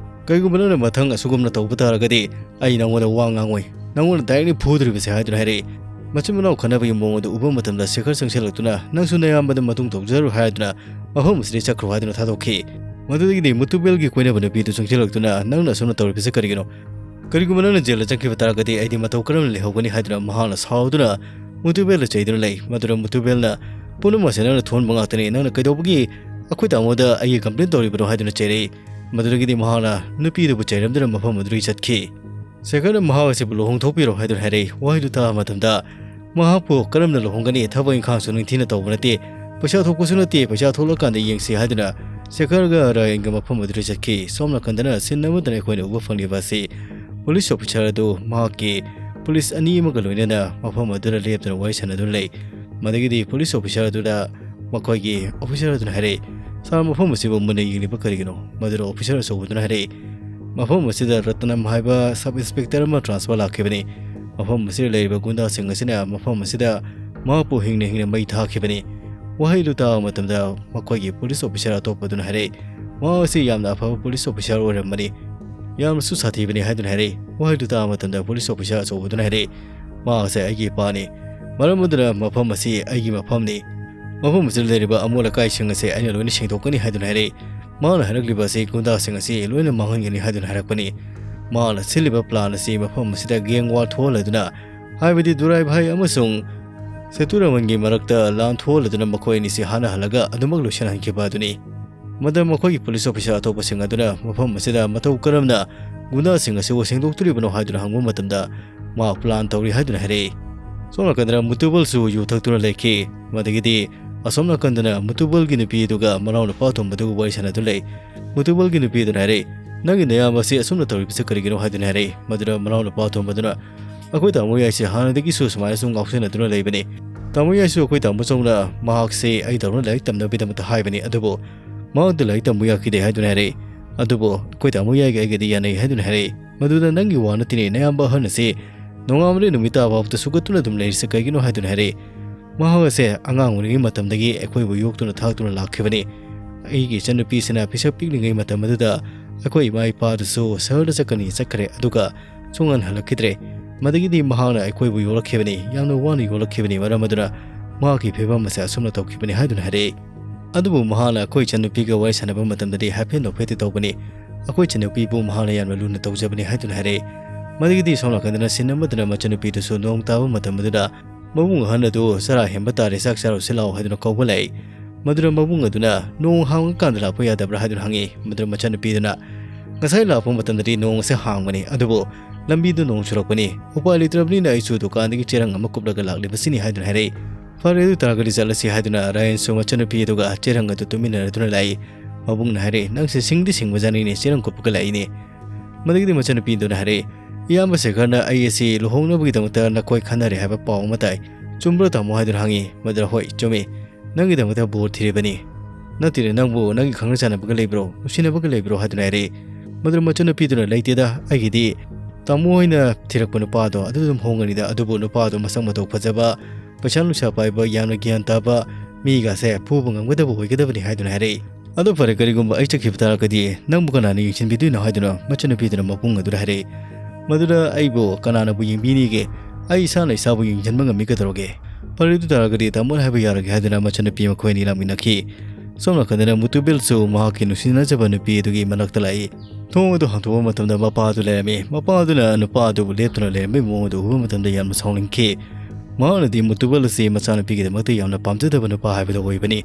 "ꯀꯩꯒꯨꯝꯕ ꯅꯪꯅ ꯃꯊꯪ ꯑꯁꯤꯒꯨꯝꯅ ꯇꯧꯕ ꯇꯥꯔꯒꯗꯤ ꯑꯩ ꯅꯪꯉꯣꯟꯗ ꯋꯥ ꯉꯥꯡꯉꯣꯏ, ꯅꯪꯉꯣꯟꯗ ꯗꯥꯏꯔꯦꯛꯂꯤ ꯐꯨꯗꯣꯔꯤꯕꯁꯦ" ꯍꯥꯏꯗꯨꯅ ꯍꯥꯏꯔꯛꯏ꯫ ꯃꯆꯤꯟ ꯃꯅꯥꯎ ꯈꯠꯅꯕꯒꯤ ꯃꯑꯣꯡ ꯑꯗꯨ ꯎꯕ ꯃꯇꯝꯗ ꯁꯦꯈꯔ ꯆꯪꯁꯤꯜꯂꯛꯇꯨꯅ, "ꯅꯪꯁꯨ ꯅꯌꯥꯝꯕꯗ ꯃꯇꯨꯡ ꯇꯧꯖꯔꯣꯏ" ꯍꯥꯏꯗꯨꯅ ꯃꯐꯝ ꯑꯁꯤꯗꯒꯤ ꯆꯠꯈ꯭ꯔꯣ ꯍꯥꯏꯗꯨꯅ ꯊꯥꯗꯣꯛꯈꯤ꯫ ꯃꯗꯨꯗꯒꯤꯗꯤ ꯃꯨꯇꯨꯕꯦꯜꯒꯤ ꯀꯣꯏꯅꯕ ꯅꯨꯄꯤꯗꯨ ꯆꯪꯁꯤꯜꯂꯛꯇꯨꯅ, "ꯅꯪꯅ ꯑꯁꯨꯝꯅ ꯇꯧꯔꯤꯕꯁꯦ ꯀꯔꯤꯒꯤꯅꯣ? ꯀꯔꯤꯒꯨꯝꯕ ꯅꯪꯅ ꯖꯦꯜꯗ ꯆꯪꯈꯤꯕ ꯇꯥꯔꯒꯗꯤ ꯑꯩꯗꯤ ꯃꯇꯧ ꯀꯔꯝꯅ ꯂꯩꯍꯧꯒꯅꯤ?" ꯍꯥꯏꯗꯨꯅ ꯃꯍꯥꯛꯅ ꯁꯥꯎꯗꯨꯅ ꯃꯨꯇꯨꯕꯦꯜꯗ ꯆꯩꯗꯨꯅ ꯂꯩ꯫ ꯃꯗꯨꯗ ꯃꯨꯇꯨꯕꯦꯜꯅ, "ꯄꯨꯝꯅꯃꯛ ꯑꯁꯤ ꯅꯪꯅ ꯊꯣꯛꯍꯟꯕ ꯉꯥꯛꯇꯅꯤ꯫ ꯅꯪꯅ ꯀꯩꯗꯧꯕꯒꯤ ꯑꯩꯈꯣꯏ ꯇꯥꯃꯣꯗ ꯑꯩꯒꯤ ꯀꯝꯄ꯭ꯂꯦꯟ ꯇꯧꯔꯤꯕꯅꯣ?" ꯍꯥꯏꯗꯨꯅ ꯆꯩꯔꯛꯏ꯫ ꯃꯗꯨꯗꯒꯤꯗꯤ ꯃꯍꯥꯛꯅ ꯅꯨꯄꯤꯗꯨꯕꯨ ꯆꯩꯔꯝꯗꯨꯅ ꯃꯐꯝ ꯑꯗꯨꯗꯒꯤ ꯆꯠꯈꯤ꯫ ꯁꯦꯈꯔꯅ ꯃꯍꯥꯛ ꯑꯁꯤꯕꯨ ꯂꯨꯍꯣꯡꯊꯣꯛꯄꯤꯔꯣ ꯍꯥꯏꯗꯨꯅ ꯍꯥꯏꯔꯛꯏ꯫ ꯋꯥꯍꯩꯗꯨ ꯇꯥꯕ ꯃꯇꯝꯗ ꯃꯍꯥꯛꯄꯨ ꯀꯔꯝꯅ ꯂꯨꯍꯣꯡꯒꯅꯤ? ꯊꯕꯛ ꯏꯪꯈꯥꯡꯁꯨ ꯅꯤꯡꯊꯤꯅ ꯇꯧꯕ ꯅꯠꯇꯦ, ꯄꯩꯁꯥ ꯊꯣꯛꯄꯁꯨ ꯅꯠꯇꯦ, ꯄꯩꯁꯥ ꯊꯣꯛꯂꯀꯥꯟꯗ ꯌꯦꯡꯁꯤ ꯍꯥꯏꯗꯨꯅ ꯁꯦꯈꯔꯒ ꯔꯥꯌꯟꯒ ꯃꯐꯝ ꯑꯗꯨꯗ ꯆꯠꯈꯤ꯫ ꯁꯣꯝ ꯅꯥꯀꯟꯗꯅ ꯁꯤꯟ ꯑꯃꯗꯅ ꯑꯩꯈꯣꯏꯅ ꯎꯕ ꯐꯪꯂꯤꯕ ꯑꯁꯤ ꯄꯨꯂꯤꯁ ꯑꯣꯐꯤꯁꯥꯔ ꯑꯗꯨ ꯃꯍꯥꯛꯀꯤ ꯄꯨꯂꯤꯁ ꯑꯅꯤ ꯑꯃꯒ ꯂꯣꯏꯅꯅ ꯃꯐꯝ ꯑꯗꯨꯗ ꯂꯦꯞꯇꯨꯅ ꯋꯥꯔꯤ ꯁꯥꯟꯅꯗꯨꯅ ꯂꯩ꯫ ꯃꯗꯒꯤꯗꯤ ꯄꯨꯂꯤꯁ ꯑꯣꯐꯤꯁꯥꯔ ꯑꯗꯨꯗ ꯃꯈꯣꯏꯒꯤ ꯑꯣꯐꯤꯁꯥꯔ ꯑꯗꯨꯅ ꯍꯥꯏꯔꯛꯏ, "ꯁꯥꯔ, ꯃꯐꯝ ꯑꯁꯤꯕꯨ ꯃꯨꯟꯅ ꯌꯦꯡꯂꯤꯕ ꯀꯔꯤꯒꯤꯅꯣ?" ꯃꯗꯨꯗ ꯑꯣꯐꯤꯁꯥꯔ ꯑꯆꯧꯕꯗꯨꯅ ꯍꯥꯏꯔꯛꯏ, "ꯃꯐꯝ ꯑꯁꯤꯗ ꯔꯇꯅꯝ ꯍꯥꯏꯕ ꯁꯕ ꯏꯟꯁꯄꯦꯛꯇꯔ ꯑꯃ ꯇ꯭ꯔꯥꯟꯁꯐꯔ ꯂꯥꯛꯈꯤꯕꯅꯤ꯫ ꯃꯐꯝ ꯑꯁꯤꯗ ꯂꯩꯔꯤꯕ ꯒꯨꯟꯗꯥꯁꯤꯡ ꯑꯁꯤꯅ ꯃꯐꯝ ꯑꯁꯤꯗ ꯃꯍꯥꯛꯄꯨ ꯍꯤꯡꯅ ꯍꯤꯡꯅ ꯃꯩ ꯊꯥꯈꯤꯕꯅꯤ꯫" ꯋꯥꯍꯩꯗꯨ ꯇꯥꯕ ꯃꯇꯝꯗ ꯃꯈꯣꯏꯒꯤ ꯄꯨꯂꯤꯁ ꯑꯣꯐꯤꯁꯥꯔ ꯑꯇꯣꯞꯄꯗꯨꯅ ꯍꯥꯏꯔꯛꯏ, "ꯃꯍꯥꯛ ꯑꯁꯤ ꯌꯥꯝꯅ ꯑꯐꯕ ꯄꯨꯂꯤꯁ ꯑꯣꯐꯤꯁꯥꯔ ꯑꯣꯏꯔꯝꯕꯅꯤ, ꯌꯥꯝꯅꯁꯨ ꯁꯥꯊꯤꯕꯅꯤ" ꯍꯥꯏꯗꯨꯅ ꯍꯥꯏꯔꯛꯏ꯫ ꯋꯥꯍꯩꯗꯨ ꯇꯥꯕ ꯃꯇꯝꯗ ꯄꯨꯂꯤꯁ ꯑꯣꯐꯤꯁꯥꯔ ꯑꯆꯧꯕꯗꯨꯅ ꯍꯥꯏꯔꯛꯏ, "ꯃꯍꯥꯛ ꯑꯁꯤ ꯑꯩꯒꯤ ꯏꯄꯥꯅꯤ, ꯃꯔꯝ ꯑꯗꯨꯅ ꯃꯐꯝ ꯑꯁꯤ ꯑꯩꯒꯤ ꯃꯐꯝꯅꯤ꯫ ꯃꯐꯝ ꯑꯁꯤꯗ ꯂꯩꯔꯤꯕ ꯑꯃꯣꯠ ꯑꯀꯥꯏꯁꯤꯡ ꯑꯁꯤ ꯑꯩꯅ ꯂꯣꯏꯅ ꯁꯦꯡꯗꯣꯛꯀꯅꯤ" ꯍꯥꯏꯗꯨꯅ ꯍꯥꯏꯔꯛꯏ꯫ ꯃꯍꯥꯛꯅ ꯍꯥꯏꯔꯛꯂꯤꯕ ꯑꯁꯤ ꯒꯨꯟꯗꯥꯁꯤꯡ ꯑꯁꯤ ꯂꯣꯏꯅ ꯃꯥꯡꯍꯟꯒꯅꯤ ꯍꯥꯏꯗꯨꯅ ꯍꯥꯏꯔꯛꯄꯅꯤ꯫ ꯃꯍꯥꯛꯅ ꯁꯤꯜꯂꯤꯕ ꯄ꯭ꯂꯥꯟ ꯑꯁꯤ ꯃꯐꯝ ꯑꯁꯤꯗ ꯒꯦꯡ ꯋꯥꯔ ꯊꯣꯛꯍꯜꯂꯗꯨꯅ, ꯍꯥꯏꯕꯗꯤ ꯗꯨꯔꯥꯏ ꯚꯥꯏ ꯑꯃꯁꯨꯡ ꯁꯦꯇꯨꯔꯥꯃꯟꯒꯤ ꯃꯔꯛꯇ ꯂꯥꯟ ꯊꯣꯛꯍꯜꯂꯗꯨꯅ ꯃꯈꯣꯏ ꯑꯅꯤꯁꯤ ꯍꯥꯠꯅꯍꯜꯂꯒ ꯑꯗꯨꯃꯛ ꯂꯣꯏꯁꯤꯟꯍꯟꯈꯤꯕ ꯑꯗꯨꯅꯤ꯫ ꯃꯗ ꯃꯈꯣꯏꯒꯤ ꯄꯨꯂꯤꯁ ꯑꯣꯐꯤꯁꯥꯔ ꯑꯇꯣꯞꯄꯁꯤꯡ ꯑꯗꯨꯅ ꯃꯐꯝ ꯑꯁꯤꯗ ꯃꯇꯧ ꯀꯔꯝꯅ ꯒꯨꯟꯗꯥꯁꯤꯡ ꯑꯁꯤꯕꯨ ꯁꯦꯡꯗꯣꯛꯇꯣꯔꯤꯕꯅꯣ ꯍꯥꯏꯗꯨꯅ ꯍꯪꯕ ꯃꯇꯝꯗ, ꯃꯥ ꯄ꯭ꯂꯥꯟ ꯇꯧꯔꯤ ꯍꯥꯏꯗꯨꯅ ꯍꯥꯏꯔꯛꯏ꯫ ꯁꯣꯝ ꯅꯥꯀꯟꯗꯅ ꯃꯨꯇꯨꯕꯜꯁꯨ ꯌꯨ ꯊꯛꯇꯨꯅ ꯂꯩꯈꯤ꯫ ꯃꯗꯒꯤꯗꯤ ꯑꯁꯣꯝ ꯅꯥꯀꯟꯗꯅ ꯃꯨꯇꯨꯕꯜꯒꯤ ꯅꯨꯄꯤ ꯑꯗꯨꯒ ꯃꯅꯥꯎ ꯅꯨꯄꯥ ꯑꯇꯣꯝꯕꯗꯨꯒ ꯋꯥꯔꯤ ꯁꯥꯟꯅꯗꯨꯅ ꯂꯩ꯫ ꯃꯨꯇꯨꯕꯜꯒꯤ ꯅꯨꯄꯤ ꯑꯗꯨꯅ ꯍꯥꯏꯔꯛꯏ, "ꯅꯪꯒꯤ ꯅꯌꯥꯝꯕ ꯑꯁꯤ ꯑꯁꯨꯝꯅ ꯇꯧꯔꯤꯕꯁꯤ ꯀꯔꯤꯒꯤꯅꯣ?" ꯍꯥꯏꯗꯨꯅ ꯍꯥꯏꯔꯛꯏ꯫ ꯃꯗꯨꯗ ꯃꯅꯥꯎ ꯅꯨꯄꯥ ꯑꯇꯣꯝꯕꯗꯨꯅ, "ꯑꯩꯈꯣꯏ ꯇꯥꯃꯣ ꯌꯥꯏꯁꯦ ꯍꯥꯟꯅꯗꯒꯤꯁꯨ ꯁꯨꯃꯥꯏꯅ ꯁꯨꯝ ꯉꯥꯎꯁꯤꯟꯅꯗꯨꯅ ꯂꯩꯕꯅꯤ꯫ ꯇꯥꯃꯣ ꯌꯥꯏꯁꯨ ꯑꯩꯈꯣꯏ ꯇꯥꯃꯣ ꯆꯧꯅ ꯃꯍꯥꯛꯁꯦ ꯑꯩ ꯇꯧꯅ ꯂꯥꯏꯔꯤꯛ ꯇꯝꯅꯕꯒꯤꯗꯃꯛꯇ ꯍꯥꯏꯕꯅꯤ, ꯑꯗꯨꯕꯨ ꯃꯍꯥꯛꯇ ꯂꯥꯏꯔꯤꯛ ꯇꯝꯕ ꯌꯥꯈꯤꯗꯦ" ꯍꯥꯏꯗꯨꯅ ꯍꯥꯏꯔꯛꯏ꯫ ꯑꯗꯨꯕꯨ ꯑꯩꯈꯣꯏ ꯇꯥꯃꯣ ꯌꯥꯏꯒ ꯑꯩꯒꯗꯤ ꯌꯥꯅꯩ ꯍꯥꯏꯗꯨꯅ ꯍꯥꯏꯔꯛꯏ꯫ ꯃꯗꯨꯗ ꯅꯪꯒꯤ ꯋꯥ ꯅꯠꯇꯦꯅꯦ, ꯅꯌꯥꯝꯕ ꯑꯍꯟ ꯑꯁꯤ ꯅꯣꯡꯉꯥꯟꯕꯗꯒꯤ ꯅꯨꯃꯤꯠ ꯇꯥꯕ ꯐꯥꯎꯕꯗ ꯁꯨꯒꯠꯇꯨꯅ ꯑꯗꯨꯝ ꯂꯩꯔꯤꯁꯦ ꯀꯩꯒꯤꯅꯣ ꯍꯥꯏꯗꯨꯅ ꯍꯥꯏꯔꯛꯏ꯫ ꯃꯍꯥꯛ ꯑꯁꯦ ꯑꯉꯥꯡ ꯑꯣꯏꯔꯤꯉꯩ ꯃꯇꯝꯗꯒꯤ ꯑꯩꯈꯣꯏꯕꯨ ꯌꯣꯛꯇꯨꯅ ꯊꯥꯛꯇꯨꯅ ꯂꯥꯛꯈꯤꯕꯅꯤ꯫ ꯑꯩꯒꯤ ꯏꯆꯟꯅꯨꯄꯤꯁꯤꯅ ꯄꯤꯁꯛ ꯄꯤꯛꯂꯤꯉꯩ ꯃꯇꯝ ꯑꯗꯨꯗ ꯑꯩꯈꯣꯏ ꯏꯃꯥ ꯏꯄꯥꯗꯨꯁꯨ ꯁꯍꯔꯗ ꯆꯠꯀꯅꯤ ꯆꯠꯈ꯭ꯔꯦ, ꯑꯗꯨꯒ ꯁꯨꯡꯍꯟ ꯍꯜꯂꯛꯈꯤꯗ꯭ꯔꯦ꯫ ꯃꯗꯒꯤꯗꯤ ꯃꯍꯥꯛꯅ ꯑꯩꯈꯣꯏꯕꯨ ꯌꯣꯛꯂꯛꯈꯤꯕꯅꯤ, ꯌꯥꯝꯅ ꯋꯥꯅ ꯌꯣꯛꯂꯛꯈꯤꯕꯅꯤ꯫ ꯃꯔꯝ ꯑꯗꯨꯅ ꯃꯍꯥꯛꯀꯤ ꯐꯤꯕꯝ ꯑꯁꯦ ꯑꯁꯨꯝꯅ ꯇꯧꯈꯤꯕꯅꯤ ꯍꯥꯏꯗꯨꯅ ꯍꯥꯏꯔꯛꯏ꯫ ꯑꯗꯨꯕꯨ ꯃꯍꯥꯛꯅ ꯑꯩꯈꯣꯏ ꯏꯆꯟꯅꯨꯄꯤꯒ ꯋꯥꯔꯤ ꯁꯥꯟꯅꯕ ꯃꯇꯝꯗꯗꯤ ꯍꯥꯏꯐꯦꯠ ꯅꯣꯛꯐꯦꯠꯇꯤ ꯇꯧꯕꯅꯤ꯫ ꯑꯩꯈꯣꯏ ꯏꯆꯟꯅꯨꯄꯤꯕꯨ ꯃꯍꯥꯛꯅ ꯌꯥꯝꯅ ꯂꯨꯅ ꯇꯧꯖꯕꯅꯤ ꯍꯥꯏꯗꯨꯅ ꯍꯥꯏꯔꯛꯏ꯫ ꯃꯗꯒꯤꯗꯤ ꯁꯣꯝ ꯅꯥꯀꯟꯗꯅ ꯁꯤꯟ ꯑꯃꯗꯅ ꯃꯆꯟꯅꯨꯄꯤꯗꯨꯁꯨ ꯅꯣꯡ ꯇꯥꯕ ꯃꯇꯝ ꯑꯗꯨꯗ ꯃꯕꯨꯡ ꯑꯍꯟ ꯑꯗꯨ ꯆꯔꯥ ꯍꯦꯟꯕ ꯇꯥꯔꯦ, ꯆꯥꯛ ꯆꯥꯔꯨꯁꯤ ꯂꯥꯛꯑꯣ ꯍꯥꯏꯗꯨꯅ ꯀꯧꯕ ꯂꯥꯛꯏ꯫ ꯃꯗꯨꯗ ꯃꯕꯨꯡ ꯑꯗꯨꯅ, "ꯅꯣꯡ ꯍꯥꯡꯉꯀꯥꯟꯗ ꯂꯥꯛꯄ ꯌꯥꯗꯕ꯭ꯔꯥ?" ꯍꯥꯏꯗꯨꯅ ꯍꯪꯉꯤ꯫ ꯃꯗꯨꯗ ꯃꯆꯟꯅꯨꯄꯤꯗꯨꯅ, "ꯉꯁꯥꯏ ꯂꯥꯛꯄ ꯃꯇꯝꯗꯗꯤ ꯅꯣꯡ ꯑꯁꯦ ꯍꯥꯡꯕꯅꯤ, ꯑꯗꯨꯕꯨ ꯂꯝꯕꯤꯗ ꯅꯣꯡ ꯆꯨꯔꯛꯄꯅꯤ꯫ ꯎꯄꯥꯏ ꯂꯩꯇ꯭ꯔꯕꯅꯤꯅ ꯑꯩꯁꯨ ꯗꯨꯀꯥꯟꯗꯒꯤ ꯆꯦꯔꯪ ꯑꯃ ꯀꯨꯞꯂꯒ ꯂꯥꯛꯂꯤꯕꯁꯤꯅꯤ" ꯍꯥꯏꯗꯨꯅ ꯍꯥꯏꯔꯛꯏ꯫ "ꯐꯔꯦ, ꯑꯗꯨ ꯇꯥꯔꯒꯗꯤ ꯆꯠꯂꯁꯤ" ꯍꯥꯏꯗꯨꯅ ꯔꯥꯌꯟꯁꯨ ꯃꯆꯟꯅꯨꯄꯤ ꯑꯗꯨꯒ ꯆꯦꯔꯪ ꯑꯗꯨ ꯇꯨꯃꯤꯟꯅꯗꯨꯅ ꯂꯥꯛꯏ꯫ ꯃꯕꯨꯡꯅ ꯍꯥꯏꯔꯛꯏ, "ꯅꯪꯁꯦ ꯁꯤꯡꯗꯤ ꯁꯤꯡꯕꯖꯥꯠꯅꯤꯅꯦ, ꯆꯦꯔꯪ ꯀꯨꯞꯄꯒ ꯂꯥꯛꯏꯅꯦ"꯫ ꯃꯗꯒꯤꯗꯤ ꯃꯆꯟꯅꯨꯄꯤꯗꯨꯅ ꯍꯥꯏꯔꯛꯏ, "ꯏꯌꯥꯝꯕ ꯁꯦꯈꯔꯅ ꯑꯩ ꯑꯁꯤ ꯂꯨꯍꯣꯡꯅꯕꯒꯤꯗꯃꯛꯇ ꯅꯈꯣꯏ ꯈꯟꯅꯔꯦ ꯍꯥꯏꯕ ꯄꯥꯎ ꯑꯃ ꯇꯥꯏ꯫ ꯆꯨꯝꯕ꯭ꯔꯣ ꯇꯥꯃꯣ?" ꯍꯥꯏꯗꯨꯅ ꯍꯪꯉꯤ꯫ ꯃꯗꯨꯗ, "ꯍꯣꯏ, ꯆꯨꯝꯃꯤ꯫ ꯅꯪꯒꯤꯗꯃꯛꯇ ꯕꯣꯔ ꯊꯤꯔꯤꯕꯅꯤ꯫ ꯅꯠꯇꯦꯅꯦ, ꯅꯪꯕꯨ ꯅꯪꯒꯤ ꯈꯪꯅ ꯆꯥꯟꯅꯕꯒ ꯂꯩꯕ꯭ꯔꯣ? ꯅꯨꯡꯁꯤꯅꯕꯒ ꯂꯩꯕ꯭ꯔꯣ?" ꯍꯥꯏꯗꯨꯅ ꯍꯥꯏꯔꯛꯏ꯫ ꯃꯗꯨꯗ ꯃꯆꯟꯅꯨꯄꯤꯗꯨꯅ, "ꯂꯩꯇꯦꯗ, ꯑꯩꯒꯤꯗꯤ ꯇꯥꯃꯣ ꯍꯣꯏꯅ ꯊꯤꯔꯛꯄ ꯅꯨꯄꯥꯗꯣ ꯑꯗꯨ ꯑꯗꯨꯝ ꯍꯣꯡꯒꯅꯤꯗ, ꯑꯗꯨꯕꯨ ꯅꯨꯄꯥꯗꯣ ꯃꯁꯛ ꯃꯇꯧ ꯐꯖꯕ, ꯄꯩꯁꯥ ꯅꯨꯡꯁꯥ ꯄꯥꯏꯕ, ꯌꯥꯝꯅ ꯒ꯭ꯌꯥꯟ ꯇꯥꯕ, ꯃꯤꯒꯥꯁꯦ ꯐꯨꯕ ꯉꯝꯒꯗꯕ ꯑꯣꯏꯒꯗꯕꯅꯤ" ꯍꯥꯏꯗꯨꯅ ꯍꯥꯏꯔꯛꯏ꯫ "ꯑꯗꯣ ꯐꯔꯦ, ꯀꯔꯤꯒꯨꯝꯕ ꯑꯩ ꯆꯠꯈꯤꯕ ꯇꯥꯔꯒꯗꯤ ꯅꯪꯕꯨ ꯀꯅꯥꯅ ꯌꯦꯡꯁꯤꯟꯕꯤꯗꯣꯏꯅꯣ?" ꯍꯥꯏꯗꯨꯅ ꯃꯆꯟꯅꯨꯄꯤꯗꯨꯅ ꯃꯕꯨꯡ ꯑꯗꯨꯗ ꯍꯥꯏꯔꯛꯏ꯫ ꯃꯗꯨꯗ, "ꯑꯩꯕꯨ ꯀꯅꯥꯅꯕꯨ ꯌꯦꯡꯕꯤꯅꯤꯒꯦ? ꯑꯩ ꯏꯁꯥꯅ ꯏꯁꯥꯕꯨ ꯌꯦꯡꯁꯤꯟꯕ ꯉꯝꯃꯤ, ꯀꯩꯗꯧꯔꯒꯦ? ꯐꯔꯦ, ꯑꯗꯨ ꯇꯥꯔꯒꯗꯤ ꯇꯥꯃꯣꯅ ꯍꯥꯏꯕ ꯌꯥꯔꯒꯦ" ꯍꯥꯏꯗꯨꯅ ꯃꯆꯟꯅꯨꯄꯤ ꯃꯈꯣꯏ ꯑꯅꯤ ꯂꯥꯛꯃꯤꯟꯅꯈꯤ꯫ ꯁꯣꯝ ꯅꯥꯀꯟꯗꯅ ꯃꯨꯇꯨꯕꯦꯜꯁꯨ ꯃꯍꯥꯛꯀꯤ ꯅꯨꯡꯁꯤꯅꯖꯕ ꯅꯨꯄꯤ ꯑꯗꯨꯒꯤ ꯃꯅꯥꯛꯇ ꯂꯥꯛꯏ꯫ ꯊꯣꯡ ꯑꯗꯨ ꯍꯥꯡꯗꯣꯛꯄ ꯃꯇꯝꯗ ꯃꯄꯥ ꯑꯗꯨ ꯂꯩꯔꯝꯃꯤ꯫ ꯃꯄꯥ ꯑꯗꯨꯅ ꯅꯨꯄꯥ ꯑꯗꯨꯕꯨ ꯂꯦꯞꯇꯨꯅ ꯂꯩꯔꯝꯕꯒꯤ ꯃꯑꯣꯡ ꯑꯗꯨ ꯎꯕ ꯃꯇꯝꯗ ꯌꯥꯝꯅ ꯁꯥꯎꯅꯤꯡꯈꯤ꯫ ꯃꯍꯥꯛꯅꯗꯤ ꯃꯨꯇꯨꯕꯦꯜ ꯑꯁꯤ ꯃꯆꯥꯅꯨꯄꯤꯒꯤꯗꯃꯛꯇ ꯌꯥꯝꯅ ꯄꯥꯝꯖꯗꯕ ꯅꯨꯄꯥ ꯍꯥꯏꯕꯗꯨ ꯑꯣꯏꯕꯅꯤ꯫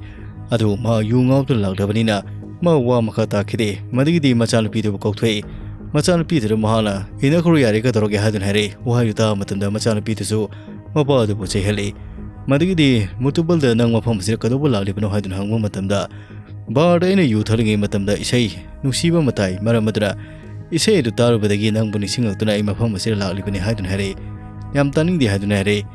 ꯑꯗꯨꯕꯨ ꯃꯍꯥꯛ ꯌꯨ ꯉꯥꯎꯗꯨꯅ ꯂꯥꯛꯂꯕꯅꯤꯅ ꯃꯥ ꯋꯥ ꯃꯈꯥ ꯇꯥꯈꯤꯗꯦ꯫ ꯃꯗꯒꯤꯗꯤ ꯃꯆꯥꯅꯨꯄꯤꯗꯨꯕꯨ ꯀꯧꯊꯣꯛꯏ꯫ ꯃꯆꯥꯅꯨꯄꯤꯗꯨꯗ ꯃꯍꯥꯛꯅ, "ꯏꯟꯅꯈ꯭ꯔꯣ, ꯌꯥꯔꯦ, ꯀꯩꯗꯧꯔꯒꯦ?" ꯍꯥꯏꯗꯨꯅ ꯍꯥꯏꯔꯛꯏ꯫ ꯋꯥꯍꯩꯗꯨ ꯇꯥꯕ ꯃꯇꯝꯗ ꯃꯆꯥꯅꯨꯄꯤꯗꯨꯁꯨ ꯃꯄꯥ ꯑꯗꯨꯕꯨ ꯆꯩꯍꯜꯂꯤ꯫ ꯃꯗꯒꯤꯗꯤ, "ꯃꯨꯇꯨꯕꯦꯜꯗ, ꯅꯪ ꯃꯐꯝ ꯑꯁꯤꯗ ꯀꯩꯗꯧꯕ ꯂꯥꯛꯂꯤꯕꯅꯣ?" ꯍꯥꯏꯗꯨꯅ ꯍꯪꯕ ꯃꯇꯝꯗ, "ꯕꯥꯔꯗ ꯑꯩꯅ ꯌꯨ ꯊꯛꯂꯤꯉꯩ ꯃꯇꯝꯗ ꯏꯁꯩ ꯅꯨꯡꯁꯤꯕ ꯑꯃ ꯇꯥꯏ, ꯃꯔꯝ ꯑꯗꯨꯅ ꯏꯁꯩ ꯑꯗꯨ ꯇꯥꯔꯨꯕꯗꯒꯤ ꯅꯪꯕꯨ ꯅꯤꯡꯁꯤꯡꯂꯛꯇꯨꯅ ꯑꯩ ꯃꯐꯝ ꯑꯁꯤꯗ ꯂꯥꯛꯂꯤꯕꯅꯤ" ꯍꯥꯏꯗꯨꯅ ꯍꯥꯏꯔꯛꯏ꯫ "ꯌꯥꯝ ꯇꯥꯅꯤꯡꯗꯦ" ꯍꯥꯏꯗꯨꯅ ꯍꯥꯏꯔꯛꯏ꯫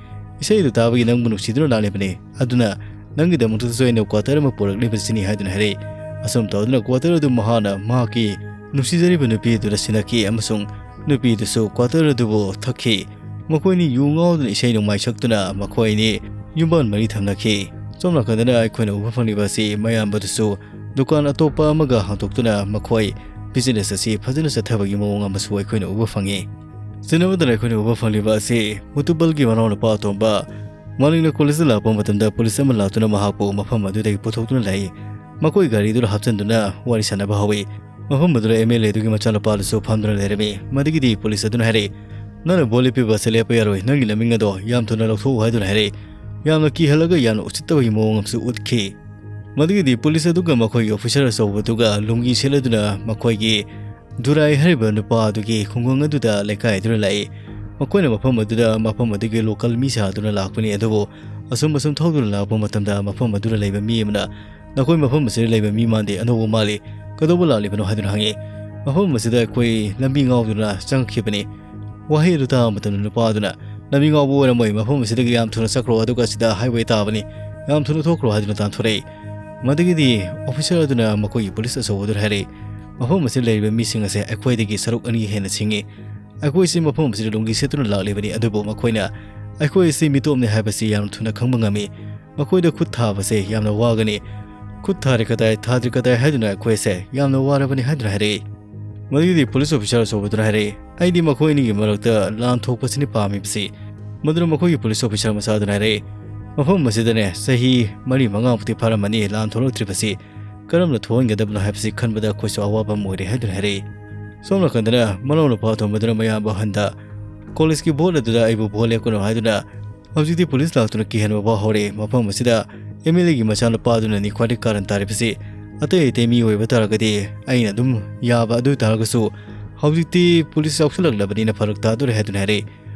"ꯏꯁꯩ ꯑꯗꯨ ꯇꯥꯕꯒꯤ ꯅꯪꯕꯨ ꯅꯨꯡꯁꯤꯗꯨꯅ ꯂꯥꯛꯂꯤꯕꯅꯤ, ꯑꯗꯨꯅ ꯅꯪꯒꯤꯗꯃꯛꯇꯁꯨ ꯑꯩꯅ ꯀ꯭ꯋꯥꯇꯔ ꯑꯃ ꯄꯨꯔꯛꯂꯤꯕꯁꯤꯅꯤ" ꯍꯥꯏꯗꯨꯅ ꯍꯥꯏꯔꯛꯏ꯫ ꯑꯁꯨꯝ ꯇꯧꯗꯨꯅ ꯀ꯭ꯋꯥꯇꯔ ꯑꯗꯨ ꯃꯍꯥꯛꯅ ꯃꯍꯥꯛꯀꯤ ꯅꯨꯡꯁꯤꯖꯔꯤꯕ ꯅꯨꯄꯤ ꯑꯗꯨꯗ ꯁꯤꯟꯅꯈꯤ ꯑꯃꯁꯨꯡ ꯅꯨꯄꯤꯗꯨꯁꯨ ꯀ꯭ꯋꯥꯇꯔ ꯑꯗꯨꯕꯨ ꯊꯛꯈꯤ꯫ ꯃꯈꯣꯏꯅꯤ ꯌꯨ ꯉꯥꯎꯗꯨꯅ ꯏꯁꯩ ꯅꯣꯡꯃꯥꯏ ꯁꯛꯇꯨꯅ ꯃꯈꯣꯏ ꯑꯅꯤ ꯌꯨꯝꯕꯥꯟ ꯃꯔꯤ ꯊꯝꯅꯈꯤ꯫ ꯁꯣꯝ ꯅꯥꯀꯟꯗꯅ ꯑꯩꯈꯣꯏꯅ ꯎꯕ ꯐꯪꯂꯤꯕ ꯑꯁꯤ ꯃꯌꯥꯝꯕꯗꯨꯁꯨ ꯗꯨꯀꯥꯟ ꯑꯇꯣꯞꯄ ꯑꯃꯒ ꯍꯥꯡꯗꯣꯛꯇꯨꯅ ꯃꯈꯣꯏ ꯕꯤꯖꯤꯅꯦꯁ ꯑꯁꯤ ꯐꯖꯅ ꯆꯠꯊꯕꯒꯤ ꯃꯑꯣꯡ ꯑꯃꯁꯨ ꯑꯩꯈꯣꯏꯅ ꯎꯕ ꯐꯪꯉꯤ꯫ ꯁꯤꯅꯦꯃꯥꯗꯅ ꯑꯩꯈꯣꯏꯅ ꯎꯕ ꯐꯪꯂꯤꯕ ꯑꯁꯤ ꯃꯨꯇꯨꯕꯜꯒꯤ ꯃꯅꯥꯎꯅꯨꯄꯥ ꯑꯇꯣꯝꯕ ꯃꯥꯂꯤꯛꯅ ꯀꯣꯂꯦꯖꯇ ꯂꯥꯛꯄ ꯃꯇꯝꯗ ꯄꯨꯂꯤꯁ ꯑꯃ ꯂꯥꯛꯇꯨꯅ ꯃꯍꯥꯛꯄꯨ ꯃꯐꯝ ꯑꯗꯨꯗꯒꯤ ꯄꯨꯊꯣꯛꯇꯨꯅ ꯂꯥꯛꯏ꯫ ꯃꯈꯣꯏ ꯒꯥꯔꯤꯗꯨꯗ ꯍꯥꯞꯆꯤꯟꯗꯨꯅ ꯋꯥꯔꯤ ꯁꯥꯟꯅꯕ ꯍꯧꯏ꯫ ꯃꯐꯝ ꯑꯗꯨꯗ ꯑꯦꯝ ꯑꯦꯜ ꯑꯦ ꯑꯗꯨꯒꯤ ꯃꯆꯥꯅꯨꯄꯥꯗꯨꯁꯨ ꯐꯝꯗꯨꯅ ꯂꯩꯔꯝꯃꯤ꯫ ꯃꯗꯒꯤꯗꯤ ꯄꯨꯂꯤꯁ ꯑꯗꯨꯅ ꯍꯥꯏꯔꯛꯏ, "ꯅꯪꯅ ꯕꯣꯜ ꯂꯦꯞꯄꯤꯕ ꯑꯁꯤ ꯂꯦꯞꯄ ꯌꯥꯔꯣꯏ, ꯅꯪꯒꯤ ꯅꯃꯤꯡ ꯑꯗꯣ ꯌꯥꯝ ꯊꯨꯅ ꯂꯧꯊꯣꯛꯎ" ꯍꯥꯏꯗꯨꯅ ꯍꯥꯏꯔꯛꯏ꯫ ꯌꯥꯝꯅ ꯀꯤꯍꯜꯂꯒ ꯌꯥꯝꯅ ꯎꯁꯤꯠꯇꯕꯒꯤ ꯃꯑꯣꯡ ꯑꯃꯁꯨ ꯎꯠꯈꯤ꯫ ꯃꯗꯨꯒꯤꯗꯤ ꯄꯨꯂꯤꯁ ꯑꯗꯨꯒ ꯃꯈꯣꯏꯒꯤ ꯑꯣꯐꯤꯁꯥꯔ ꯑꯆꯧꯕꯗꯨꯒ ꯂꯨꯡꯒꯤ ꯁꯦꯠꯂꯗꯨꯅ ꯃꯈꯣꯏꯒꯤ ꯗꯨꯔꯥꯏ ꯍꯥꯏꯔꯤꯕ ꯅꯨꯄꯥ ꯑꯗꯨꯒꯤ ꯈꯨꯡꯒꯪ ꯑꯗꯨꯗ ꯂꯩꯀꯥꯏꯗꯨꯅ ꯂꯥꯛꯏ꯫ ꯃꯈꯣꯏꯅ ꯃꯐꯝ ꯑꯗꯨꯗ ꯃꯐꯝ ꯑꯗꯨꯒꯤ ꯂꯣꯀꯦꯜ ꯃꯤ ꯁꯥꯗꯨꯅ ꯂꯥꯛꯄꯅꯤ꯫ ꯑꯗꯨꯕꯨ ꯑꯁꯨꯝ ꯑꯁꯨꯝ ꯊꯧꯗꯨꯅ ꯂꯥꯛꯄ ꯃꯇꯝꯗ ꯃꯐꯝ ꯑꯗꯨꯗ ꯂꯩꯕ ꯃꯤ ꯑꯃꯅ, "ꯅꯈꯣꯏ ꯃꯐꯝ ꯑꯁꯤꯗ ꯂꯩꯕ ꯃꯤ ꯃꯥꯟꯗꯦ, ꯑꯅꯧꯕ ꯃꯥꯜꯂꯤ, ꯀꯩꯗꯧꯕ ꯂꯥꯛꯂꯤꯕꯅꯣ?" ꯍꯥꯏꯗꯨꯅ ꯍꯪꯉꯤ꯫ "ꯃꯐꯝ ꯑꯁꯤꯗ ꯑꯩꯈꯣꯏ ꯂꯝꯕꯤ ꯉꯥꯎꯗꯨꯅ ꯆꯪꯉꯛꯈꯤꯕꯅꯤ꯫" ꯋꯥꯍꯩ ꯑꯗꯨ ꯇꯥꯕ ꯃꯇꯝꯗ ꯅꯨꯄꯥ ꯑꯗꯨꯅ, "ꯂꯝꯕꯤ ꯉꯥꯎꯕ ꯑꯣꯏꯔꯝꯃꯣꯏ, ꯃꯐꯝ ꯑꯁꯤꯗꯒꯤ ꯌꯥꯝ ꯊꯨꯅ ꯆꯠꯈ꯭ꯔꯣ, ꯑꯗꯨꯒ ꯑꯁꯤꯗ ꯍꯥꯏꯋꯦ ꯇꯥꯕꯅꯤ, ꯌꯥꯝ ꯊꯨꯅ ꯊꯣꯛꯈ꯭ꯔꯣ" ꯍꯥꯏꯗꯨꯅ ꯇꯥꯟꯊꯣꯔꯛꯏ꯫ ꯃꯗꯨꯒꯤꯗꯤ ꯑꯣꯐꯤꯁꯥꯔ ꯑꯗꯨꯅ ꯃꯈꯣꯏꯒꯤ ꯄꯨꯂꯤꯁ ꯑꯆꯧꯕ ꯑꯗꯨꯗ ꯍꯥꯏꯔꯛꯏ, "ꯃꯐꯝ ꯑꯁꯤꯗ ꯂꯩꯔꯤꯕ ꯃꯤꯁꯤꯡ ꯑꯁꯦ ꯑꯩꯈꯣꯏꯗꯒꯤ ꯁꯔꯨꯛ ꯑꯅꯤ ꯍꯦꯟꯅ ꯁꯤꯡꯉꯤ꯫ ꯑꯩꯈꯣꯏꯁꯤ ꯃꯐꯝ ꯑꯁꯤꯗ ꯂꯨꯡꯒꯤ ꯁꯦꯠꯇꯨꯅ ꯂꯥꯛꯂꯤꯕꯅꯤ, ꯑꯗꯨꯕꯨ ꯃꯈꯣꯏꯅ ꯑꯩꯈꯣꯏ ꯑꯁꯤ ꯃꯤꯇꯣꯞꯅꯤ ꯍꯥꯏꯕꯁꯤ ꯌꯥꯝꯅ ꯊꯨꯅ ꯈꯪꯕ ꯉꯝꯃꯤ꯫ ꯃꯈꯣꯏꯗ ꯈꯨꯠ ꯊꯥꯕꯁꯦ ꯌꯥꯝꯅ ꯋꯥꯒꯅꯤ꯫ ꯈꯨꯠ ꯊꯥꯔꯦ ꯀꯗꯥꯏ, ꯊꯥꯗ꯭ꯔꯤ ꯀꯗꯥꯏ ꯍꯥꯏꯗꯨꯅ ꯑꯩꯈꯣꯏꯁꯦ ꯌꯥꯝꯅ ꯋꯥꯔꯕꯅꯤ" ꯍꯥꯏꯗꯨꯅ ꯍꯥꯏꯔꯛꯏ꯫ ꯃꯗꯨꯒꯤꯗꯤ ꯄꯨꯂꯤꯁ ꯑꯣꯐꯤꯁꯥꯔ ꯑꯆꯧꯕꯗꯨꯅ ꯍꯥꯏꯔꯛꯏ, "ꯑꯩꯗꯤ ꯃꯈꯣꯏ ꯑꯅꯤꯒꯤ ꯃꯔꯛꯇ ꯂꯥꯟ ꯊꯣꯛꯄꯁꯤꯅꯤ ꯄꯥꯝꯃꯤꯕꯁꯤ꯫" ꯃꯗꯨꯅ ꯃꯈꯣꯏꯒꯤ ꯄꯨꯂꯤꯁ ꯑꯣꯐꯤꯁꯥꯔ ꯃꯆꯥꯗꯨꯅ ꯍꯥꯏꯔꯛꯏ, "ꯃꯐꯝ ꯑꯁꯤꯗꯅꯦ ꯆꯍꯤ ꯃꯔꯤ ꯃꯉꯥꯃꯨꯛꯇꯤ ꯐꯥꯔꯝꯃꯅꯤ ꯂꯥꯟ ꯊꯣꯛꯂꯛꯇ꯭ꯔꯤꯕꯁꯤ꯫ ꯀꯔꯝꯅ ꯊꯣꯛꯍꯟꯒꯗꯕꯅꯣ ꯍꯥꯏꯕꯁꯤ ꯈꯟꯕꯗ ꯑꯩꯈꯣꯏꯁꯨ ꯑꯋꯥꯕ ꯑꯃ ꯑꯣꯏꯔꯦ" ꯍꯥꯏꯗꯨꯅ ꯍꯥꯏꯔꯛꯏ꯫ ꯁꯣꯝ ꯅꯥꯀꯟꯗꯅ ꯃꯅꯥꯎ ꯅꯨꯄꯥ ꯑꯇꯣꯝꯕꯗꯨꯅ ꯃꯌꯥꯝꯕ ꯑꯍꯟꯗ, "ꯀꯣꯂꯦꯖꯀꯤ ꯚꯣꯠ ꯑꯗꯨꯗ ꯑꯩꯕꯨ ꯚꯣꯠ ꯂꯦꯞꯀꯅꯨ" ꯍꯥꯏꯗꯨꯅ ꯍꯧꯖꯤꯛꯇꯤ ꯄꯨꯂꯤꯁ ꯂꯥꯛꯇꯨꯅ ꯀꯤꯍꯟꯕ ꯐꯥꯎ ꯍꯧꯔꯦ꯫ ꯃꯐꯝ ꯑꯁꯤꯗ ꯑꯦꯝ ꯑꯦꯜ ꯑꯦꯒꯤ ꯃꯆꯥꯅꯨꯄꯥꯗꯨꯅꯅꯤ ꯈ꯭ꯋꯥꯏꯗꯒꯤ ꯀꯥꯔꯟ ꯇꯥꯔꯤꯕꯁꯤ꯫ ꯑꯇꯩ ꯑꯇꯩ ꯃꯤ ꯑꯣꯏꯕ ꯇꯥꯔꯒꯗꯤ ꯑꯩꯅ ꯑꯗꯨꯝ ꯌꯥꯕ, ꯑꯗꯨ ꯑꯣꯏ ꯇꯥꯔꯒꯁꯨ ꯍꯧꯖꯤꯛꯇꯤ ꯄꯨꯂꯤꯁ ꯌꯥꯎꯁꯜꯂꯛꯂꯕꯅꯤꯅ ꯐꯔꯛ ꯇꯥꯗꯣꯔꯦ ꯍꯥꯏꯗꯨꯅ ꯍꯥꯏꯔꯛꯏ꯫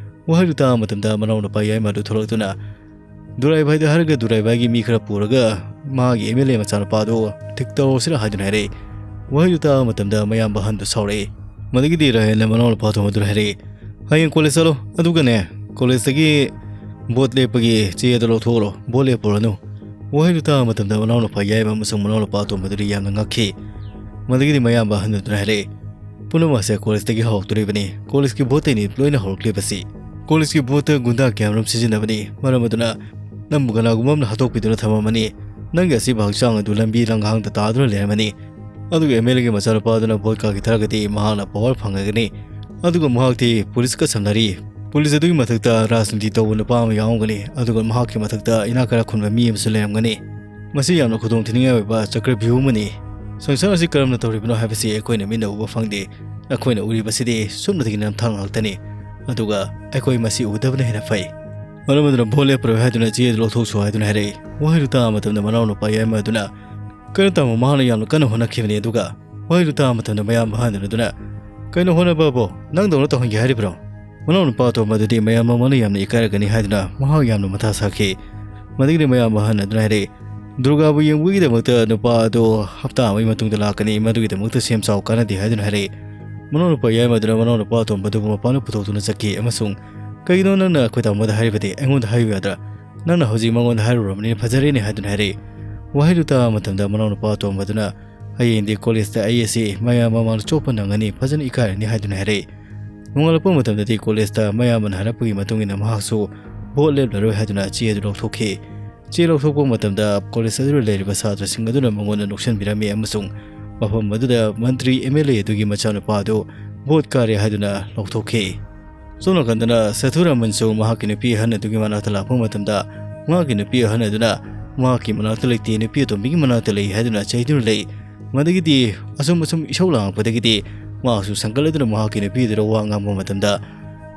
ꯋꯥꯍꯩꯗꯨ ꯇꯥꯕ ꯃꯇꯝꯗ ꯃꯅꯥꯎ ꯅꯨꯄꯥ ꯌꯥꯏꯃ ꯑꯗꯨ ꯊꯣꯛꯂꯛꯇꯨꯅ, "ꯗꯨꯔꯥꯏ ꯚꯥꯏꯗ ꯍꯥꯏꯔꯒ ꯗꯨꯔꯥꯏ ꯚꯥꯏꯒꯤ ꯃꯤ ꯈꯔ ꯄꯨꯔꯒ ꯃꯥꯒꯤ ꯑꯦꯝ ꯑꯦꯜ ꯑꯦ ꯃꯆꯥꯅꯨꯄꯥꯗꯨ ꯊꯤꯛ ꯇꯧꯔꯁꯤꯔ" ꯍꯥꯏꯗꯨꯅ ꯍꯥꯏꯔꯛꯏ꯫ ꯋꯥꯍꯩꯗꯨ ꯇꯥꯕ ꯃꯇꯝꯗ ꯃꯌꯥꯝꯕ ꯑꯍꯟꯗꯨ ꯁꯥꯎꯔꯛꯏ꯫ ꯃꯗꯨꯒꯤꯗꯤ ꯔꯥꯍꯦꯜꯅ ꯃꯅꯥꯎ ꯅꯨꯄꯥ ꯑꯇꯣꯝꯕꯗꯨꯗ ꯍꯥꯏꯔꯛꯏ, "ꯍꯌꯦꯡ ꯀꯣꯂꯦꯖ ꯆꯠꯂꯣ, ꯑꯗꯨꯒꯅꯦ ꯀꯣꯂꯦꯖꯇꯒꯤ ꯚꯣꯠ ꯂꯦꯞꯄꯒꯤ ꯆꯦ ꯑꯗꯨ ꯂꯧꯊꯣꯛꯎꯔꯣ, ꯚꯣꯠ ꯂꯦꯞꯄꯨꯔꯅꯨ꯫" ꯋꯥꯍꯩꯗꯨ ꯇꯥꯕ ꯃꯇꯝꯗ ꯃꯅꯥꯎ ꯅꯨꯄꯥ ꯌꯥꯏꯃ ꯑꯃꯁꯨꯡ ꯃꯅꯥꯎ ꯅꯨꯄꯥ ꯑꯇꯣꯝꯕꯗꯨꯗꯤ ꯌꯥꯝꯅ ꯉꯛꯈꯤ꯫ ꯃꯗꯨꯒꯤꯗꯤ ꯃꯌꯥꯝꯕ ꯑꯍꯟꯗꯨꯅ ꯍꯥꯏꯔꯛꯏ, "ꯄꯨꯝꯅꯃꯛꯁꯦ ꯀꯣꯂꯦꯖꯇꯒꯤ ꯍꯧꯔꯛꯇꯣꯔꯤꯕꯅꯤ꯫ ꯀꯣꯂꯦꯖꯀꯤ ꯚꯣꯠꯇꯩꯅꯤ ꯂꯣꯏꯅ ꯍꯧꯔꯛꯂꯤꯕꯁꯤ꯫ ꯀꯣꯂꯦꯖꯀꯤ ꯚꯣꯠꯇ ꯒꯨꯟꯗꯥ ꯀꯌꯥꯃꯔꯨꯝ ꯁꯤꯖꯤꯟꯅꯕꯅꯤ꯫ ꯃꯔꯝ ꯑꯗꯨꯅ ꯅꯪꯕꯨ ꯀꯅꯥꯒꯨꯝꯕ ꯑꯃꯅ ꯍꯥꯠꯇꯣꯛꯄꯤꯗꯨꯅ ꯊꯝꯃꯝꯃꯅꯤ꯫ ꯅꯪꯒꯤ ꯑꯁꯤꯕ ꯍꯛꯆꯥꯡ ꯑꯗꯨ ꯂꯝꯕꯤ ꯂꯝꯈꯥꯡꯗ ꯇꯥꯗꯨꯅ ꯂꯩꯔꯝꯃꯅꯤ꯫ ꯑꯗꯨꯒ ꯑꯦꯝ ꯑꯦꯜ ꯑꯦꯒꯤ ꯃꯆꯥꯅꯨꯄꯥꯗꯨꯅ ꯚꯣꯠ ꯀꯥꯈꯤ ꯇꯥꯔꯒꯗꯤ ꯃꯍꯥꯛꯅ ꯄꯋꯥꯔ ꯐꯪꯉꯒꯅꯤ꯫ ꯑꯗꯨꯒ ꯃꯍꯥꯛꯇꯤ ꯄꯨꯂꯤꯁꯀ ꯁꯝꯅꯔꯤ꯫ ꯄꯨꯂꯤꯁ ꯑꯗꯨꯒꯤ ꯃꯊꯛꯇ ꯔꯥꯖꯅꯤꯇꯤ ꯇꯧꯕ ꯅꯨꯄꯥ ꯑꯃ ꯌꯥꯎꯔꯝꯒꯅꯤ꯫ ꯑꯗꯨꯒ ꯃꯍꯥꯛꯀꯤ ꯃꯊꯛꯇ ꯏꯅꯥꯛ ꯈꯔ ꯈꯨꯟꯕ ꯃꯤ ꯑꯃꯁꯨ ꯂꯩꯔꯝꯒꯅꯤ꯫ ꯃꯁꯤ ꯌꯥꯝꯅ ꯈꯨꯗꯣꯡꯊꯤꯅꯤꯡꯉꯥꯏ ꯑꯣꯏꯕ ꯆꯀ꯭ꯔꯚ꯭ꯌꯨꯍ ꯑꯃꯅꯤ꯫ ꯁꯪꯁꯥꯔ ꯑꯁꯤ ꯀꯔꯝꯅ ꯇꯧꯔꯤꯕꯅꯣ ꯍꯥꯏꯕꯁꯤ ꯑꯩꯈꯣꯏꯅ ꯃꯤꯠꯅ ꯎꯕ ꯐꯪꯗꯦ꯫ ꯑꯩꯈꯣꯏꯅ ꯎꯔꯤꯕꯁꯤꯗꯤ ꯁꯨꯞꯅꯇꯒꯤ ꯅꯝꯊꯥꯛ ꯉꯥꯛꯇꯅꯤ꯫ ꯑꯗꯨꯒ ꯑꯩꯈꯣꯏ ꯃꯁꯤ ꯎꯗꯕꯅ ꯍꯦꯟꯅ ꯐꯩ꯫ ꯃꯔꯝ ꯑꯗꯨꯅ ꯚꯣꯠ ꯂꯦꯞꯄꯔꯣꯏ ꯍꯥꯏꯗꯨꯅ ꯆꯦ ꯑꯗꯨ ꯂꯧꯊꯣꯛꯆꯧ ꯍꯥꯏꯗꯨꯅ ꯍꯥꯏꯔꯛꯏ꯫ ꯋꯥꯍꯩꯗꯨ ꯇꯥꯕ ꯃꯇꯝꯗ ꯃꯅꯥꯎꯅꯨꯄꯥ ꯌꯥꯏꯃ ꯑꯗꯨꯅ, "ꯀꯩꯅꯣ ꯇꯥꯃꯣ, ꯃꯍꯥꯛꯅ ꯌꯥꯝꯅ ꯀꯟꯅ ꯍꯣꯠꯅꯈꯤꯕꯅꯤ, ꯑꯗꯨꯒ" ꯋꯥꯍꯩꯗꯨ ꯇꯥꯕ ꯃꯇꯝꯗ ꯃꯌꯥꯝꯕ ꯑꯍꯟ ꯑꯗꯨꯅ, "ꯀꯩꯅꯣ ꯍꯣꯠꯅꯕꯕꯨ? ꯅꯪꯗꯧꯅ ꯇꯧꯍꯟꯒꯦ ꯍꯥꯏꯔꯤꯕ꯭ꯔꯣ?" ꯃꯅꯥꯎꯅꯨꯄꯥ ꯑꯇꯣꯝꯕ ꯑꯗꯨꯗꯤ ꯃꯌꯥꯝ ꯃꯃꯥꯡꯗ ꯌꯥꯝꯅ ꯏꯀꯥꯏꯔꯒꯅꯤ ꯍꯥꯏꯗꯨꯅ ꯃꯍꯥꯛ ꯌꯥꯝꯅ ꯃꯊꯥ ꯁꯥꯈꯤ꯫ ꯃꯗꯨꯒꯤꯗꯤ ꯃꯌꯥꯝꯕ ꯑꯍꯟ ꯑꯗꯨꯅ ꯍꯥꯏꯔꯛꯏ, "ꯗꯨꯔꯒꯥꯕꯨ ꯌꯦꯡꯕꯒꯤꯗꯃꯛꯇ ꯅꯨꯄꯥ ꯑꯗꯨ ꯍꯞꯇꯥ ꯑꯃꯒꯤ ꯃꯇꯨꯡꯗ ꯂꯥꯛꯀꯅꯤ, ꯃꯗꯨꯒꯤꯗꯃꯛꯇ ꯁꯦꯝ ꯁꯥꯎ ꯀꯥꯟꯅꯗꯦ" ꯍꯥꯏꯗꯨꯅ ꯍꯥꯏꯔꯛꯏ꯫ ꯃꯅꯥꯎꯅꯨꯄꯥ ꯌꯥꯏꯃ ꯑꯗꯨꯅ ꯃꯅꯥꯎꯅꯨꯄꯥ ꯑꯇꯣꯝꯕ ꯑꯗꯨꯕꯨ ꯃꯄꯥꯟꯗ ꯄꯨꯊꯣꯛꯇꯨꯅ ꯆꯠꯈꯤ ꯑꯃꯁꯨꯡ, "ꯀꯩꯒꯤꯅꯣ ꯅꯪꯅ ꯑꯩꯈꯣꯏ ꯇꯥꯃꯣꯗ ꯍꯥꯏꯔꯤꯕꯗꯤ ꯑꯩꯉꯣꯟꯗ ꯍꯥꯏꯌꯨ ꯌꯥꯗ꯭ꯔꯥ? ꯅꯪꯅ ꯍꯧꯖꯤꯛ ꯃꯉꯣꯟꯗ ꯍꯥꯏꯔꯨꯔꯕꯅꯤꯅ ꯐꯖꯔꯦꯅꯦ" ꯍꯥꯏꯗꯨꯅ ꯍꯥꯏꯔꯛꯏ꯫ ꯋꯥꯍꯩꯗꯨ ꯇꯥꯕ ꯃꯇꯝꯗ ꯃꯅꯥꯎꯅꯨꯄꯥ ꯑꯇꯣꯝꯕ ꯑꯗꯨꯅ, "ꯍꯌꯦꯡꯗꯤ ꯀꯣꯂꯦꯖꯇ ꯑꯩ ꯑꯁꯤ ꯃꯌꯥꯝ ꯃꯃꯥꯡꯗ ꯆꯣꯞꯄ ꯅꯪꯒꯅꯤ, ꯐꯖꯅ ꯏꯀꯥꯏꯔꯅꯤ" ꯍꯥꯏꯗꯨꯅ ꯍꯥꯏꯔꯛꯏ꯫ ꯅꯣꯡꯉꯥꯜꯂꯛꯄ ꯃꯇꯝꯗꯗꯤ ꯀꯣꯂꯦꯖꯇ ꯃꯌꯥꯝꯕꯅ ꯍꯥꯏꯔꯛꯄꯒꯤ ꯃꯇꯨꯡ ꯏꯟꯅ ꯃꯍꯥꯛꯁꯨ ꯚꯣꯠ ꯂꯦꯞꯂꯔꯣꯏ ꯍꯥꯏꯗꯨꯅ ꯆꯦ ꯑꯗꯨ ꯂꯧꯊꯣꯛꯈꯤ꯫ ꯆꯦ ꯂꯧꯊꯣꯛꯄ ꯃꯇꯝꯗ ꯀꯣꯂꯦꯖ ꯑꯗꯨꯗ ꯂꯩꯔꯤꯕ ꯁꯥꯇ꯭ꯔꯁꯤꯡ ꯑꯗꯨꯅ ꯃꯉꯣꯟꯗ ꯅꯣꯛꯁꯟꯕꯤꯔꯝꯃꯤ ꯑꯃꯁꯨꯡ ꯃꯐꯝ ꯑꯗꯨꯗ ꯃꯟꯇ꯭ꯔꯤ ꯑꯦꯝ ꯑꯦꯜ ꯑꯦ ꯑꯗꯨꯒꯤ ꯃꯆꯥꯅꯨꯄꯥ ꯑꯗꯨ ꯚꯣꯠ ꯀꯥꯔꯦ ꯍꯥꯏꯗꯨꯅ ꯂꯥꯎꯊꯣꯛꯈꯤ꯫ ꯁꯣꯝ ꯅꯥꯀꯟꯗꯅ ꯁꯦꯊꯨꯔꯥꯃꯟꯁꯨ ꯃꯍꯥꯛꯀꯤ ꯅꯨꯄꯤ ꯑꯍꯟ ꯑꯗꯨꯒꯤ ꯃꯅꯥꯛꯇ ꯂꯥꯛꯄ ꯃꯇꯝꯗ, ꯃꯍꯥꯛꯀꯤ ꯅꯨꯄꯤ ꯑꯍꯟ ꯑꯗꯨꯅ ꯃꯍꯥꯛꯀꯤ ꯃꯅꯥꯛꯇ ꯂꯩꯇꯦ, ꯅꯨꯄꯤ ꯑꯇꯣꯝꯕꯤꯒꯤ ꯃꯅꯥꯛꯇ ꯂꯩ ꯍꯥꯏꯗꯨꯅ ꯆꯩꯗꯨꯅ ꯂꯩ꯫ ꯃꯗꯒꯤꯗꯤ ꯑꯁꯨꯝ ꯑꯁꯨꯝ ꯏꯁꯧ ꯂꯥꯡꯉꯛꯄꯗꯒꯤꯗꯤ ꯃꯍꯥꯛꯁꯨ ꯁꯪꯒꯠꯂꯗꯨꯅ ꯃꯍꯥꯛꯀꯤ ꯅꯨꯄꯤ ꯑꯗꯨꯗ ꯋꯥ ꯉꯥꯡꯕ ꯃꯇꯝꯗ,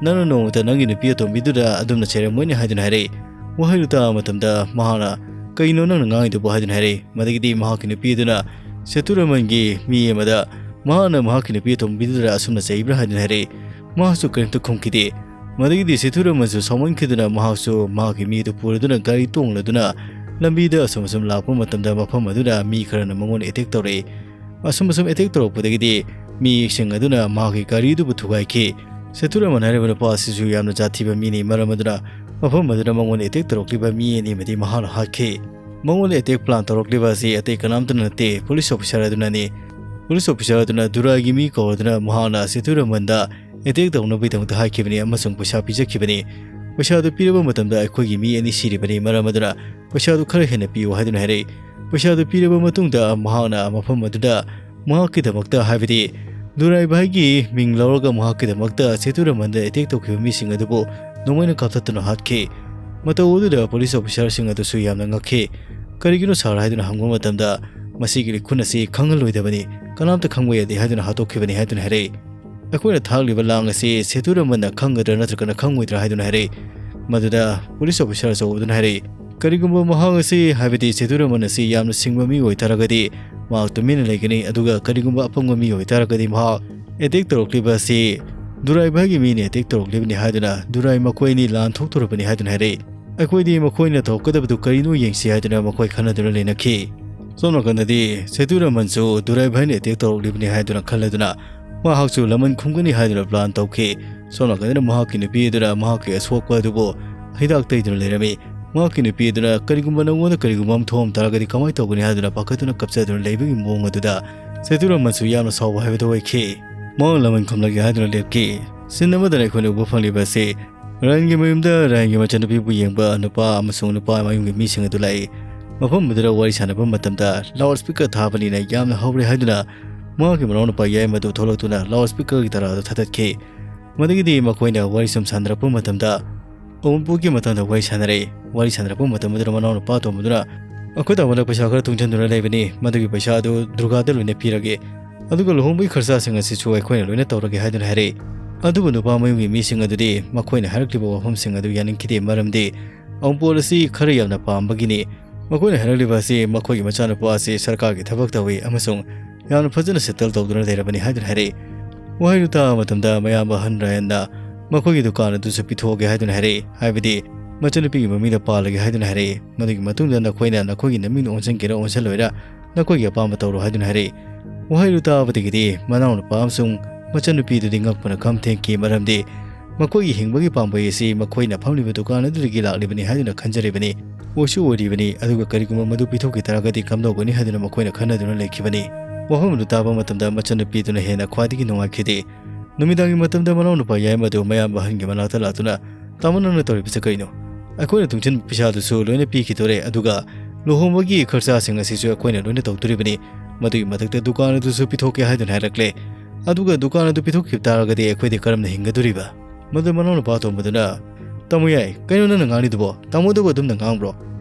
"ꯅꯪꯅ ꯅꯣꯡꯃꯇ ꯅꯪꯒꯤ ꯅꯨꯄꯤ ꯑꯇꯣꯝꯕꯤꯗꯨꯗ ꯑꯗꯨꯝꯅ ꯆꯩꯔꯝꯃꯣꯏꯅꯦ" ꯍꯥꯏꯗꯨꯅ ꯍꯥꯏꯔꯛꯏ꯫ ꯋꯥꯍꯩꯗꯨ ꯇꯥꯕ ꯃꯇꯝꯗ ꯃꯍꯥꯛꯅ, "ꯀꯩꯅꯣ ꯅꯪꯅ ꯉꯥꯡꯉꯤꯗꯨꯕꯨ?" ꯍꯥꯏꯗꯨꯅ ꯍꯥꯏꯔꯛꯏ꯫ ꯃꯗꯒꯤꯗꯤ ꯃꯍꯥꯛꯀꯤ ꯅꯨꯄꯤ ꯑꯗꯨꯅ ꯁꯦꯊꯨꯔꯥꯃꯟꯒꯤ ꯃꯤ ꯑꯃꯗ ꯃꯍꯥꯛꯅ ꯃꯍꯥꯛꯀꯤ ꯅꯨꯄꯤ ꯑꯇꯣꯝꯕꯤꯗꯨꯗ ꯑꯁꯨꯝꯅ ꯆꯩꯕ꯭ꯔꯥ ꯍꯥꯏꯗꯨꯅ ꯍꯥꯏꯔꯛꯏ꯫ ꯃꯍꯥꯛꯁꯨ ꯀꯔꯤꯝꯇ ꯈꯨꯝꯈꯤꯗꯦ꯫ ꯃꯗꯒꯤꯗꯤ ꯁꯦꯊꯨꯔꯥꯃꯟꯁꯨ ꯁꯥꯎꯃꯟꯈꯤꯗꯨꯅ ꯃꯍꯥꯛꯁꯨ ꯃꯍꯥꯛꯀꯤ ꯃꯤ ꯑꯗꯨ ꯄꯨꯔꯗꯨꯅ ꯒꯥꯔꯤ ꯇꯣꯡꯂꯗꯨꯅ ꯂꯝꯕꯤꯗ ꯑꯁꯨꯝ ꯑꯁꯨꯝ ꯂꯥꯛꯄ ꯃꯇꯝꯗ ꯃꯐꯝ ꯑꯗꯨꯗ ꯃꯤ ꯈꯔꯅ ꯃꯉꯣꯟꯗ ꯑꯦꯇꯦꯛ ꯇꯧꯔꯛꯏ꯫ ꯑꯁꯨꯝ ꯑꯁꯨꯝ ꯑꯦꯇꯦꯛ ꯇꯧꯔꯛꯄꯗꯒꯤꯗꯤ ꯃꯤꯁꯤꯡ ꯑꯗꯨꯅ ꯃꯍꯥꯛꯀꯤ ꯒꯥꯔꯤꯗꯨꯕꯨ ꯊꯨꯒꯥꯏꯈꯤ꯫ ꯁꯦꯊꯨꯔꯥꯃꯟ ꯍꯥꯏꯔꯤꯕ ꯅꯨꯄꯥ ꯑꯁꯤꯁꯨ ꯌꯥꯝꯅ ꯖꯥꯠ ꯊꯤꯕ ꯃꯤꯅꯤ, ꯃꯔꯝ ꯑꯗꯨꯅ ꯃꯐꯝ ꯑꯗꯨꯗ ꯃꯉꯣꯟꯗ ꯑꯦꯇꯦꯛ ꯇꯧꯔꯛꯂꯤꯕ ꯃꯤ ꯑꯅꯤꯃꯗꯤ ꯃꯍꯥꯛꯅ ꯍꯥꯠꯈꯤ꯫ ꯃꯉꯣꯟꯗ ꯑꯦꯇꯦꯛ ꯄ꯭ꯂꯥꯟ ꯇꯧꯔꯛꯂꯤꯕ ꯑꯁꯤ ꯑꯇꯩ ꯀꯅꯥꯝꯇꯅ ꯅꯠꯇꯦ, ꯄꯨꯂꯤꯁ ꯑꯣꯐꯤꯁꯥꯔ ꯑꯗꯨꯅꯅꯤ꯫ ꯄꯨꯂꯤꯁ ꯑꯣꯐꯤꯁꯥꯔ ꯑꯗꯨꯅ ꯗꯨꯔꯥꯏꯒꯤ ꯃꯤ ꯀꯧꯔꯗꯨꯅ ꯃꯍꯥꯛꯅ ꯁꯦꯊꯨꯔꯥꯃꯟꯗ ꯑꯦꯇꯦꯛ ꯇꯧꯅꯕꯒꯤꯗꯃꯛꯇ ꯍꯥꯏꯈꯤꯕꯅꯤ ꯑꯃꯁꯨꯡ ꯄꯩꯁꯥ ꯄꯤꯖꯈꯤꯕꯅꯤ꯫ ꯄꯩꯁꯥꯗꯨ ꯄꯤꯔꯕ ꯃꯇꯝꯗ ꯑꯩꯈꯣꯏꯒꯤ ꯃꯤ ꯑꯅꯤ ꯁꯤꯔꯤꯕꯅꯤ, ꯃꯔꯝ ꯑꯗꯨꯅ ꯄꯩꯁꯥꯗꯨ ꯈꯔ ꯍꯦꯟꯅ ꯄꯤꯌꯨ ꯍꯥꯏꯗꯨꯅ ꯍꯥꯏꯔꯛꯏ꯫ ꯄꯩꯁꯥꯗꯨ ꯄꯤꯔꯕ ꯃꯇꯨꯡꯗ ꯃꯍꯥꯛꯅ ꯃꯐꯝ ꯑꯗꯨꯗ ꯃꯍꯥꯛꯀꯤꯗꯃꯛꯇ, ꯍꯥꯏꯕꯗꯤ ꯗꯨꯔꯥꯏ ꯚꯥꯏꯒꯤ ꯃꯤꯡ ꯂꯧꯔꯒ ꯃꯍꯥꯛꯀꯤꯗꯃꯛꯇ ꯁꯦꯊꯨꯔꯥꯃꯟꯗ ꯑꯦꯇꯦꯛ ꯇꯧꯈꯤꯕ ꯃꯤꯁꯤꯡ ꯑꯗꯨꯕꯨ ꯅꯣꯡꯃꯩꯅ ꯀꯥꯞꯊꯠꯇꯨꯅ ꯍꯥꯠꯈꯤ꯫ ꯃꯇꯧ ꯑꯗꯨꯗ ꯄꯨꯂꯤꯁ ꯑꯣꯐꯤꯁꯥꯔꯁꯤꯡ ꯑꯗꯨꯁꯨ ꯌꯥꯝꯅ ꯉꯛꯈꯤ꯫ "ꯀꯔꯤꯒꯤꯅꯣ ꯁꯥꯔ?" ꯍꯥꯏꯗꯨꯅ ꯍꯪꯕ ꯃꯇꯝꯗ, "ꯃꯁꯤꯒꯤ ꯂꯤꯈꯨꯟ ꯑꯁꯤ ꯈꯪꯍꯜꯂꯣꯏꯗꯕꯅꯤ, ꯀꯅꯥꯝꯇ ꯈꯪꯕ ꯌꯥꯗꯦ" ꯍꯥꯏꯗꯨꯅ ꯍꯥꯠꯇꯣꯛꯈꯤꯕꯅꯤ ꯍꯥꯏꯗꯨꯅ ꯍꯥꯏꯔꯛꯏ꯫ "ꯑꯩꯈꯣꯏꯅ ꯊꯥꯛꯂꯤꯕ ꯂꯥꯡ ꯑꯁꯤ ꯁꯦꯊꯨꯔꯥꯃꯟꯅ ꯈꯪꯒꯗ꯭ꯔꯥ ꯅꯠꯇ꯭ꯔꯒꯅ ꯈꯪꯉꯣꯏꯗ꯭ꯔꯥ?" ꯍꯥꯏꯗꯨꯅ ꯍꯥꯏꯔꯛꯏ꯫ ꯃꯗꯨꯗ ꯄꯨꯂꯤꯁ ꯑꯣꯐꯤꯁꯥꯔ ꯑꯆꯧꯕꯗꯨꯅ ꯍꯥꯏꯔꯛꯏ, "ꯀꯔꯤꯒꯨꯝꯕ ꯃꯍꯥꯛ ꯑꯁꯤ, ꯍꯥꯏꯕꯗꯤ ꯁꯦꯇꯨꯔꯥꯃꯟ ꯑꯁꯤ ꯌꯥꯝꯅ ꯁꯤꯡꯕ ꯃꯤ ꯑꯣꯏꯇꯥꯔꯒꯗꯤ ꯃꯍꯥꯛ ꯇꯨꯃꯤꯟꯅ ꯂꯩꯒꯅꯤ, ꯑꯗꯨꯒ ꯀꯔꯤꯒꯨꯝꯕ ꯑꯄꯪꯕ ꯃꯤ ꯑꯣꯏꯇꯥꯔꯒꯗꯤ ꯃꯍꯥꯛ ꯑꯦꯇꯦꯛ ꯇꯧꯔꯛꯂꯤꯕ ꯑꯁꯤ ꯗꯨꯔꯥꯏ ꯚꯥꯏꯒꯤ ꯃꯤꯅ ꯑꯦꯇꯦꯛ ꯇꯧꯔꯛꯂꯤꯕꯅꯤ" ꯍꯥꯏꯗꯨꯅ, "ꯗꯨꯔꯥꯏ ꯃꯈꯣꯏ ꯑꯅꯤ ꯂꯥꯟ ꯊꯣꯛꯇꯣꯔꯕꯅꯤ" ꯍꯥꯏꯗꯨꯅ ꯍꯥꯏꯔꯛꯏ꯫ "ꯑꯩꯈꯣꯏꯗꯤ ꯃꯈꯣꯏꯅ ꯇꯧꯔꯛꯀꯗꯕꯗꯨ ꯀꯔꯤꯅꯣ ꯌꯦꯡꯁꯤ" ꯍꯥꯏꯗꯨꯅ ꯃꯈꯣꯏ ꯈꯟꯅꯗꯨꯅ ꯂꯩꯅꯈꯤ꯫ ꯁꯣꯝ ꯅꯥꯀꯟꯗꯗꯤ ꯁꯦꯇꯨꯔꯥꯃꯟꯁꯨ ꯗꯨꯔꯥꯏ ꯚꯥꯏꯅ ꯑꯦꯇꯦꯛ ꯇꯧꯔꯛꯂꯤꯕꯅꯤ ꯍꯥꯏꯗꯨꯅ ꯈꯜꯂꯗꯨꯅ ꯃꯍꯥꯛꯁꯨ ꯂꯃꯟ ꯈꯨꯝꯒꯅꯤ ꯍꯥꯏꯗꯨꯅ ꯄ꯭ꯂꯥꯟ ꯇꯧꯈꯤ꯫ ꯁꯣꯝ ꯅꯥꯀꯟꯗꯅ ꯃꯍꯥꯛꯀꯤ ꯅꯨꯄꯤ ꯑꯗꯨꯅ ꯃꯍꯥꯛꯀꯤ ꯑꯁꯣꯛꯄ ꯑꯗꯨꯕꯨ ꯍꯤꯗꯥꯛ ꯇꯩꯗꯨꯅ ꯂꯩꯔꯝꯃꯤ꯫ ꯃꯍꯥꯛꯀꯤ ꯅꯨꯄꯤ ꯑꯗꯨꯅ ꯀꯔꯤꯒꯨꯝꯕ ꯅꯉꯣꯟꯗ ꯀꯔꯤꯒꯨꯝꯕ ꯑꯃ ꯊꯣꯛꯑꯝ ꯇꯥꯔꯒꯗꯤ ꯀꯃꯥꯏꯅ ꯇꯧꯒꯅꯤ ꯍꯥꯏꯗꯨꯅ ꯄꯥꯈꯠꯇꯨꯅ ꯀꯞꯆꯗꯨꯅ ꯂꯩꯕꯒꯤ ꯃꯑꯣꯡ ꯑꯗꯨꯗ ꯁꯦꯇꯨꯔꯥꯃꯟꯁꯨ ꯌꯥꯝꯅ ꯁꯥꯎꯕ ꯍꯥꯏꯕꯗꯨ ꯑꯣꯏꯈꯤ꯫ ꯃꯍꯥꯛ ꯂꯃꯟ ꯈꯨꯝꯂꯒꯦ ꯍꯥꯏꯗꯨꯅ ꯂꯦꯞꯈꯤ꯫ ꯁꯤꯟ ꯑꯃꯗꯅ ꯑꯩꯈꯣꯏꯅ ꯎꯕ ꯐꯪꯂꯤꯕ ꯑꯁꯤ ꯔꯥꯌꯟꯒꯤ ꯃꯌꯨꯝꯗ ꯔꯥꯌꯟꯒꯤ ꯃꯆꯟꯅꯨꯄꯤꯕꯨ ꯌꯦꯡꯕ ꯅꯨꯄꯥ ꯑꯃꯁꯨꯡ ꯅꯨꯄꯥ ꯃꯌꯨꯝꯒꯤ ꯃꯤꯁꯤꯡ ꯑꯗꯨ ꯂꯥꯛꯏ꯫ ꯃꯐꯝ ꯑꯗꯨꯗ ꯋꯥꯔꯤ ꯁꯥꯟꯅꯕ ꯃꯇꯝꯗ ꯂꯥꯎꯗ ꯁ꯭ꯄꯤꯀꯔ ꯊꯥꯕꯅꯤꯅ ꯌꯥꯝꯅ ꯍꯧꯔꯦ ꯍꯥꯏꯗꯨꯅ ꯃꯍꯥꯛꯀꯤ ꯃꯅꯥꯎꯅꯨꯄꯥ ꯌꯥꯏꯃ ꯑꯗꯨ ꯊꯣꯛꯂꯛꯇꯨꯅ ꯂꯥꯎꯗ ꯁ꯭ꯄꯤꯀꯔꯒꯤ ꯇꯔꯥꯗꯨ ꯊꯥꯗꯠꯈꯤ꯫ ꯃꯗꯒꯤꯗꯤ ꯃꯈꯣꯏꯅ ꯋꯥꯔꯤ ꯁꯨꯝ ꯁꯥꯟꯅꯔꯛꯄ ꯃꯇꯝꯗ ꯑꯋꯨꯟꯄꯣꯛꯀꯤ ꯃꯇꯥꯡꯗ ꯋꯥꯔꯤ ꯁꯥꯟꯅꯔꯛꯏ꯫ ꯋꯥꯔꯤ ꯁꯥꯟꯅꯔꯛꯄ ꯃꯇꯝ ꯑꯗꯨꯗ ꯃꯅꯥꯎꯅꯨꯄꯥ ꯑꯇꯣꯝꯕꯗꯨꯅ, "ꯑꯩꯈꯣꯏ ꯇꯥꯃꯣꯗ ꯄꯩꯁꯥ ꯈꯔ ꯇꯨꯡꯁꯤꯟꯗꯨꯅ ꯂꯩꯕꯅꯤ, ꯃꯗꯨꯒꯤ ꯄꯩꯁꯥ ꯑꯗꯨ ꯗꯨꯔꯒꯥꯗ ꯂꯣꯏꯅ ꯄꯤꯔꯒꯦ, ꯑꯗꯨꯒ ꯂꯨꯍꯣꯡꯕꯒꯤ ꯈꯔꯆꯥꯁꯤꯡ ꯑꯁꯤꯁꯨ ꯑꯩꯈꯣꯏꯅ ꯂꯣꯏꯅ ꯇꯧꯔꯒꯦ" ꯍꯥꯏꯗꯨꯅ ꯍꯥꯏꯔꯛꯏ꯫ ꯑꯗꯨꯕꯨ ꯅꯨꯄꯥ ꯃꯌꯨꯝꯒꯤ ꯃꯤꯁꯤꯡ ꯑꯗꯨꯗꯤ ꯃꯈꯣꯏꯅ ꯍꯥꯏꯔꯛꯂꯤꯕ ꯋꯥꯐꯝꯁꯤꯡ ꯑꯗꯨ ꯌꯥꯅꯤꯡꯈꯤꯗꯦ, ꯃꯔꯝꯗꯤ ꯑꯋꯨꯟꯄꯣꯛ ꯑꯁꯤ ꯈꯔ ꯌꯥꯝꯅ ꯄꯥꯝꯕꯒꯤꯅꯤ꯫ ꯃꯈꯣꯏꯅ ꯍꯥꯏꯔꯛꯂꯤꯕ ꯑꯁꯤ ꯃꯈꯣꯏꯒꯤ ꯃꯆꯥꯅꯨꯄꯥ ꯑꯁꯤ ꯁꯔꯀꯥꯔꯒꯤ ꯊꯕꯛ ꯇꯧꯏ ꯑꯃꯁꯨꯡ ꯌꯥꯝꯅ ꯐꯖꯅ ꯁꯦꯇꯜ ꯇꯧꯗꯨꯅ ꯂꯩꯔꯕꯅꯤ ꯍꯥꯏꯗꯨꯅ ꯍꯥꯏꯔꯛꯏ꯫ ꯋꯥꯍꯩꯗꯨ ꯇꯥꯕ ꯃꯇꯝꯗ ꯃꯌꯥꯝꯕ ꯑꯍꯟ ꯔꯥꯌꯟꯅ ꯃꯈꯣꯏꯒꯤ ꯗꯨꯀꯥꯟ ꯑꯗꯨꯁꯨ ꯄꯤꯊꯣꯛꯑꯒꯦ ꯍꯥꯏꯗꯨꯅ ꯍꯥꯏꯔꯛꯏ, ꯍꯥꯏꯕꯗꯤ ꯃꯆꯟꯅꯨꯄꯤꯒꯤ ꯃꯃꯤꯡꯗ ꯄꯥꯜꯂꯒꯦ ꯍꯥꯏꯗꯨꯅ ꯍꯥꯏꯔꯛꯏ꯫ ꯃꯗꯨꯒꯤ ꯃꯇꯨꯡꯗ ꯅꯈꯣꯏꯅ ꯅꯈꯣꯏꯒꯤ ꯅꯃꯤꯡꯗ ꯑꯣꯟꯁꯤꯟꯒꯦꯔꯥ ꯑꯣꯟꯁꯤꯜꯂꯣꯏꯔꯥ ꯅꯈꯣꯏꯒꯤ ꯑꯄꯥꯝꯕ ꯇꯧꯔꯣ ꯍꯥꯏꯗꯨꯅ ꯍꯥꯏꯔꯛꯏ꯫ ꯋꯥꯍꯩꯗꯨ ꯇꯥꯕꯗꯒꯤꯗꯤ ꯃꯅꯥꯎꯅꯨꯄꯥ ꯑꯃꯁꯨꯡ ꯃꯆꯟꯅꯨꯄꯤꯗꯨꯗꯤ ꯉꯛꯄꯅ ꯈꯝ ꯊꯦꯡꯈꯤ, ꯃꯔꯝꯗꯤ ꯃꯈꯣꯏꯒꯤ ꯍꯤꯡꯕꯒꯤ ꯄꯥꯝꯕꯩ ꯑꯁꯤ ꯃꯈꯣꯏꯅ ꯐꯝꯂꯤꯕ ꯗꯨꯀꯥꯟ ꯑꯗꯨꯗꯒꯤ ꯂꯥꯛꯂꯤꯕꯅꯤ ꯍꯥꯏꯗꯨꯅ ꯈꯟꯖꯔꯤꯕꯅꯤ꯫ ꯑꯣꯏꯁꯨ ꯑꯣꯏꯔꯤꯕꯅꯤ, ꯑꯗꯨꯒ ꯀꯔꯤꯒꯨꯝꯕ ꯃꯗꯨ ꯄꯤꯊꯣꯛꯈꯤ ꯇꯥꯔꯒꯗꯤ ꯀꯝꯗꯧꯒꯅꯤ ꯍꯥꯏꯗꯨꯅ ꯃꯈꯣꯏꯅ ꯈꯟꯅꯗꯨꯅ ꯂꯩꯈꯤꯕꯅꯤ꯫ ꯋꯥꯐꯝ ꯑꯗꯨ ꯇꯥꯕ ꯃꯇꯝꯗ ꯃꯆꯟꯅꯨꯄꯤꯗꯨꯅ ꯍꯦꯟꯅ ꯈ꯭ꯋꯥꯏꯗꯒꯤ ꯅꯨꯡꯉꯥꯏꯈꯤꯗꯦ꯫ ꯅꯨꯃꯤꯗꯥꯡꯒꯤ ꯃꯇꯝꯗ ꯃꯅꯥꯎꯅꯨꯄꯥ ꯌꯥꯏꯃ ꯑꯗꯨ ꯃꯌꯥꯝꯕ ꯑꯍꯟꯒꯤ ꯃꯅꯥꯛꯇ ꯂꯥꯛꯇꯨꯅ, "ꯇꯥꯃꯣ, ꯅꯪꯅ ꯇꯧꯔꯤꯕꯁꯤ ꯀꯔꯤꯅꯣ? ꯑꯩꯈꯣꯏꯅ ꯇꯨꯡꯁꯤꯟꯕ ꯄꯩꯁꯥꯗꯨꯁꯨ ꯂꯣꯏꯅ ꯄꯤꯈꯤꯗꯣꯔꯦ, ꯑꯗꯨꯒ ꯂꯨꯍꯣꯡꯕꯒꯤ ꯈꯔꯆꯥꯁꯤꯡ ꯑꯁꯤꯁꯨ ꯑꯩꯈꯣꯏꯅ ꯂꯣꯏꯅ ꯇꯧꯗꯣꯔꯤꯕꯅꯤ꯫ ꯃꯗꯨꯒꯤ ꯃꯊꯛꯇ ꯗꯨꯀꯥꯟ ꯑꯗꯨꯁꯨ ꯄꯤꯊꯣꯛꯀꯦ ꯍꯥꯏꯗꯨꯅ ꯍꯥꯏꯔꯛꯂꯦ꯫ ꯑꯗꯨꯒ ꯗꯨꯀꯥꯟ ꯑꯗꯨ ꯄꯤꯊꯣꯛꯈꯤꯕ ꯇꯥꯔꯒꯗꯤ ꯑꯩꯈꯣꯏꯗꯤ ꯀꯔꯝꯅ ꯍꯤꯡꯒꯗꯣꯔꯤꯕ?" ꯃꯗꯨ ꯃꯅꯥꯎꯅꯨꯄꯥ ꯑꯇꯣꯝꯕꯗꯨꯅ, "ꯇꯥꯃꯣ ꯌꯥꯏ, ꯀꯩꯅꯣ ꯅꯪꯅ ꯉꯥꯡꯂꯤꯗꯨꯕꯣ? ꯇꯥꯃꯣꯗꯨꯕꯨ ꯑꯗꯨꯝꯅ ꯉꯥꯡꯕ꯭ꯔꯣ?"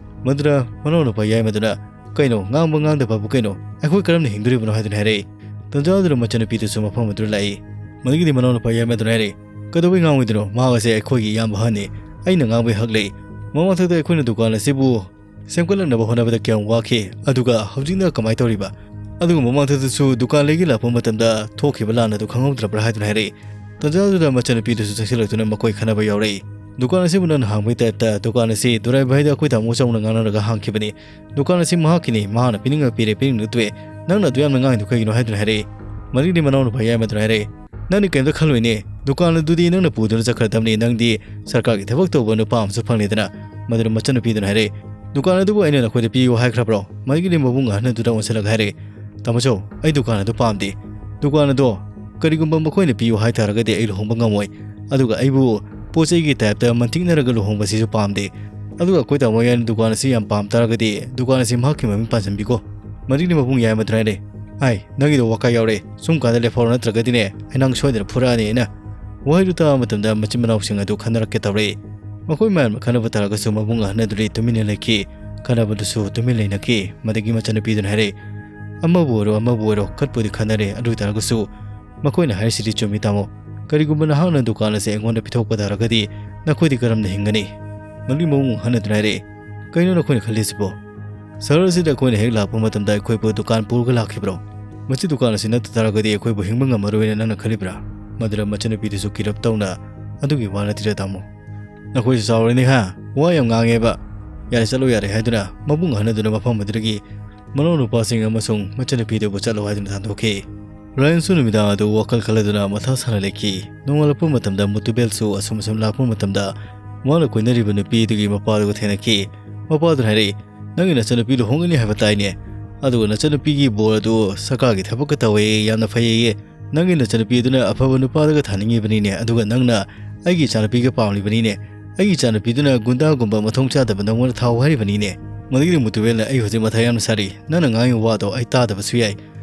ꯃꯗꯨꯗ ꯃꯅꯥꯎꯅꯨꯄꯥ ꯌꯥꯏꯃꯗꯨꯅ, "ꯀꯩꯅꯣ, ꯉꯥꯡꯕ ꯉꯥꯡꯗꯕꯕꯨ ꯀꯩꯅꯣ? ꯑꯩꯈꯣꯏ ꯀꯔꯝꯅ ꯍꯤꯡꯗꯣꯔꯤꯕꯅꯣ?" ꯍꯥꯏꯗꯨꯅ ꯍꯥꯏꯔꯛꯏ꯫ ꯇꯟꯖꯥ ꯑꯗꯨꯗ ꯃꯆꯟꯅꯨꯄꯤꯗꯨꯁꯨ ꯃꯐꯝ ꯑꯗꯨꯗ ꯂꯥꯛꯏ꯫ ꯃꯗꯨꯒꯤꯗꯤ ꯃꯅꯥꯎꯅꯨꯄꯥ ꯌꯥꯏꯃꯗꯨꯅ ꯍꯥꯏꯔꯛꯏ, "ꯀꯩꯗꯧꯕꯩ ꯉꯥꯡꯉꯣꯏꯗꯣꯏꯅꯣ? ꯃꯍꯥꯛ ꯑꯁꯦ ꯑꯩꯈꯣꯏꯒꯤ ꯏꯌꯥꯝꯕ ꯑꯍꯟꯅꯤ꯫ ꯑꯩꯅ ꯉꯥꯡꯕꯒꯤ ꯍꯛ ꯂꯩ꯫ ꯃꯃꯥꯡꯊꯛꯇ ꯑꯩꯈꯣꯏꯅ ꯗꯨꯀꯥꯟ ꯑꯁꯤꯕꯨ ꯁꯦꯝꯒꯠꯂꯛꯅꯕ ꯍꯣꯠꯅꯕꯗ ꯀꯌꯥꯝ ꯋꯥꯈꯤ, ꯑꯗꯨꯒ ꯍꯧꯖꯤꯛꯅ ꯀꯃꯥꯏꯅ ꯇꯧꯔꯤꯕ? ꯑꯗꯨꯒ ꯃꯃꯥꯡꯊꯛꯇꯁꯨ ꯗꯨꯀꯥꯟ ꯂꯩꯒꯦ ꯂꯥꯛꯄ ꯃꯇꯝꯗ ꯊꯣꯛꯈꯤꯕ ꯂꯥꯟ ꯑꯗꯨ ꯈꯪꯍꯧꯗ꯭ꯔꯕ꯭ꯔꯥ ꯍꯥꯏꯗꯨꯅ ꯍꯥꯏꯔꯛꯏ꯫ ꯇꯟꯖꯥꯗꯨꯗ ꯃꯆꯟꯅꯨꯄꯤꯗꯨꯁꯨ ꯆꯪꯁꯤꯜꯂꯛꯇꯨꯅ ꯃꯈꯣꯏ ꯈꯟꯅꯕ ꯌꯥꯎꯔꯛꯏ꯫ ꯗꯨꯀꯥꯟ ꯑꯁꯤꯕꯨ ꯅꯪꯅ ꯍꯥꯡꯕꯒꯤ ꯇꯥꯏꯞꯇ ꯗꯨꯀꯥꯟ ꯑꯁꯤ ꯗꯨꯔꯥꯏ ꯚꯥꯏꯗ ꯑꯩꯈꯣꯏ ꯇꯥꯃꯣ ꯆꯥꯎꯅ ꯉꯥꯡꯅꯔꯒ ꯍꯥꯡꯈꯤꯕꯅꯤ꯫ ꯗꯨꯀꯥꯟ ꯑꯁꯤ ꯃꯍꯥꯛꯀꯤꯅꯤ, ꯃꯍꯥꯛꯅ ꯄꯤꯅꯤꯡꯉ ꯄꯤꯔꯦ, ꯄꯤꯅꯤꯡꯗ ꯇꯣꯛꯑꯦ꯫ ꯅꯪꯅ ꯑꯗꯨ ꯌꯥꯝꯅ ꯉꯥꯡꯉꯤꯗꯣ ꯀꯩꯒꯤꯅꯣ ꯍꯥꯏꯗꯨꯅ ꯍꯥꯏꯔꯛꯏ꯫ ꯃꯗꯨꯒꯤꯗꯤ ꯃꯅꯥꯎꯅꯨꯄꯥ ꯌꯥꯏꯃꯗꯨꯅ ꯍꯥꯏꯔꯛꯏ, ꯅꯪꯗꯤ ꯀꯩꯝꯇ ꯈꯜꯂꯣꯏꯅꯦ, ꯗꯨꯀꯥꯟ ꯑꯗꯨꯗꯤ ꯅꯪꯅ ꯄꯨꯗꯨꯅ ꯆꯠꯈ꯭ꯔꯗꯕꯅꯤ, ꯅꯪꯗꯤ ꯁꯔꯀꯥꯔꯒꯤ ꯊꯕꯛ ꯇꯧꯕ ꯅꯨꯄꯥ ꯑꯃꯁꯨ ꯐꯪꯂꯦꯗꯅ꯫ ꯃꯗꯨꯗ ꯃꯆꯟꯅꯨꯄꯤꯗꯨꯅ ꯍꯥꯏꯔꯛꯏ, ꯗꯨꯀꯥꯟ ꯑꯗꯨꯕꯨ ꯑꯩꯅ ꯅꯈꯣꯏꯗ ꯄꯤꯌꯨ ꯍꯥꯏꯈ꯭ꯔꯕ꯭ꯔꯣ? ꯃꯗꯨꯒꯤꯗꯤ ꯃꯕꯨꯡ ꯑꯍꯟ ꯑꯗꯨꯗ ꯑꯣꯟꯁꯤꯜꯂꯒ ꯍꯥꯏꯔꯛꯏ, ꯇꯥꯃꯣꯆꯧ, ꯑꯩ ꯗꯨꯀꯥꯟ ꯑꯗꯨ ꯄꯥꯝꯗꯦ꯫ ꯗꯨꯀꯥꯟ ꯑꯗꯣ ꯀꯔꯤꯒꯨꯝꯕ ꯃꯈꯣꯏꯅ ꯄꯤꯌꯨ ꯍꯥꯏꯇꯥꯔꯒꯗꯤ ꯑꯩ ꯂꯨꯍꯣꯡꯕ ꯉꯝꯃꯣꯏ꯫ ꯑꯗꯨꯒ ꯑꯩꯕꯨ ꯄꯣꯠ ꯆꯩꯒꯤ ꯇꯥꯏꯞꯇ ꯃꯟꯇꯤꯛꯅꯔꯒ ꯂꯨꯍꯣꯡꯕꯁꯤꯁꯨ ꯄꯥꯝꯗꯦ꯫ ꯑꯗꯨꯒ ꯑꯩꯈꯣꯏ ꯇꯥꯃꯣ ꯌꯥꯏꯅ ꯗꯨꯀꯥꯟ ꯑꯁꯤ ꯌꯥꯝ ꯄꯥꯝ ꯇꯥꯔꯒꯗꯤ ꯗꯨꯀꯥꯟ ꯑꯁꯤ ꯃꯍꯥꯛꯀꯤ ꯃꯃꯤꯡ ꯄꯥꯟꯁꯤꯟꯕꯤꯀꯣ꯫ ꯃꯗꯨꯒꯤꯗꯤ ꯃꯕꯨꯡ ꯌꯥꯏꯃꯗꯨꯅ ꯍꯥꯏꯔꯦ, ꯑꯥꯏ, ꯅꯪꯒꯤꯗꯣ ꯋꯥꯀꯥꯏ ꯌꯥꯎꯔꯦ, ꯁꯨꯝ ꯀꯥꯟꯗ ꯂꯦꯞꯍꯧꯔꯣ ꯅꯠꯇ꯭ꯔꯒꯗꯤꯅꯦ ꯑꯩ ꯅꯪ ꯁꯣꯏꯗꯅ ꯐꯨꯔꯛꯑꯅꯤ ꯑꯩꯅ꯫ ꯋꯥꯍꯩꯗꯨ ꯇꯥꯕ ꯃꯇꯝꯗ ꯃꯆꯤꯟ ꯃꯅꯥꯎꯁꯤꯡ ꯑꯗꯨ ꯈꯟꯅꯔꯛꯀꯦ ꯇꯧꯔꯛꯏ꯫ ꯃꯈꯣꯏ ꯃꯌꯥꯝꯅ ꯈꯟꯅꯕ ꯇꯥꯔꯒꯁꯨ ꯃꯕꯨꯡ ꯑꯍꯟ ꯑꯗꯨꯗꯤ ꯇꯨꯃꯤꯟꯅ ꯂꯩꯈꯤ꯫ ꯈꯟꯅꯕꯗꯨꯁꯨ ꯇꯨꯃꯤꯟ ꯂꯩꯅꯈꯤ꯫ ꯃꯗꯨꯒꯤ ꯃꯆꯟꯅꯨꯄꯤꯗꯨꯅ ꯍꯥꯏꯔꯛꯏ, ꯑꯃꯕꯨ ꯑꯣꯏꯔꯣ ꯑꯃꯕꯨ ꯑꯣꯏꯔꯣ ꯈꯠꯄꯨꯗꯤ ꯈꯟꯅꯔꯦ, ꯑꯗꯨ ꯑꯣꯏ ꯇꯥꯔꯒꯁꯨ ꯃꯈꯣꯏꯅ ꯍꯥꯏꯔꯤꯁꯤꯗꯤ ꯆꯨꯝꯃꯤ ꯇꯥꯃꯣ꯫ ꯀꯔꯤꯒꯨꯝꯕ ꯅꯍꯥꯛꯅ ꯗꯨꯀꯥꯟ ꯑꯁꯤ ꯑꯩꯉꯣꯟꯗ ꯄꯤꯊꯣꯛꯄ ꯇꯥꯔꯒꯗꯤ ꯅꯈꯣꯏꯗꯤ ꯀꯔꯝꯅ ꯍꯤꯡꯒꯅꯤ? ꯃꯗꯨꯒꯤ ꯃꯕꯨꯡ ꯑꯍꯟ ꯑꯗꯨꯅ ꯍꯥꯏꯔꯛꯏ, ꯀꯩꯅꯣ ꯅꯈꯣꯏꯅ ꯈꯜꯂꯤꯁꯤꯕꯣ? ꯁꯍꯔ ꯑꯁꯤꯗ ꯑꯩꯈꯣꯏꯅ ꯍꯦꯛ ꯂꯥꯛꯄ ꯃꯇꯝꯗ ꯑꯩꯈꯣꯏꯕꯨ ꯗꯨꯀꯥꯟ ꯄꯨꯔꯒ ꯂꯥꯛꯈꯤꯕ꯭ꯔꯣ? ꯃꯁꯤ ꯗꯨꯀꯥꯟ ꯑꯁꯤ ꯅꯠꯇ ꯇꯥꯔꯒꯗꯤ ꯑꯩꯈꯣꯏꯕꯨ ꯍꯤꯡꯕ ꯉꯝꯃꯔꯣꯏꯅ ꯅꯪꯅ ꯈꯜꯂꯤꯕ꯭ꯔꯥ? ꯃꯗꯨꯗ ꯃꯆꯟꯅꯨꯄꯤꯗꯨꯁꯨ ꯀꯤꯔꯞ ꯇꯧꯅ, ꯑꯗꯨꯒꯤ ꯋꯥ ꯅꯠꯇꯦꯗ ꯇꯥꯃꯣ꯫ ꯅꯈꯣꯏꯁꯨ ꯆꯥꯎꯔꯦꯅꯦ ꯍꯥ? ꯋꯥ ꯌꯥꯝ ꯉꯥꯡꯉꯦꯕ꯫ ꯌꯥꯔꯦ, ꯆꯠꯂꯣ ꯌꯥꯔꯦ ꯍꯥꯏꯗꯨꯅ ꯃꯕꯨꯡ ꯑꯍꯟ ꯑꯗꯨꯅ ꯃꯐꯝ ꯑꯗꯨꯗꯒꯤ ꯃꯅꯥꯎ ꯅꯨꯄꯥꯁꯤꯡ ꯑꯃꯁꯨꯡ ꯃꯆꯟꯅꯨꯄꯤꯗꯨꯕꯨ ꯆꯠꯂꯣ ꯍꯥꯏꯗꯨꯅ ꯊꯥꯗꯣꯛꯈꯤ꯫ ꯔꯥꯌꯟꯁꯨ ꯅꯨꯃꯤꯗꯥꯡ ꯑꯗꯨ ꯋꯥꯈꯜ ꯈꯜꯂꯗꯨꯅ ꯃꯊꯥ ꯁꯥꯅ ꯂꯩꯈꯤ꯫ ꯅꯣꯡꯉꯥꯜꯂꯛꯄ ꯃꯇꯝꯗ ꯃꯨꯇꯨꯕꯦꯜꯁꯨ ꯑꯁꯨꯝ ꯑꯁꯨꯝ ꯂꯥꯛꯄ ꯃꯇꯝꯗ ꯃꯍꯥꯛꯅ ꯀꯣꯏꯅꯔꯤꯕ ꯅꯨꯄꯤꯗꯨꯒꯤ ꯃꯄꯥꯗꯨꯒ ꯊꯦꯡꯅꯈꯤ꯫ ꯃꯄꯥꯗꯨꯅ ꯍꯥꯏꯔꯛꯏ, ꯅꯪꯒꯤ ꯅꯆꯟꯅꯨꯄꯤ ꯂꯨꯍꯣꯡꯒꯅꯤ ꯍꯥꯏꯕ ꯇꯥꯏꯅꯦ꯫ ꯑꯗꯨꯒ ꯅꯆꯟꯅꯨꯄꯤꯒꯤ ꯕꯣꯔ ꯑꯗꯨ ꯁꯔꯀꯥꯔꯒꯤ ꯊꯕꯛꯀ ꯇꯧꯋꯦ, ꯌꯥꯝꯅ ꯐꯩꯌꯦ꯫ ꯅꯪꯒꯤ ꯅꯆꯟꯅꯨꯄꯤ ꯑꯗꯨꯅ ꯑꯐꯕ ꯅꯨꯄꯥꯗꯒ ꯊꯥꯅꯤꯡꯉꯤꯕꯅꯤꯅꯦ, ꯑꯗꯨꯒ ꯅꯪꯅ ꯑꯩꯒꯤ ꯏꯆꯥꯅꯨꯄꯤꯒ ꯄꯥꯝꯂꯤꯕꯅꯤꯅꯦ꯫ ꯑꯩꯒꯤ ꯏꯆꯥꯅꯨꯄꯤꯗꯨꯅ ꯒꯨꯟꯗꯥꯒꯨꯝꯕ ꯃꯊꯣꯡ ꯆꯥꯗꯕ ꯅꯪꯉꯣꯟꯗ ꯊꯥꯎ ꯍꯥꯏꯔꯤꯕꯅꯤꯅꯦ꯫ ꯃꯗꯨꯒꯤꯗꯤ ꯃꯨꯇꯨꯕꯦꯜꯅ ꯑꯩ ꯍꯧꯖꯤꯛ ꯃꯊꯥ ꯌꯥꯝꯅ ꯁꯥꯔꯤ꯫ ꯅꯪꯅ ꯉꯥꯡꯉꯤꯕ ꯋꯥꯗꯣ ꯑꯩ ꯇꯥꯗꯕꯁꯨ ꯌꯥꯏ꯫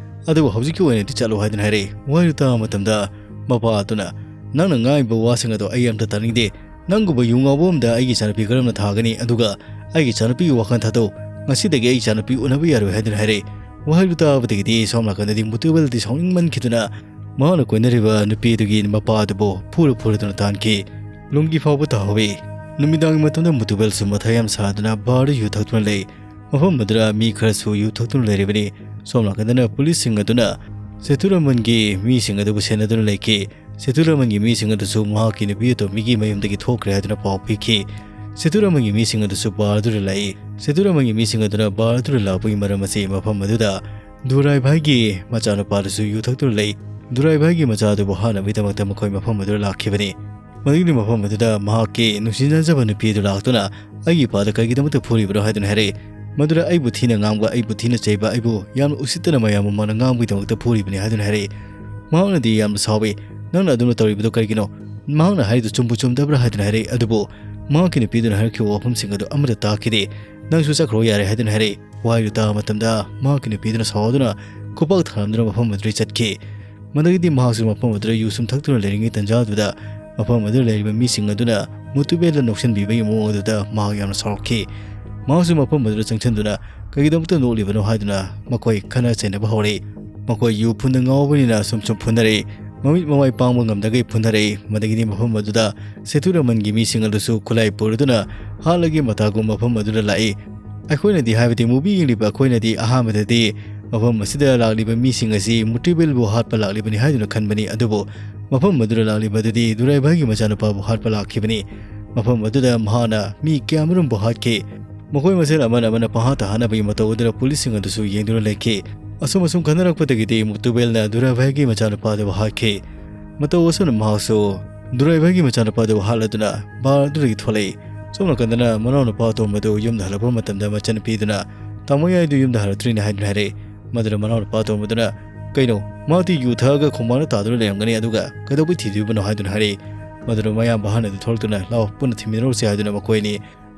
ꯑꯗꯨꯕꯨ ꯍꯧꯖꯤꯛꯀꯤ ꯑꯣꯏꯅꯗꯤ ꯆꯠꯂꯣ ꯍꯥꯏꯗꯨꯅ ꯍꯥꯏꯔꯛꯏ꯫ ꯋꯥꯍꯩꯗꯨ ꯇꯥꯕ ꯃꯇꯝꯗ ꯃꯄꯥ ꯑꯗꯨꯅ, ꯅꯪꯅ ꯉꯥꯡꯉꯤꯕ ꯋꯥꯁꯤꯡ ꯑꯗꯣ ꯑꯩ ꯑꯝꯇ ꯇꯥꯅꯤꯡꯗꯦ꯫ ꯅꯪꯒꯨꯝꯕ ꯌꯨ ꯉꯥꯎꯕ ꯑꯃꯗ ꯑꯩꯒꯤ ꯏꯆꯥꯅꯨꯄꯤ ꯀꯔꯝꯅ ꯊꯥꯒꯅꯤ? ꯑꯗꯨꯒ ꯑꯩꯒꯤ ꯏꯆꯥꯅꯨꯄꯤꯒꯤ ꯋꯥꯈꯜ ꯊꯥꯗꯧ꯫ ꯉꯁꯤꯗꯒꯤ ꯑꯩ ꯏꯆꯥꯅꯨꯄꯤ ꯎꯅꯕ ꯌꯥꯔꯣꯏ ꯍꯥꯏꯗꯨꯅ ꯍꯥꯏꯔꯛꯏ꯫ ꯋꯥꯍꯩꯗꯨ ꯇꯥꯕꯗꯒꯤꯗꯤ ꯁꯣꯝ ꯅꯥꯀꯟꯗꯗꯤ ꯃꯨꯇꯨꯕꯦꯜꯗꯤ ꯁꯥꯎꯅꯤꯡꯃꯟꯈꯤꯗꯨꯅ ꯃꯍꯥꯛꯅ ꯀꯣꯏꯅꯔꯤꯕ ꯅꯨꯄꯤ ꯑꯗꯨꯒꯤ ꯃꯄꯥ ꯑꯗꯨꯕꯨ ꯐꯨꯔ ꯐꯨꯔꯗꯨꯅ ꯇꯥꯟꯈꯤ꯫ ꯂꯨꯡꯒꯤ ꯐꯥꯎꯕ ꯇꯥꯍꯧꯋꯤ꯫ ꯅꯨꯃꯤꯗꯥꯡꯒꯤ ꯃꯇꯝꯗ ꯃꯨꯇꯨꯕꯦꯜꯁꯨ ꯃꯊꯥ ꯌꯥꯝ ꯁꯥꯗꯨꯅ ꯕꯥꯔꯗ ꯌꯨ ꯊꯛꯇꯨꯅ ꯂꯩ꯫ ꯃꯐꯝ ꯑꯗꯨꯗ ꯃꯤ ꯈꯔꯁꯨ ꯌꯨ ꯊꯛꯇꯨꯅ ꯂꯩꯔꯤꯕꯅꯤ꯫ ꯁꯣꯝ ꯅꯥꯀꯟꯗꯅ ꯄꯨꯂꯤꯁꯁꯤꯡ ꯑꯗꯨꯅ ꯁꯦꯇꯨꯔꯥꯃꯟꯒꯤ ꯃꯤꯁꯤꯡ ꯑꯗꯨꯕꯨ ꯁꯦꯟꯅꯗꯨꯅ ꯂꯩꯈꯤ꯫ ꯁꯦꯇꯨꯔꯥꯃꯟꯒꯤ ꯃꯤꯁꯤꯡ ꯑꯗꯨꯁꯨ ꯃꯍꯥꯛꯀꯤ ꯅꯨꯄꯤ ꯑꯇꯣꯝꯕꯤꯒꯤ ꯃꯌꯨꯝꯗꯒꯤ ꯊꯣꯛꯈ꯭ꯔꯦ ꯍꯥꯏꯗꯨꯅ ꯄꯥꯎ ꯄꯤꯈꯤ꯫ ꯁꯦꯇꯨꯔꯥꯃꯟꯒꯤ ꯃꯤꯁꯤꯡ ꯑꯗꯨꯁꯨ ꯕꯥꯔ ꯑꯗꯨꯗ ꯂꯥꯛꯏ꯫ ꯁꯦꯇꯨꯔꯥꯃꯟꯒꯤ ꯃꯤꯁꯤꯡ ꯑꯗꯨꯅ ꯕꯥꯔ ꯑꯗꯨꯗ ꯂꯥꯛꯄꯒꯤ ꯃꯔꯝ ꯑꯁꯤ ꯃꯐꯝ ꯑꯗꯨꯗ ꯗꯨꯔꯥꯏ ꯚꯥꯏꯒꯤ ꯃꯆꯥꯅꯨꯄꯥꯗꯨꯁꯨ ꯌꯨ ꯊꯛꯇꯨꯅ ꯂꯩ꯫ ꯗꯨꯔꯥꯏ ꯚꯥꯏꯒꯤ ꯃꯆꯥ ꯑꯗꯨꯕꯨ ꯍꯥꯠꯅꯕꯒꯤꯗꯃꯛꯇ ꯃꯈꯣꯏ ꯃꯐꯝ ꯑꯗꯨꯗ ꯂꯥꯛꯈꯤꯕꯅꯤ꯫ ꯃꯗꯨꯒꯤ ꯃꯐꯝ ꯑꯗꯨꯗ ꯃꯍꯥꯛꯀꯤ ꯅꯨꯡꯁꯤꯅꯖꯕ ꯅꯨꯄꯤ ꯑꯗꯨ ꯂꯥꯛꯇꯨꯅ ꯑꯩꯒꯤ ꯏꯄꯥꯗ ꯀꯔꯤꯒꯤꯗꯃꯛꯇ ꯐꯨꯔꯤꯕꯅꯣ ꯍꯥꯏꯗꯨꯅ ꯍꯥꯏꯔꯛꯏ꯫ ꯃꯗꯨꯗ ꯑꯩꯕꯨ ꯊꯤꯅ ꯉꯥꯡꯕ, ꯑꯩꯕꯨ ꯊꯤꯅ ꯆꯩꯕ, ꯑꯩꯕꯨ ꯌꯥꯝꯅ ꯎꯁꯤꯠꯇꯅ ꯃꯌꯥꯝ ꯃꯃꯥꯡꯗ ꯉꯥꯡꯕꯒꯤꯗꯃꯛꯇ ꯐꯨꯔꯤꯕꯅꯤ ꯍꯥꯏꯗꯨꯅ ꯍꯥꯏꯔꯛꯏ꯫ ꯃꯍꯥꯛꯅꯗꯤ ꯌꯥꯝꯅ ꯁꯥꯎꯏ꯫ "ꯅꯪꯅ ꯑꯗꯨꯝꯅ ꯇꯧꯔꯤꯕꯗꯨ ꯀꯔꯤꯒꯤꯅꯣ? ꯃꯍꯥꯛꯅ ꯍꯥꯏꯔꯤꯗꯨ ꯆꯨꯝꯕꯨ ꯆꯨꯝꯗꯕ꯭ꯔꯥ?" ꯍꯥꯏꯗꯨꯅ ꯍꯥꯏꯔꯛꯏ꯫ ꯑꯗꯨꯕꯨ ꯃꯍꯥꯛꯀꯤ ꯅꯨꯄꯤꯗꯨꯅ ꯍꯥꯏꯔꯛꯈꯤꯕ ꯋꯥꯐꯝꯁꯤꯡ ꯑꯗꯨ ꯑꯃꯠꯇ ꯇꯥꯈꯤꯗꯦ꯫ "ꯅꯪꯁꯨ ꯆꯠꯈ꯭ꯔꯣ ꯌꯥꯔꯦ" ꯍꯥꯏꯗꯨꯅ ꯍꯥꯏꯔꯛꯏ꯫ ꯋꯥꯍꯩꯗꯨ ꯇꯥꯕ ꯃꯇꯝꯗ ꯃꯍꯥꯛꯀꯤ ꯅꯨꯄꯤꯗꯨꯅ ꯁꯥꯎꯗꯨꯅ ꯈꯨꯄꯥꯛ ꯊꯥꯔꯝꯗꯨꯅ ꯃꯐꯝ ꯑꯗꯨꯗꯒꯤ ꯆꯠꯈꯤ꯫ ꯃꯗꯨꯒꯤꯗꯤ ꯃꯍꯥꯛꯁꯨ ꯃꯐꯝ ꯑꯗꯨꯗ ꯌꯨ ꯁꯨꯝ ꯊꯛꯇꯨꯅ ꯂꯩꯔꯤꯉꯩ ꯇꯟꯖꯥꯗꯨꯗ ꯃꯐꯝ ꯑꯗꯨꯗ ꯂꯩꯔꯤꯕ ꯃꯤꯁꯤꯡ ꯑꯗꯨꯅ ꯃꯨꯇꯨꯕꯦꯜꯗ ꯅꯣꯛꯁꯤꯟꯕꯤꯕꯒꯤ ꯃꯑꯣꯡ ꯑꯗꯨꯗ ꯃꯍꯥꯛ ꯌꯥꯝꯅ ꯁꯥꯎꯔꯛꯈꯤ꯫ ꯃꯍꯥꯛꯁꯨ ꯃꯐꯝ ꯑꯗꯨꯗ ꯆꯪꯁꯤꯟꯗꯨꯅ "ꯀꯔꯤꯒꯤꯗꯃꯛꯇ ꯅꯣꯛꯂꯤꯕꯅꯣ?" ꯍꯥꯏꯗꯨꯅ ꯃꯈꯣꯏ ꯈꯠꯅ ꯆꯩꯅꯕ ꯍꯧꯔꯛꯏ꯫ ꯃꯈꯣꯏ ꯌꯨ ꯐꯨꯟꯗ ꯉꯥꯎꯕꯅꯤꯅ ꯁꯨꯝ ꯁꯨꯝ ꯐꯨꯅꯔꯛꯏ꯫ ꯃꯃꯤꯠ ꯃꯃꯥꯏ ꯄꯥꯡꯕ ꯉꯝꯗꯈꯩ ꯐꯨꯅꯔꯛꯏ꯫ ꯃꯗꯒꯤꯗꯤ ꯃꯐꯝ ꯑꯗꯨꯗ ꯁꯦꯇꯨꯔꯥꯃꯟꯒꯤ ꯃꯤꯁꯤꯡ ꯑꯗꯨꯁꯨ ꯈꯨꯠꯂꯥꯏ ꯄꯨꯔꯗꯨꯅ ꯍꯥꯠꯂꯒꯦ ꯃꯇꯥꯒꯨꯝ ꯃꯐꯝ ꯑꯗꯨꯗ ꯂꯥꯛꯏ꯫ ꯑꯩꯈꯣꯏꯅꯗꯤ, ꯍꯥꯏꯕꯗꯤ movie ꯌꯦꯡꯂꯤꯕ ꯑꯩꯈꯣꯏꯅꯗꯤ ꯑꯍꯥꯟꯕꯗꯗꯤ ꯃꯐꯝ ꯑꯁꯤꯗ ꯂꯥꯛꯂꯤꯕ ꯃꯤꯁꯤꯡ ꯑꯁꯤ ꯃꯨꯇꯨꯕꯦꯜꯕꯨ ꯍꯥꯠꯄ ꯂꯥꯛꯂꯤꯕꯅꯤ ꯍꯥꯏꯗꯨꯅ ꯈꯟꯕꯅꯤ꯫ ꯑꯗꯨꯕꯨ ꯃꯐꯝ ꯑꯗꯨꯗ ꯂꯥꯛꯂꯤꯕ ꯑꯗꯨꯗꯤ ꯗꯨꯔꯥꯏꯚꯥꯏꯒꯤ ꯃꯆꯥꯅꯨꯄꯥꯕꯨ ꯍꯥꯠꯄ ꯂꯥꯛꯈꯤꯕꯅꯤ꯫ ꯃꯐꯝ ꯑꯗꯨꯗ ꯃꯍꯥꯛꯅ ꯃꯤ ꯀꯌꯥꯃꯔꯨꯝꯕꯨ ꯍꯥꯠꯈꯤ꯫ ꯃꯈꯣꯏ ꯃꯁꯦꯜ ꯑꯃꯅ ꯑꯃꯅ ꯄꯪꯍꯥꯠꯇ ꯍꯥꯠꯅꯕꯒꯤ ꯃꯇꯧ ꯑꯗꯨꯗ ꯄꯨꯂꯤꯁꯁꯤꯡ ꯑꯗꯨꯁꯨ ꯌꯦꯡꯗꯨꯅ ꯂꯩꯈꯤ꯫ ꯑꯁꯨꯝ ꯑꯁꯨꯝ ꯈꯟꯅꯔꯛꯄꯗꯒꯤꯗꯤ ꯃꯨꯇꯨꯕꯦꯜꯅ ꯗꯨꯔꯥꯏꯚꯥꯏꯒꯤ ꯃꯆꯥꯅꯨꯄꯥꯗꯨꯕꯨ ꯍꯥꯠꯈꯤ꯫ ꯃꯇꯧ ꯑꯁꯨꯝꯅ ꯃꯍꯥꯛꯁꯨ ꯗꯨꯔꯥꯏꯚꯥꯏꯒꯤ ꯃꯆꯥꯅꯨꯄꯥꯗꯨꯕꯨ ꯍꯥꯠꯂꯗꯨꯅ ꯕꯥꯔ ꯑꯗꯨꯗꯒꯤ ꯊꯣꯛꯂꯛꯏ꯫ ꯁꯣꯝ ꯅꯥꯀꯟꯗꯅ ꯃꯅꯥꯎꯅꯨꯄꯥ ꯑꯇꯣꯝꯕꯗꯨ ꯌꯨꯝꯗ ꯍꯜꯂꯛꯄ ꯃꯇꯝꯗ ꯃꯆꯟꯅꯨꯄꯤꯗꯨꯅ "ꯇꯥꯃꯣ ꯌꯥꯏꯗꯨ ꯌꯨꯝꯗ ꯍꯜꯂꯛꯇ꯭ꯔꯤꯅꯦ" ꯍꯥꯏꯗꯨꯅ ꯍꯥꯏꯔꯛꯏ꯫ ꯃꯗꯨꯗ ꯃꯅꯥꯎꯅꯨꯄꯥ ꯑꯇꯣꯝꯕꯗꯨꯅ "ꯀꯩꯅꯣ, ꯃꯍꯥꯛꯇꯤ ꯌꯨ ꯊꯛꯑꯒ ꯈꯣꯡꯕꯥꯟꯗ ꯇꯥꯗꯨꯅ ꯂꯩꯔꯝꯒꯅꯤ, ꯑꯗꯨꯒ ꯀꯩꯗꯧꯕꯩ ꯊꯤꯗꯣꯏꯕꯅꯣ?" ꯍꯥꯏꯗꯨꯅ ꯍꯥꯏꯔꯛꯏ꯫ ꯃꯗꯨꯗ ꯃꯌꯥꯝꯕ ꯑꯍꯟ ꯑꯗꯨ ꯊꯣꯛꯂꯛꯇꯨꯅ "ꯂꯥꯛꯑꯣ, ꯄꯨꯟꯅ ꯊꯤꯃꯤꯟꯅꯔꯨꯁꯤ" ꯍꯥꯏꯗꯨꯅ ꯃꯈꯣꯏ ꯑꯅꯤ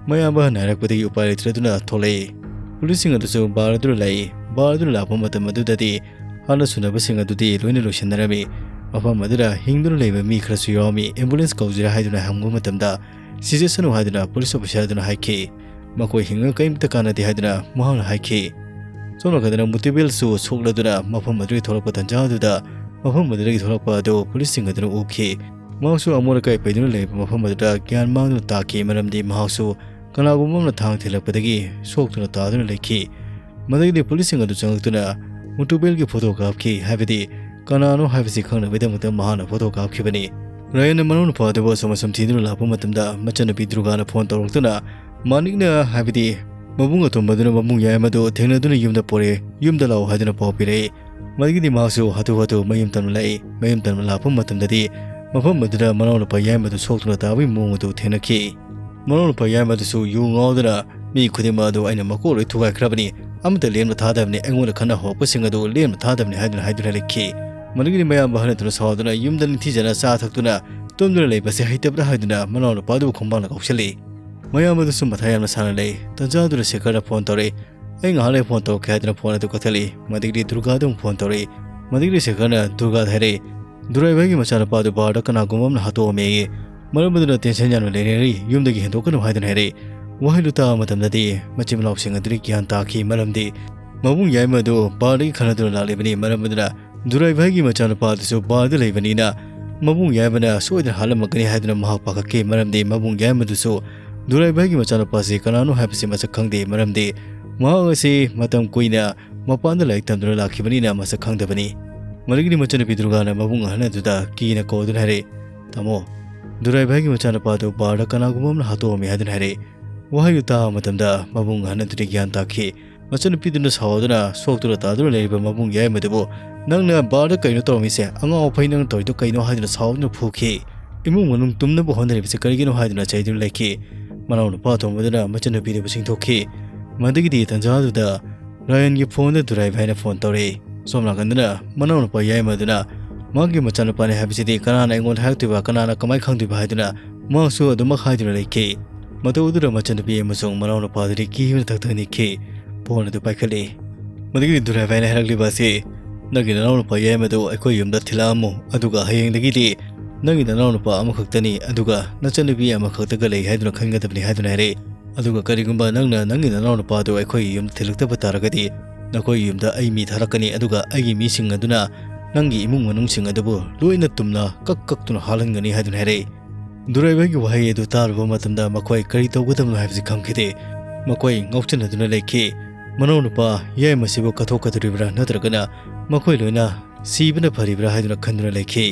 ꯃꯌꯥꯝꯕ ꯑꯍꯟ ꯍꯥꯏꯔꯛꯄꯗꯒꯤ ꯎꯄꯥꯏ ꯂꯩꯇ꯭ꯔꯗꯨꯅ ꯊꯣꯛꯂꯛꯏ꯫ ꯄꯨꯂꯤꯁꯁꯤꯡ ꯑꯗꯨꯁꯨ ꯕꯥꯔ ꯑꯗꯨꯗ ꯂꯥꯛꯏ꯫ ꯕꯥꯔ ꯑꯗꯨꯗ ꯂꯥꯛꯄ ꯃꯇꯝ ꯑꯗꯨꯗꯗꯤ ꯍꯥꯟꯅ ꯁꯨꯅꯕꯁꯤꯡ ꯑꯗꯨꯗꯤ ꯂꯣꯏꯅ ꯂꯣꯏꯁꯤꯟꯅꯔꯝꯃꯤ꯫ ꯃꯐꯝ ꯑꯗꯨꯗ ꯍꯤꯡꯗꯨꯅ ꯂꯩꯕ ꯃꯤ ꯈꯔꯁꯨ ꯌꯥꯎꯔꯝꯃꯤ꯫ "ꯑꯦꯝꯕꯨꯂꯦꯟꯁ ꯀꯧꯁꯤꯔꯥ?" ꯍꯥꯏꯗꯨꯅ ꯍꯪꯕ ꯃꯇꯝꯗ "ꯁꯤꯖꯁꯅꯨ" ꯍꯥꯏꯗꯨꯅ ꯄꯨꯂꯤꯁ ꯑꯣꯐꯤꯁꯥꯔ ꯑꯗꯨꯅ ꯍꯥꯏꯈꯤ꯫ "ꯃꯈꯣꯏ ꯍꯤꯡꯉꯒ ꯀꯔꯤꯝꯇ ꯀꯥꯟꯅꯗꯦ" ꯍꯥꯏꯗꯨꯅ ꯃꯍꯥꯛꯅ ꯍꯥꯏꯈꯤ꯫ ꯁꯣꯝ ꯅꯥꯀꯟꯗꯅ ꯃꯨꯇꯨꯕꯦꯜꯁꯨ ꯁꯣꯛꯂꯗꯨꯅ ꯃꯐꯝ ꯑꯗꯨꯗꯒꯤ ꯊꯣꯛꯂꯛꯄ ꯇꯟꯖꯥ ꯑꯗꯨꯗ ꯃꯐꯝ ꯑꯗꯨꯗꯒꯤ ꯊꯣꯛꯂꯛꯄ ꯑꯗꯨ ꯄꯨꯂꯤꯁꯁꯤꯡ ꯑꯗꯨꯅ ꯎꯈꯤ꯫ ꯃꯍꯥꯛꯁꯨ ꯑꯃꯣꯠ ꯑꯀꯥꯏ ꯄꯩꯗꯨꯅ ꯂꯩꯔꯤꯕ ꯃꯐꯝ ꯑꯗꯨꯗ ꯒ꯭ꯌꯥꯟ ꯃꯥꯡꯗꯨꯅ ꯇꯥꯈꯤ, ꯃꯔꯝꯗꯤ ꯃꯍꯥꯛꯁꯨ ꯀꯅꯥꯒꯨꯝꯕ ꯑꯃꯅ ꯊꯥꯡ ꯊꯤꯜꯂꯛꯄꯗꯒꯤ ꯁꯣꯛꯇꯨꯅ ꯇꯥꯗꯨꯅ ꯂꯩꯈꯤ꯫ ꯃꯗꯒꯤꯗꯤ ꯄꯨꯂꯤꯁꯁꯤꯡ ꯑꯗꯨ ꯆꯪꯂꯛꯇꯨꯅ ꯃꯨꯇꯨꯕꯦꯜꯒꯤ ꯐꯣꯇꯣ ꯀꯥꯞꯈꯤ, ꯍꯥꯏꯕꯗꯤ ꯀꯅꯥꯅꯣ ꯍꯥꯏꯕꯁꯤ ꯈꯪꯅꯕꯒꯤꯗꯃꯛꯇ ꯃꯍꯥꯛꯅ ꯐꯣꯇꯣ ꯀꯥꯞꯈꯤꯕꯅꯤ꯫ ꯔꯥꯌꯟꯅ ꯃꯅꯥꯎꯅꯨꯄꯥ ꯑꯗꯨꯕꯨ ꯑꯁꯨꯝ ꯑꯁꯨꯝ ꯊꯤꯗꯨꯅ ꯂꯥꯛꯄ ꯃꯇꯝꯗ ꯃꯆꯟꯅꯨꯄꯤ ꯗꯨꯔꯒꯥꯅ ꯐꯣꯟ ꯇꯧꯔꯛꯇꯨꯅ ꯃꯅꯤꯛꯅ, ꯍꯥꯏꯕꯗꯤ ꯃꯕꯨꯡ ꯑꯇꯣꯝꯕꯗꯨꯅ ꯃꯕꯨꯡ ꯌꯥꯏꯃꯗꯨ ꯊꯦꯡꯅꯗꯨꯅ ꯌꯨꯝꯗ ꯄꯣꯔꯛꯏ, ꯌꯨꯝꯗ ꯂꯥꯛꯎ ꯍꯥꯏꯗꯨꯅ ꯄꯥꯎ ꯄꯤꯔꯛꯏ꯫ ꯃꯗꯒꯤꯗꯤ ꯃꯍꯥꯛꯁꯨ ꯍꯥꯊꯨ ꯍꯥꯊꯨ ꯃꯌꯨꯝ ꯇꯝꯅ ꯂꯥꯛꯏ꯫ ꯃꯌꯨꯝ ꯇꯝꯅ ꯂꯥꯛꯄ ꯃꯇꯝꯗꯗꯤ ꯃꯐꯝ ꯑꯗꯨꯗ ꯃꯅꯥꯎꯅꯨꯄꯥ ꯌꯥꯏꯃꯗꯨ ꯁꯣꯛꯇꯨꯅ ꯇꯥꯕꯒꯤ ꯃꯑꯣꯡ ꯑꯗꯨ ꯊꯦꯡꯅꯈꯤ꯫ ꯃꯅꯥꯎꯅꯨꯄꯥ ꯌꯥꯏꯃꯗꯨꯁꯨ ꯌꯨ ꯉꯥꯎꯗꯨꯅ ꯃꯤ ꯈꯨꯗꯤꯡꯃꯛ ꯑꯗꯨ ꯑꯩꯅ ꯃꯀꯣꯛ ꯂꯣꯏ ꯊꯨꯒꯥꯏꯈ꯭ꯔꯕꯅꯤ, ꯑꯃꯠꯇ ꯂꯦꯝꯅ ꯊꯥꯗꯕꯅꯤ, ꯑꯩꯉꯣꯟꯗ ꯈꯠꯅ ꯍꯧꯔꯛꯄꯁꯤꯡ ꯑꯗꯨ ꯂꯦꯝꯅ ꯊꯥꯗꯕꯅꯤ ꯍꯥꯏꯗꯨꯅ ꯍꯥꯏꯗꯨꯅ ꯂꯩꯈꯤ꯫ ꯃꯗꯒꯤꯗꯤ ꯃꯌꯥꯝꯕ ꯑꯍꯟ ꯑꯗꯨꯅ ꯁꯥꯎꯗꯨꯅ ꯌꯨꯝꯗ ꯅꯤꯡꯊꯤꯖꯅ ꯆꯥ ꯊꯛꯇꯨꯅ ꯇꯨꯝꯗꯨꯅ ꯂꯩꯕꯁꯦ ꯍꯩꯇꯕ꯭ꯔꯥ ꯍꯥꯏꯗꯨꯅ ꯃꯅꯥꯎꯅꯨꯄꯥ ꯑꯗꯨꯕꯨ ꯈꯣꯡꯕꯥꯡꯅ ꯀꯧꯁꯤꯜꯂꯤ꯫ ꯃꯌꯥꯝ ꯑꯗꯨꯁꯨ ꯃꯊꯥ ꯌꯥꯝꯅ ꯁꯥꯅ ꯂꯩ꯫ ꯇꯟꯖꯥꯗꯨꯗ ꯁꯦꯈꯔꯅ ꯐꯣꯟ ꯇꯧꯔꯛꯏ꯫ ꯑꯩ ꯉꯥꯏꯍꯥꯛ ꯂꯩ ꯐꯣꯟ ꯇꯧꯔꯛꯀꯦ ꯍꯥꯏꯗꯨꯅ ꯐꯣꯟ ꯑꯗꯨ ꯀꯛꯊꯠꯂꯤ꯫ ꯃꯗꯒꯤꯗꯤ ꯗꯨꯔꯒꯥꯗ ꯑꯃꯨꯛ ꯐꯣꯟ ꯇꯧꯔꯛꯏ꯫ ꯃꯗꯒꯤꯗꯤ ꯁꯦꯈꯔꯅ ꯗꯨꯔꯒꯥꯗ ꯍꯥꯏꯔꯛꯏ, "ꯗꯨꯔꯥꯏ ꯚꯥꯏꯒꯤ ꯃꯆꯥꯅꯨꯄꯥꯗꯨ ꯕꯥꯔꯗ ꯀꯅꯥꯒꯨꯝꯕ ꯑꯃꯅ ꯍꯥꯠꯇꯣꯛꯑꯝꯃꯦꯌꯦ꯫ ꯃꯔꯝ ꯑꯗꯨꯅ ꯇꯦꯟꯁꯟ ꯌꯥꯝꯅ ꯂꯩꯅꯔꯤ, ꯌꯨꯝꯗꯒꯤ ꯍꯦꯟꯗꯣꯛꯀꯅꯨ" ꯍꯥꯏꯗꯨꯅ ꯍꯥꯏꯔꯛꯏ꯫ ꯋꯥꯍꯩꯗꯨ ꯇꯥꯕ ꯃꯇꯝꯗꯗꯤ ꯃꯆꯤꯟ ꯃꯅꯥꯎꯁꯤꯡ ꯑꯗꯨꯗꯤ ꯒ꯭ꯌꯥꯟ ꯇꯥꯈꯤ, ꯃꯔꯝꯗꯤ ꯃꯕꯨꯡ ꯌꯥꯏꯃ ꯑꯗꯨ ꯕꯥꯔꯗꯒꯤ ꯈꯠꯅꯗꯨꯅ ꯂꯥꯛꯂꯤꯕꯅꯤ꯫ ꯃꯔꯝ ꯑꯗꯨꯅ ꯗꯨꯔꯥꯏ ꯚꯥꯏꯒꯤ ꯃꯆꯥꯅꯨꯄꯥ ꯑꯗꯨꯁꯨ ꯕꯥꯔꯗ ꯂꯩꯕꯅꯤꯅ ꯃꯕꯨꯡ ꯌꯥꯏꯃꯅ ꯁꯣꯏꯗꯅ ꯍꯥꯠꯂꯝꯃꯒꯅꯤ ꯍꯥꯏꯗꯨꯅ ꯃꯍꯥꯛ ꯄꯥꯈꯠꯈꯤ, ꯃꯔꯝꯗꯤ ꯃꯕꯨꯡ ꯌꯥꯏꯃꯗꯨꯁꯨ ꯗꯨꯔꯥꯏ ꯚꯥꯏꯒꯤ ꯃꯆꯥꯅꯨꯄꯥꯁꯤ ꯀꯅꯥꯅꯣ ꯍꯥꯏꯕꯁꯤ ꯃꯁꯛ ꯈꯪꯗꯦ, ꯃꯔꯝꯗꯤ ꯃꯍꯥꯛ ꯑꯁꯤ ꯃꯇꯝ ꯀꯨꯏꯅ ꯃꯄꯥꯟꯗ ꯂꯥꯏꯔꯤꯛ ꯇꯝꯗꯨꯅ ꯂꯥꯛꯈꯤꯕꯅꯤꯅ ꯃꯁꯛ ꯈꯪꯗꯕꯅꯤ꯫ ꯃꯗꯒꯤꯗꯤ ꯃꯆꯟꯅꯨꯄꯤ ꯗꯨꯔꯒꯥꯅ ꯃꯕꯨꯡ ꯑꯍꯟ ꯑꯗꯨꯗ ꯀꯤꯅ ꯀꯧꯗꯨꯅ ꯍꯥꯏꯔꯛꯏ, "ꯇꯥꯃꯣ, ꯗꯨꯔꯥꯏ ꯚꯥꯏꯒꯤ ꯃꯆꯥꯅꯨꯄꯥꯗꯨ ꯕꯥꯔꯗ ꯀꯅꯥꯒꯨꯝꯕ ꯑꯃꯅ ꯍꯥꯠꯇꯣꯛꯑꯝꯃꯤ" ꯍꯥꯏꯗꯨꯅ ꯍꯥꯏꯔꯛꯏ꯫ ꯋꯥꯍꯩꯗꯨ ꯇꯥꯕ ꯃꯇꯝꯗ ꯃꯕꯨꯡ ꯑꯍꯟ ꯑꯗꯨꯗꯤ ꯒ꯭ꯌꯥꯟ ꯇꯥꯈꯤ꯫ ꯃꯆꯟꯅꯨꯄꯤꯗꯨꯅ ꯁꯥꯎꯗꯨꯅ ꯁꯣꯛꯇꯨꯅ ꯇꯥꯗꯨꯅ ꯂꯩꯔꯤꯕ ꯃꯕꯨꯡ ꯌꯥꯏꯃꯗꯨꯕꯨ, "ꯅꯪꯅ ꯕꯥꯔꯗ ꯀꯩꯅꯣ ꯇꯧꯔꯝꯃꯤꯁꯦ? ꯑꯉꯥꯎ ꯑꯐꯩ ꯅꯪꯅ ꯇꯧꯔꯤꯗꯣ ꯀꯩꯅꯣ?" ꯍꯥꯏꯗꯨꯅ ꯁꯥꯎꯗꯨꯅ ꯐꯨꯈꯤ꯫ ꯏꯃꯨꯡ ꯃꯅꯨꯡ ꯇꯨꯝꯅꯕ ꯍꯣꯠꯅꯔꯤꯕꯁꯤ ꯀꯔꯤꯒꯤꯅꯣ ꯍꯥꯏꯗꯨꯅ ꯆꯩꯗꯨꯅ ꯂꯩꯈꯤ꯫ ꯃꯅꯥꯎꯅꯨꯄꯥ ꯑꯇꯣꯝꯕꯗꯨꯅ ꯃꯆꯟꯅꯨꯄꯤꯗꯨꯕꯨ ꯆꯤꯡꯊꯣꯛꯈꯤ꯫ ꯃꯗꯨꯒꯤꯗꯤ ꯇꯟꯖꯥꯗꯨꯗ ꯔꯥꯌꯟꯒꯤ ꯐꯣꯟꯗ ꯗꯨꯔꯥꯏ ꯚꯥꯏꯅ ꯐꯣꯟ ꯇꯧꯔꯛꯏ꯫ ꯁꯣꯝ ꯅꯥꯀꯟꯗꯅ ꯃꯅꯥꯎꯅꯨꯄꯥ ꯌꯥꯏꯃꯗꯨꯅ, "ꯃꯥꯒꯤ ꯃꯆꯥꯅꯨꯄꯥꯅꯤ ꯍꯥꯏꯕꯁꯤꯗꯤ ꯀꯅꯥꯅ ꯑꯩꯉꯣꯟꯗ ꯍꯥꯏꯔꯛꯇꯣꯏꯕ, ꯀꯅꯥꯅ ꯀꯃꯥꯏꯅ ꯈꯪꯗꯣꯏꯕ?" ꯍꯥꯏꯗꯨꯅ ꯃꯍꯥꯛꯁꯨ ꯑꯗꯨꯃꯛ ꯍꯥꯏꯗꯨꯅ ꯂꯩꯈꯤ꯫ ꯃꯇꯧ ꯑꯗꯨꯗ ꯃꯆꯟꯅꯨꯄꯤ ꯑꯃꯁꯨꯡ ꯃꯅꯥꯎꯅꯨꯄꯥꯗꯨꯗꯤ ꯀꯤꯕꯅ ꯊꯛꯊꯛ ꯅꯤꯛꯈꯤ꯫ ꯐꯣꯟ ꯑꯗꯨ ꯄꯥꯏꯈꯠꯂꯤ꯫ ꯃꯗꯨꯒꯤꯗꯤ ꯗꯨꯔꯥꯏ ꯚꯥꯏꯅ ꯍꯥꯏꯔꯛꯂꯤꯕ ꯑꯁꯤ, "ꯅꯪꯒꯤ ꯅꯅꯥꯎꯅꯨꯄꯥ ꯌꯥꯏꯃꯗꯨ ꯑꯩꯈꯣꯏ ꯌꯨꯝꯗ ꯊꯤꯜꯂꯛꯑꯝꯃꯨ, ꯑꯗꯨꯒ ꯍꯌꯦꯡꯗꯒꯤꯗꯤ ꯅꯪꯒꯤ ꯅꯅꯥꯎꯅꯨꯄꯥ ꯑꯃꯈꯛꯇꯅꯤ, ꯑꯗꯨꯒ ꯅꯆꯟꯅꯨꯄꯤ ꯑꯃꯈꯛꯇꯒ ꯂꯩ ꯍꯥꯏꯗꯨꯅ ꯈꯟꯒꯗꯕꯅꯤ" ꯍꯥꯏꯗꯨꯅ ꯍꯥꯏꯔꯛꯏ꯫ "ꯑꯗꯨꯒ ꯀꯔꯤꯒꯨꯝꯕ ꯅꯪꯅ ꯅꯪꯒꯤ ꯅꯅꯥꯎꯅꯨꯄꯥꯗꯨ ꯑꯩꯈꯣꯏꯒꯤ ꯌꯨꯝꯗ ꯊꯤꯜꯂꯛꯇꯕ ꯇꯥꯔꯒꯗꯤ, ꯅꯈꯣꯏꯒꯤ ꯌꯨꯝꯗ ꯑꯩ ꯃꯤ ꯊꯥꯔꯛꯀꯅꯤ, ꯑꯗꯨꯒ ꯑꯩꯒꯤ ꯃꯤꯁꯤꯡ ꯑꯗꯨꯅ ꯅꯪꯒꯤ ꯏꯃꯨꯡ ꯃꯅꯨꯡꯁꯤꯡ ꯑꯗꯨꯕꯨ ꯂꯣꯏꯅ ꯇꯨꯝꯅ ꯀꯛ ꯀꯛꯇꯨꯅ ꯍꯥꯠꯍꯟꯒꯅꯤ ꯍꯥꯏꯗꯨꯅ ꯍꯥꯏꯔꯛꯏ꯫ ꯗꯨꯔꯥꯏꯕꯥꯏꯒꯤ ꯋꯥꯍꯩ ꯑꯗꯨ ꯇꯥꯔꯨꯕ ꯃꯇꯝꯗ ꯃꯈꯣꯏ ꯀꯔꯤ ꯇꯧꯒꯗꯕꯅꯣ ꯍꯥꯏꯕꯁꯤ ꯈꯪꯈꯤꯗꯦ꯫ ꯃꯈꯣꯏ ꯉꯥꯎꯆꯠꯅꯗꯨꯅ ꯂꯩꯈꯤ꯫ ꯃꯅꯥꯎꯅꯨꯄꯥ ꯌꯥꯏꯃꯁꯤꯕꯨ ꯀꯠꯊꯣꯛꯀꯗꯧꯔꯤꯕ꯭ꯔꯥ ꯅꯠꯇ꯭ꯔꯒꯅ ꯃꯈꯣꯏ ꯂꯣꯏꯅ ꯁꯤꯕꯅ ꯐꯔꯤꯕ꯭ꯔꯥ ꯍꯥꯏꯗꯨꯅ ꯈꯟꯗꯨꯅ ꯂꯩꯈꯤ꯫